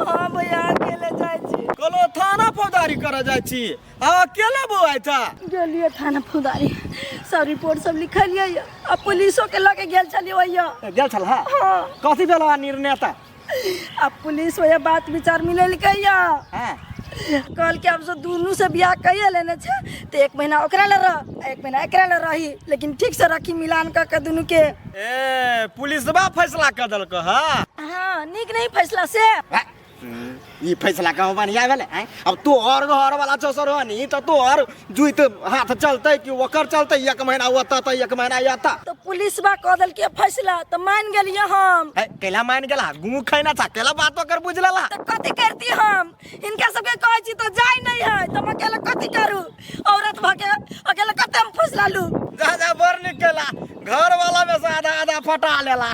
हाँ भैया, अकेले जाइ छी। कहलो थाना फौजदारी करऽ जाइ छी आ अकेला बौआइ छ? गेलियै थाना फौजदारी, सब रिपोर्ट सब लिखलियै आ पुलिसो के लऽ के गेल छलियै ओहिया। गेल छल? हाँ। हाँ। कथी भेल निर्णय तऽ? आ पुलिस वएह बात विचार मिलेलकै या हाँ कहल कि आब से दुनू से बियाह कहिए लेने छै तऽ एक महीना ओकरा ले रह, एक महीना एकरा ले रही, लेकिन ठीक से रखी मिलान कऽ के दुनू के। ए पुलिसबा फैसला कऽ देलको? हाँ। हाँ, नीक नहीं फैसला से? ई फैसला कहाँ बढ़िया भेलै आँय? अब तोहर घर वाला छौ सरहनी तऽ तोहर जुइत हाथ चलतै कि ओकर चलतै? एक महीना ओतऽ तऽ एक महीना एतऽ। तऽ पुलिसबा कऽ देलकै फैसला तऽ मान गेलियै हम। है, कैला मान गेला? गुँ खैना छा, कैला बात ओकर बुझि लेला? तऽ कथी करती हम? हिनका सबके कहै छी तऽ जाय नहीं है, तऽ हम अकेले कथी करू? औरत भऽ के अकेले कते हम फैसला लू? जा जा, बड़ नीक केला, घर वाला में से आधा आधा फटा लेला।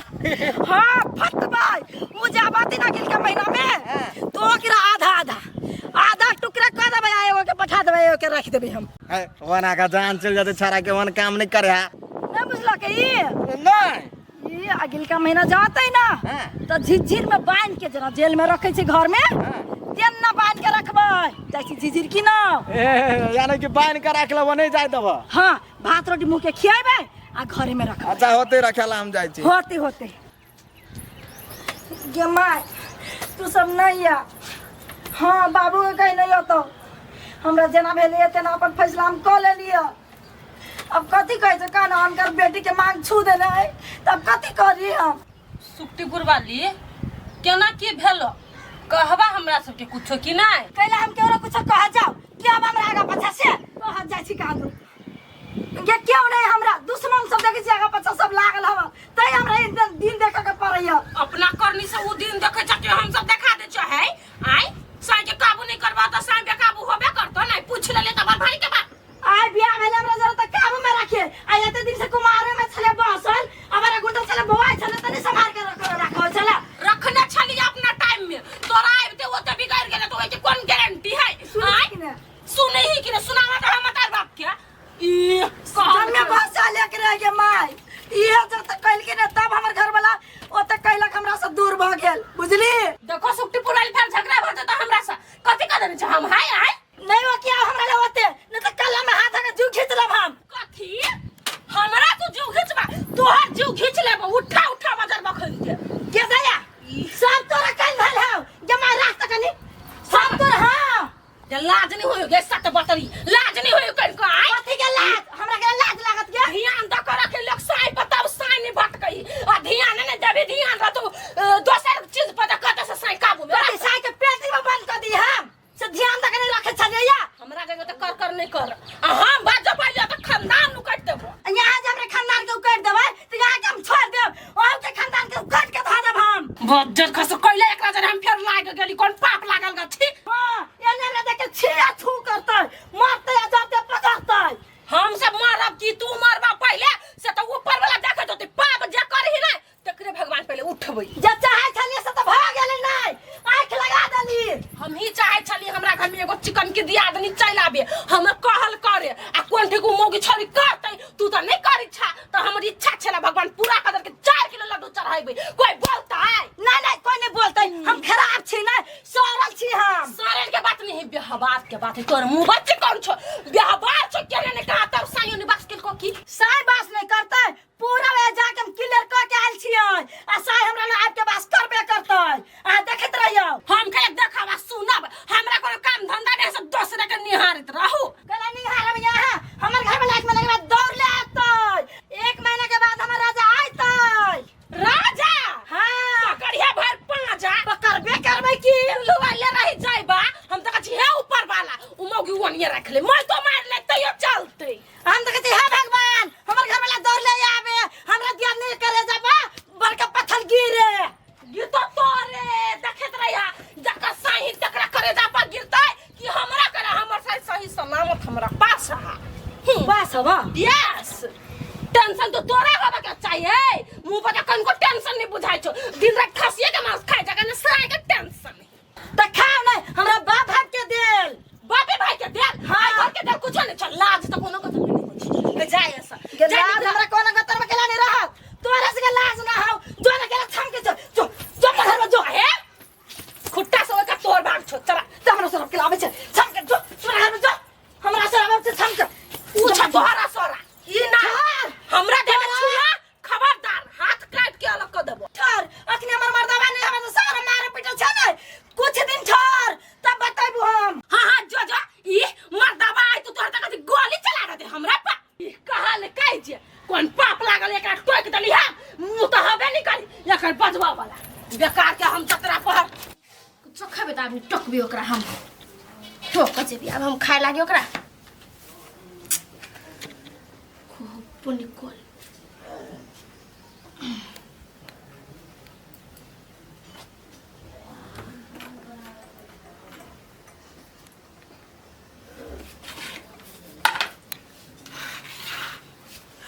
हाँ फटबै, ओ जे आबादी ना गेल के महीना में तो ओकरा आधा आधा आधा टुकड़ा कऽ देबै आ एगो के पठा देबै, एगो के रख देबै हम। है, ओना का जान चल जाते छाड़ा के ओहन काम नहीं करे है। नहीं बुझलक ई? नहीं। ई अगिलका महीना जाते ना तऽ झिझिर में बांध के जेना जेल में रखे छै घर में तेना बांध के रखबै। जाइ छी झिझिर की ना? ए यानी कि बांध के रख लेबो, नहीं जाय देबो? हाँ, भात रोटी मुँह के खियाबै आ घरे में रखबै। अच्छा होते, रखेला हम जाइ छी। होते होते। गे माय, तू सब नहीं आ। हाँ बाबू के कहीं नहीं होतो, हमरा जेना भेलै तेना अपन फैसला हम कऽ लेलियै। अब कथी कहै छै कहना, हुनकर बेटी के मांग छू देने है तब कथी करी हम? सुक्तिपुर वाली, केना की भेलो कहबा हमरा सबके कुछो कि नहीं? कैला हम केकरो कुछो कह जाओ कि अब हमरा आगा पाछा से कह जाइ छी कहाँ दूर गे? क्यों नहीं, हमरा दुश्मन सब देखै छी आगा पाछा सब लागल हवा, तै हमरा ई दिन दिन देखऽ के पड़ैया। अपना करनी से उ दिन देखे छ कि हम सब देखा दे छ है? आय साई के काबू नहीं करबा त साई बेकाबू होबे करतो। नहीं पूछ लेले त बड़ भारी के बात। आइ बियाह भेलै हमरा जरा तऽ काबू में रखिए, आ एते दिन से कुमारे में छले बसल, हमारा गुंडा छले बौआइ छले तऽ नहीं संभाल के रख राखल छले। रखने छली अपना टाइम में, तोरा आबिते ओते बिगड़ गेले तो ओइ के कोन गारंटी है? सुनै आय कि ने? सुनै ही कि ने? सुनावा त हम तार बाप के ई कहल। जन्मे बसा लेके रह गे माय, इहे जब तक कैलके ने तब हमर घर वाला ओते कैलक, हमरा से दूर भऽ गेल, बुझली? देखो सुक्ति पुराली, फेर झगड़ा भऽ जेतौ हमरा से। कथी कह देने छ हम? हाय आय नहीं वो क्या हमरा ले ओते नहीं तो कल में हाथ के जू खींच लेब हम। कथी हमरा तू जीव खींचबा? तोहर जीव खींच लेब, उठा उठा बाजार बखन के। के दया सब तोरा कल भेल हौ गे माय, राख त कनी सब तोरा। हां जे लाज नहीं होयो गे सत बतरी, लाज नहीं होयो कन को? आय कथी के लाज? हमरा के लाज लागत गे? ध्यान द कर के लोग साई बताओ, साई नहीं भटकई आ ध्यान नहीं देबे, ध्यान रह तो दोसर चीज पर कत से साई काबू में कथी साई के पेटी में बंद कर दी हम से ध्यान तक नहीं रखे छलियै या? हमरा जगह तो कर कर नहीं कर आ हम बाजो पाइयो तो खानदान उकट देबो। यहाँ जे हमरा खानदान के उकट देबै तऽ यहाँ के हम छोड़ देब, ओहू के खानदान के उकट के धऽ देब हम। बज्जर खस कइले एकरा जरे हम फेर लाग गेली, कोन पाप लागल गछी? हाँ, एने हमरा देख के छिया छू करतै, मारतै आ जाते पकड़तै। हम सब मारब कि तू मारबा पहिले से तो ऊपर वाला देखत होते। पाप जे करही ना तकरे भगवान पहिले उठबै। जे चाहै छलियै से तऽ भऽ गेलै, नहि आँखि लगा देली। हम ही चाहे छली हमरा घर में एगो चिकन के दियादनी चलि आबे, हम कहल करे आ कोन ठीक उ मौगी छोरी करतै, तू तऽ नहीं कर इच्छा तऽ हमर इच्छा छला भगवान पूरा कर देलकै। 4 किलो लड्डू चढ़ाइबै, कोई बोलतै? नहीं नहीं, कोई नहीं बोलतै, हम खराब छी नहीं, सड़ल छी हम। सड़ल के बात नहीं है, व्यवहार के बात है। तोर मुंह बच्चे कौन छो व्यवहार छो केने ने कहा तब साइयो ने बास केलको की? साई बास नहीं करतै, पूरा वे जाके हम क्लियर कऽ के आयल छियै आ साई हमरा लग आबि के बास करबे करतै, अहाँ देखैत रहियौ। हम के देखब आ सुनब, हमरा कोनो काम धंधा नहीं, सब दोसरे के निहारत रहू। गला निहारब यहाँ, हमर घर वाला एक महीना के बाद दौड़ ले आतै, एक महीना के बाद हमर राजा आयतै। राजा? हाँ। पकड़िया भर पांजा। पकड़बे करबै की? लुआ ले रही जाइबा, हम तऽ कहै छी हे ऊपर वाला उ मौगी ओनिये रख ले, मैं तो मार ले तैयो चलतै। हम तऽ कहै छी हे भगवान, हमर घर वाला दौड़ ले आबे, हमरा दिया नहीं करे जाबा बड़का पत्थर गिरे। गिरतो तोरे देखैत रहिया, जकर सही तकरा करे जा पर गिरतै कि हमरा करे? हमर सही सही सलामत हमरा पास हा। पास हवा? यस। टेंशन तो तोरा होबे के चाहिए, मुंह पर तऽ कनको टेंशन नहीं बुझाइ छौ, दिन रात खसिए के मांस खाइ जगह ने सराय के टेंशन। तऽ खाओ नहीं, हमरा बाप भाप के देल। बाप हां घर के डर कुछ नहीं चल लाज त कोनो कथी नहीं होई छै जाय ऐसा के लाज हमरा कोनो गतर में केला नहीं रहत तोरा से के लाज ना हो जो ना केला थम के जो जो जो अपना घर में जो हे खुट्टा से ओकर तोर भाग छो चला त हमरा सरफ के लाबै छै थम के जो तोरा घर में जो हमरा सरफ आबै छै थम के उ छ तोहरा सोरा ई ना हमरा देह में छुआ खबरदार हाथ काट के अलग कर देबो ठहर अखनी हमर मर्दावा नहीं हमर सारा मारे पीटे छै ने कुछ दिन ठहर तब बतैबू हम हाँ हाँ जो जो ई मर्दावा आई तो तोहर तक गोली चला दे हमरा पर ई कहा ले कहै जे कोन पाप लागल एकरा टोक देली हा मुंह तो हबे नहीं करी एकर बजवा वाला बेकार के हम जतरा पर कुछो खेबै तऽ आदमी टोकबी ओकरा हम टोक जेबी आब हम खाए लागी ओकरा खूब निकल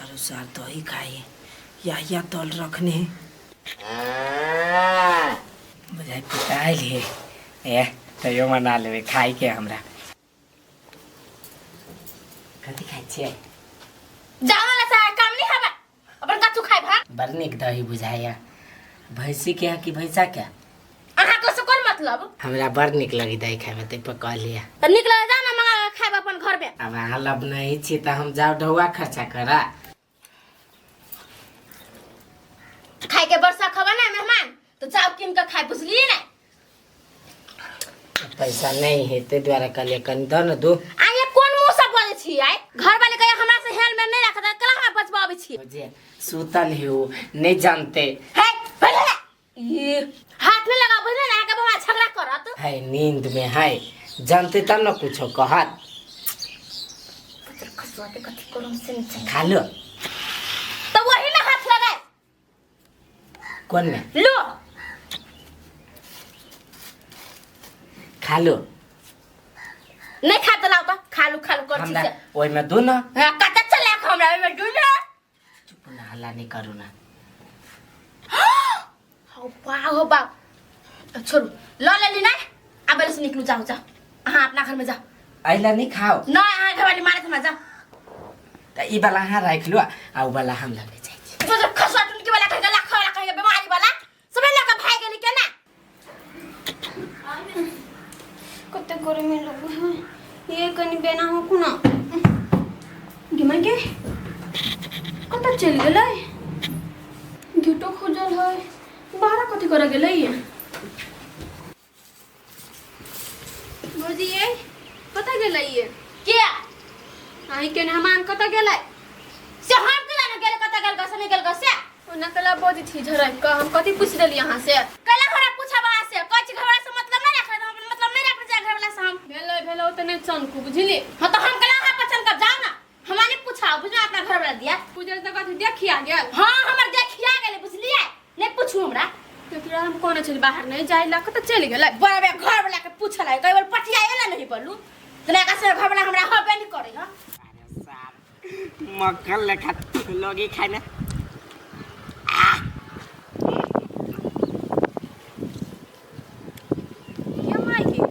अरे सार दही खाई या या दल रखने है बुझाइ पिटाइल हे ए तैयो मना लेबै खाइ के हमरा कथी खाइ छियै जाओ ना सारा काम नहीं हबा अपन कथू खाइ भा बड़ नीक दही बुझाइया भैंसी के है कि भैंसा के अहाँ को से कोन मतलब हमरा बड़ नीक लगी दही खाइमे ताहि पर कहलियै त नीक लगे जा ना मंगा के खाइब अपन घर में आब अहाँ लब नहीं छी तऽ हम जाउ ढौआ खर्चा करा खाए के बरसा खबा ना मेहमान तो जाओ किन के खाए बुझलिए ना पैसा नहीं है ताहि दुआरे कहलियै कनि दऽ ने दू आ ये कोन मुंह से बोले छी आइ घर वाले कहे हमरा से हेल में नहीं रखत कला हमरा बचबाबै छी जे सुतल है ओ नहीं जानते हे पहिले ये हाथ नहीं लगा बुझले ना के बाबा झगड़ा करत है नींद में है जानते तब न कुछो कहत खसुआ के कथी करम से नहीं खा लो तो वही में हाथ लगाए कौन में लो खा लो नहीं खा तो लाओ तो खा लू खा लू कर हमरा ओहि में दू ना हां कत चला हमरा ओहि में दू ना चुप ना हल्ला नहीं करू ना हो बा हो बा छोड़ू ल लेली ना अब से निकलू जाओ जाओ अहाँ अपना घर में जाओ अइला नहीं खाओ ना अहाँ घर वाली मारे हमरा जाओ त ई वाला अहाँ राखि लू आ उ वाला हम लगे जाइ छी जो जो खसुआ टुनकी वाला कहेगा लाखा वाला कहेगा बीमारी वाला सब लगा भाग गेली केना कते गर्मी लगो है ये कनी बेना हो कुना गे के कतऽ चलि गेलै गेटो खुजल है बाहर कथी करे गेलै ये भौजी ये कतऽ गेलै ये के अहीं के मेहमान कतऽ गेलै से हम के जाने गेल कतऽ गेल गसे नहीं गेल गसे ओना कला बजै छी झरक कऽ हम कथी पूछि देली अहाँ से कैला हमरा पूछब अहाँ से कहै छी घरवाला से मतलब नहीं रखले हम मतलब नहीं रखले जाए घरवाला से हम भेलै भेलै ओ तऽ नहि चनकू बुझली हाँ तो हम कैला अहाँ पचन कर जाओ ना हमरा नहीं पूछाओ बुझना अपना घरवाला दिया पूजल तऽ कथी देखिया गेल हाँ हमर देखिया गेलै बुझलियै नहीं पूछू हमरा केकरा हम कहने छली बाहर नहीं जाय ला कतऽ चलि गेलै बड़े घर वाला के पूछल है कई बार पटिया एला नहीं बोलू तना का से घर वाला हमरा हबे नहीं करे हां मक्खन लेखा लोगी खाए में के माय के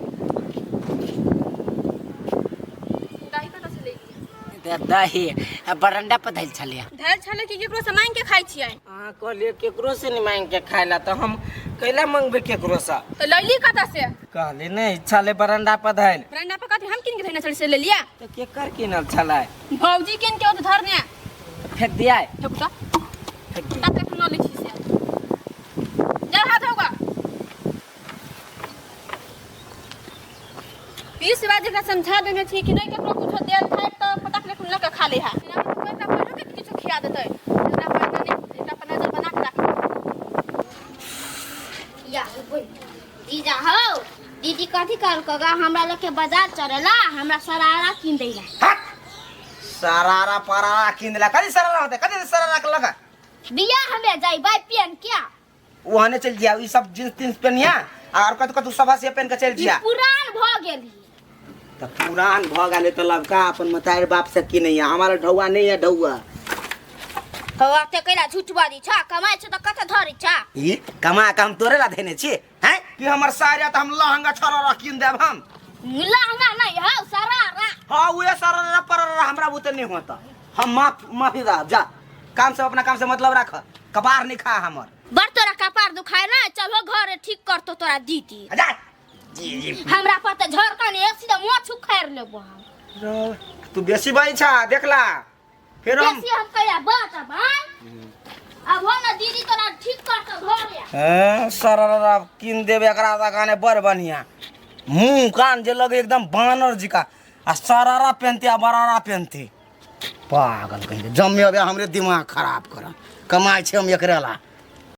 दही कतऽ से लेलियै दही आ बरंडा पर धैल छलियै धैल छलै कि केकरो से मांगि के खाइ छियै अहाँ कहलियै केकरो से नहीं मांग के खाए ला तो हम कैला मंगबे केकरो से तऽ लैली कतऽ से कहली नहीं छले बरंडा पर धैल बरंडा पर कथी हम किन के धैने छली से लेलियै तो केकर किनल छलै भौजी किन के ओतऽ धरने फेंक दिया फेंकू तऽ तब तक न लिखी से जा हाथ होगा 20 बार जेकरा समझा देने छी कि नहीं केकरो कुछो देल खाए तऽ फटाक ले लऽ के खा ले है एना में तऽ एकरा पहिले के किछो खिया देतै एकरा पर नहीं एकरा पर नजर बना के राख या जीजा हो दीदी कथी कहलको हमरा लोग के बाजार चलेला हमरा सरारा किन देला सरारा परारा किन देला कथी सरारा होते कथी सरारा के लगा बियाह हमे जाइबै पेन क्या वहां चल जिया ई सब जींस तींस पहनिया और कत कत सभा से पहन के चल ई जिया पुरान भ गेल त पुरान भ गेलै त लबका अपन मतार बाप से की नहीं है हमारा ढौआ नहीं है ढौआ हो अते कैला झूठ बाजी छ कमाइ छ त कत धरी छ ई कमा के हम तोरे ला देने छी हैं कि हमर सारिया त हम लहंगा छररा किन देब हम लहंगा नहीं हौ सरारा। हाँ उहे सरारा पररा हमरा बुते नहीं होता। हम माफ माफी दा जा, काम से अपना काम से मतलब राख, कपार नहीं खा हमर। बड़ तोरा कपार दुखाय ना, चलो घरे ठीक करतो तोरा दीदी। जा जी जी हमरा पर त झरकन एक सीधा मोछ उखाड़ लेबो हम। तू बेसी बाई छा देखला फिर हम बेसी हम कहिया बात भाई। अब हो ना दीदी तोरा ठीक करतो घरे। हैं सरारा किन देबे एकरा गाने बड़ बढ़िया, मुंह कान जे लगे एकदम बानर जी का, आ सरारा पहनती आ बरारा पहनती। पागल कहीं जम्मे अबे हमरे दिमाग खराब कर कमाई छे हम एकरे ला।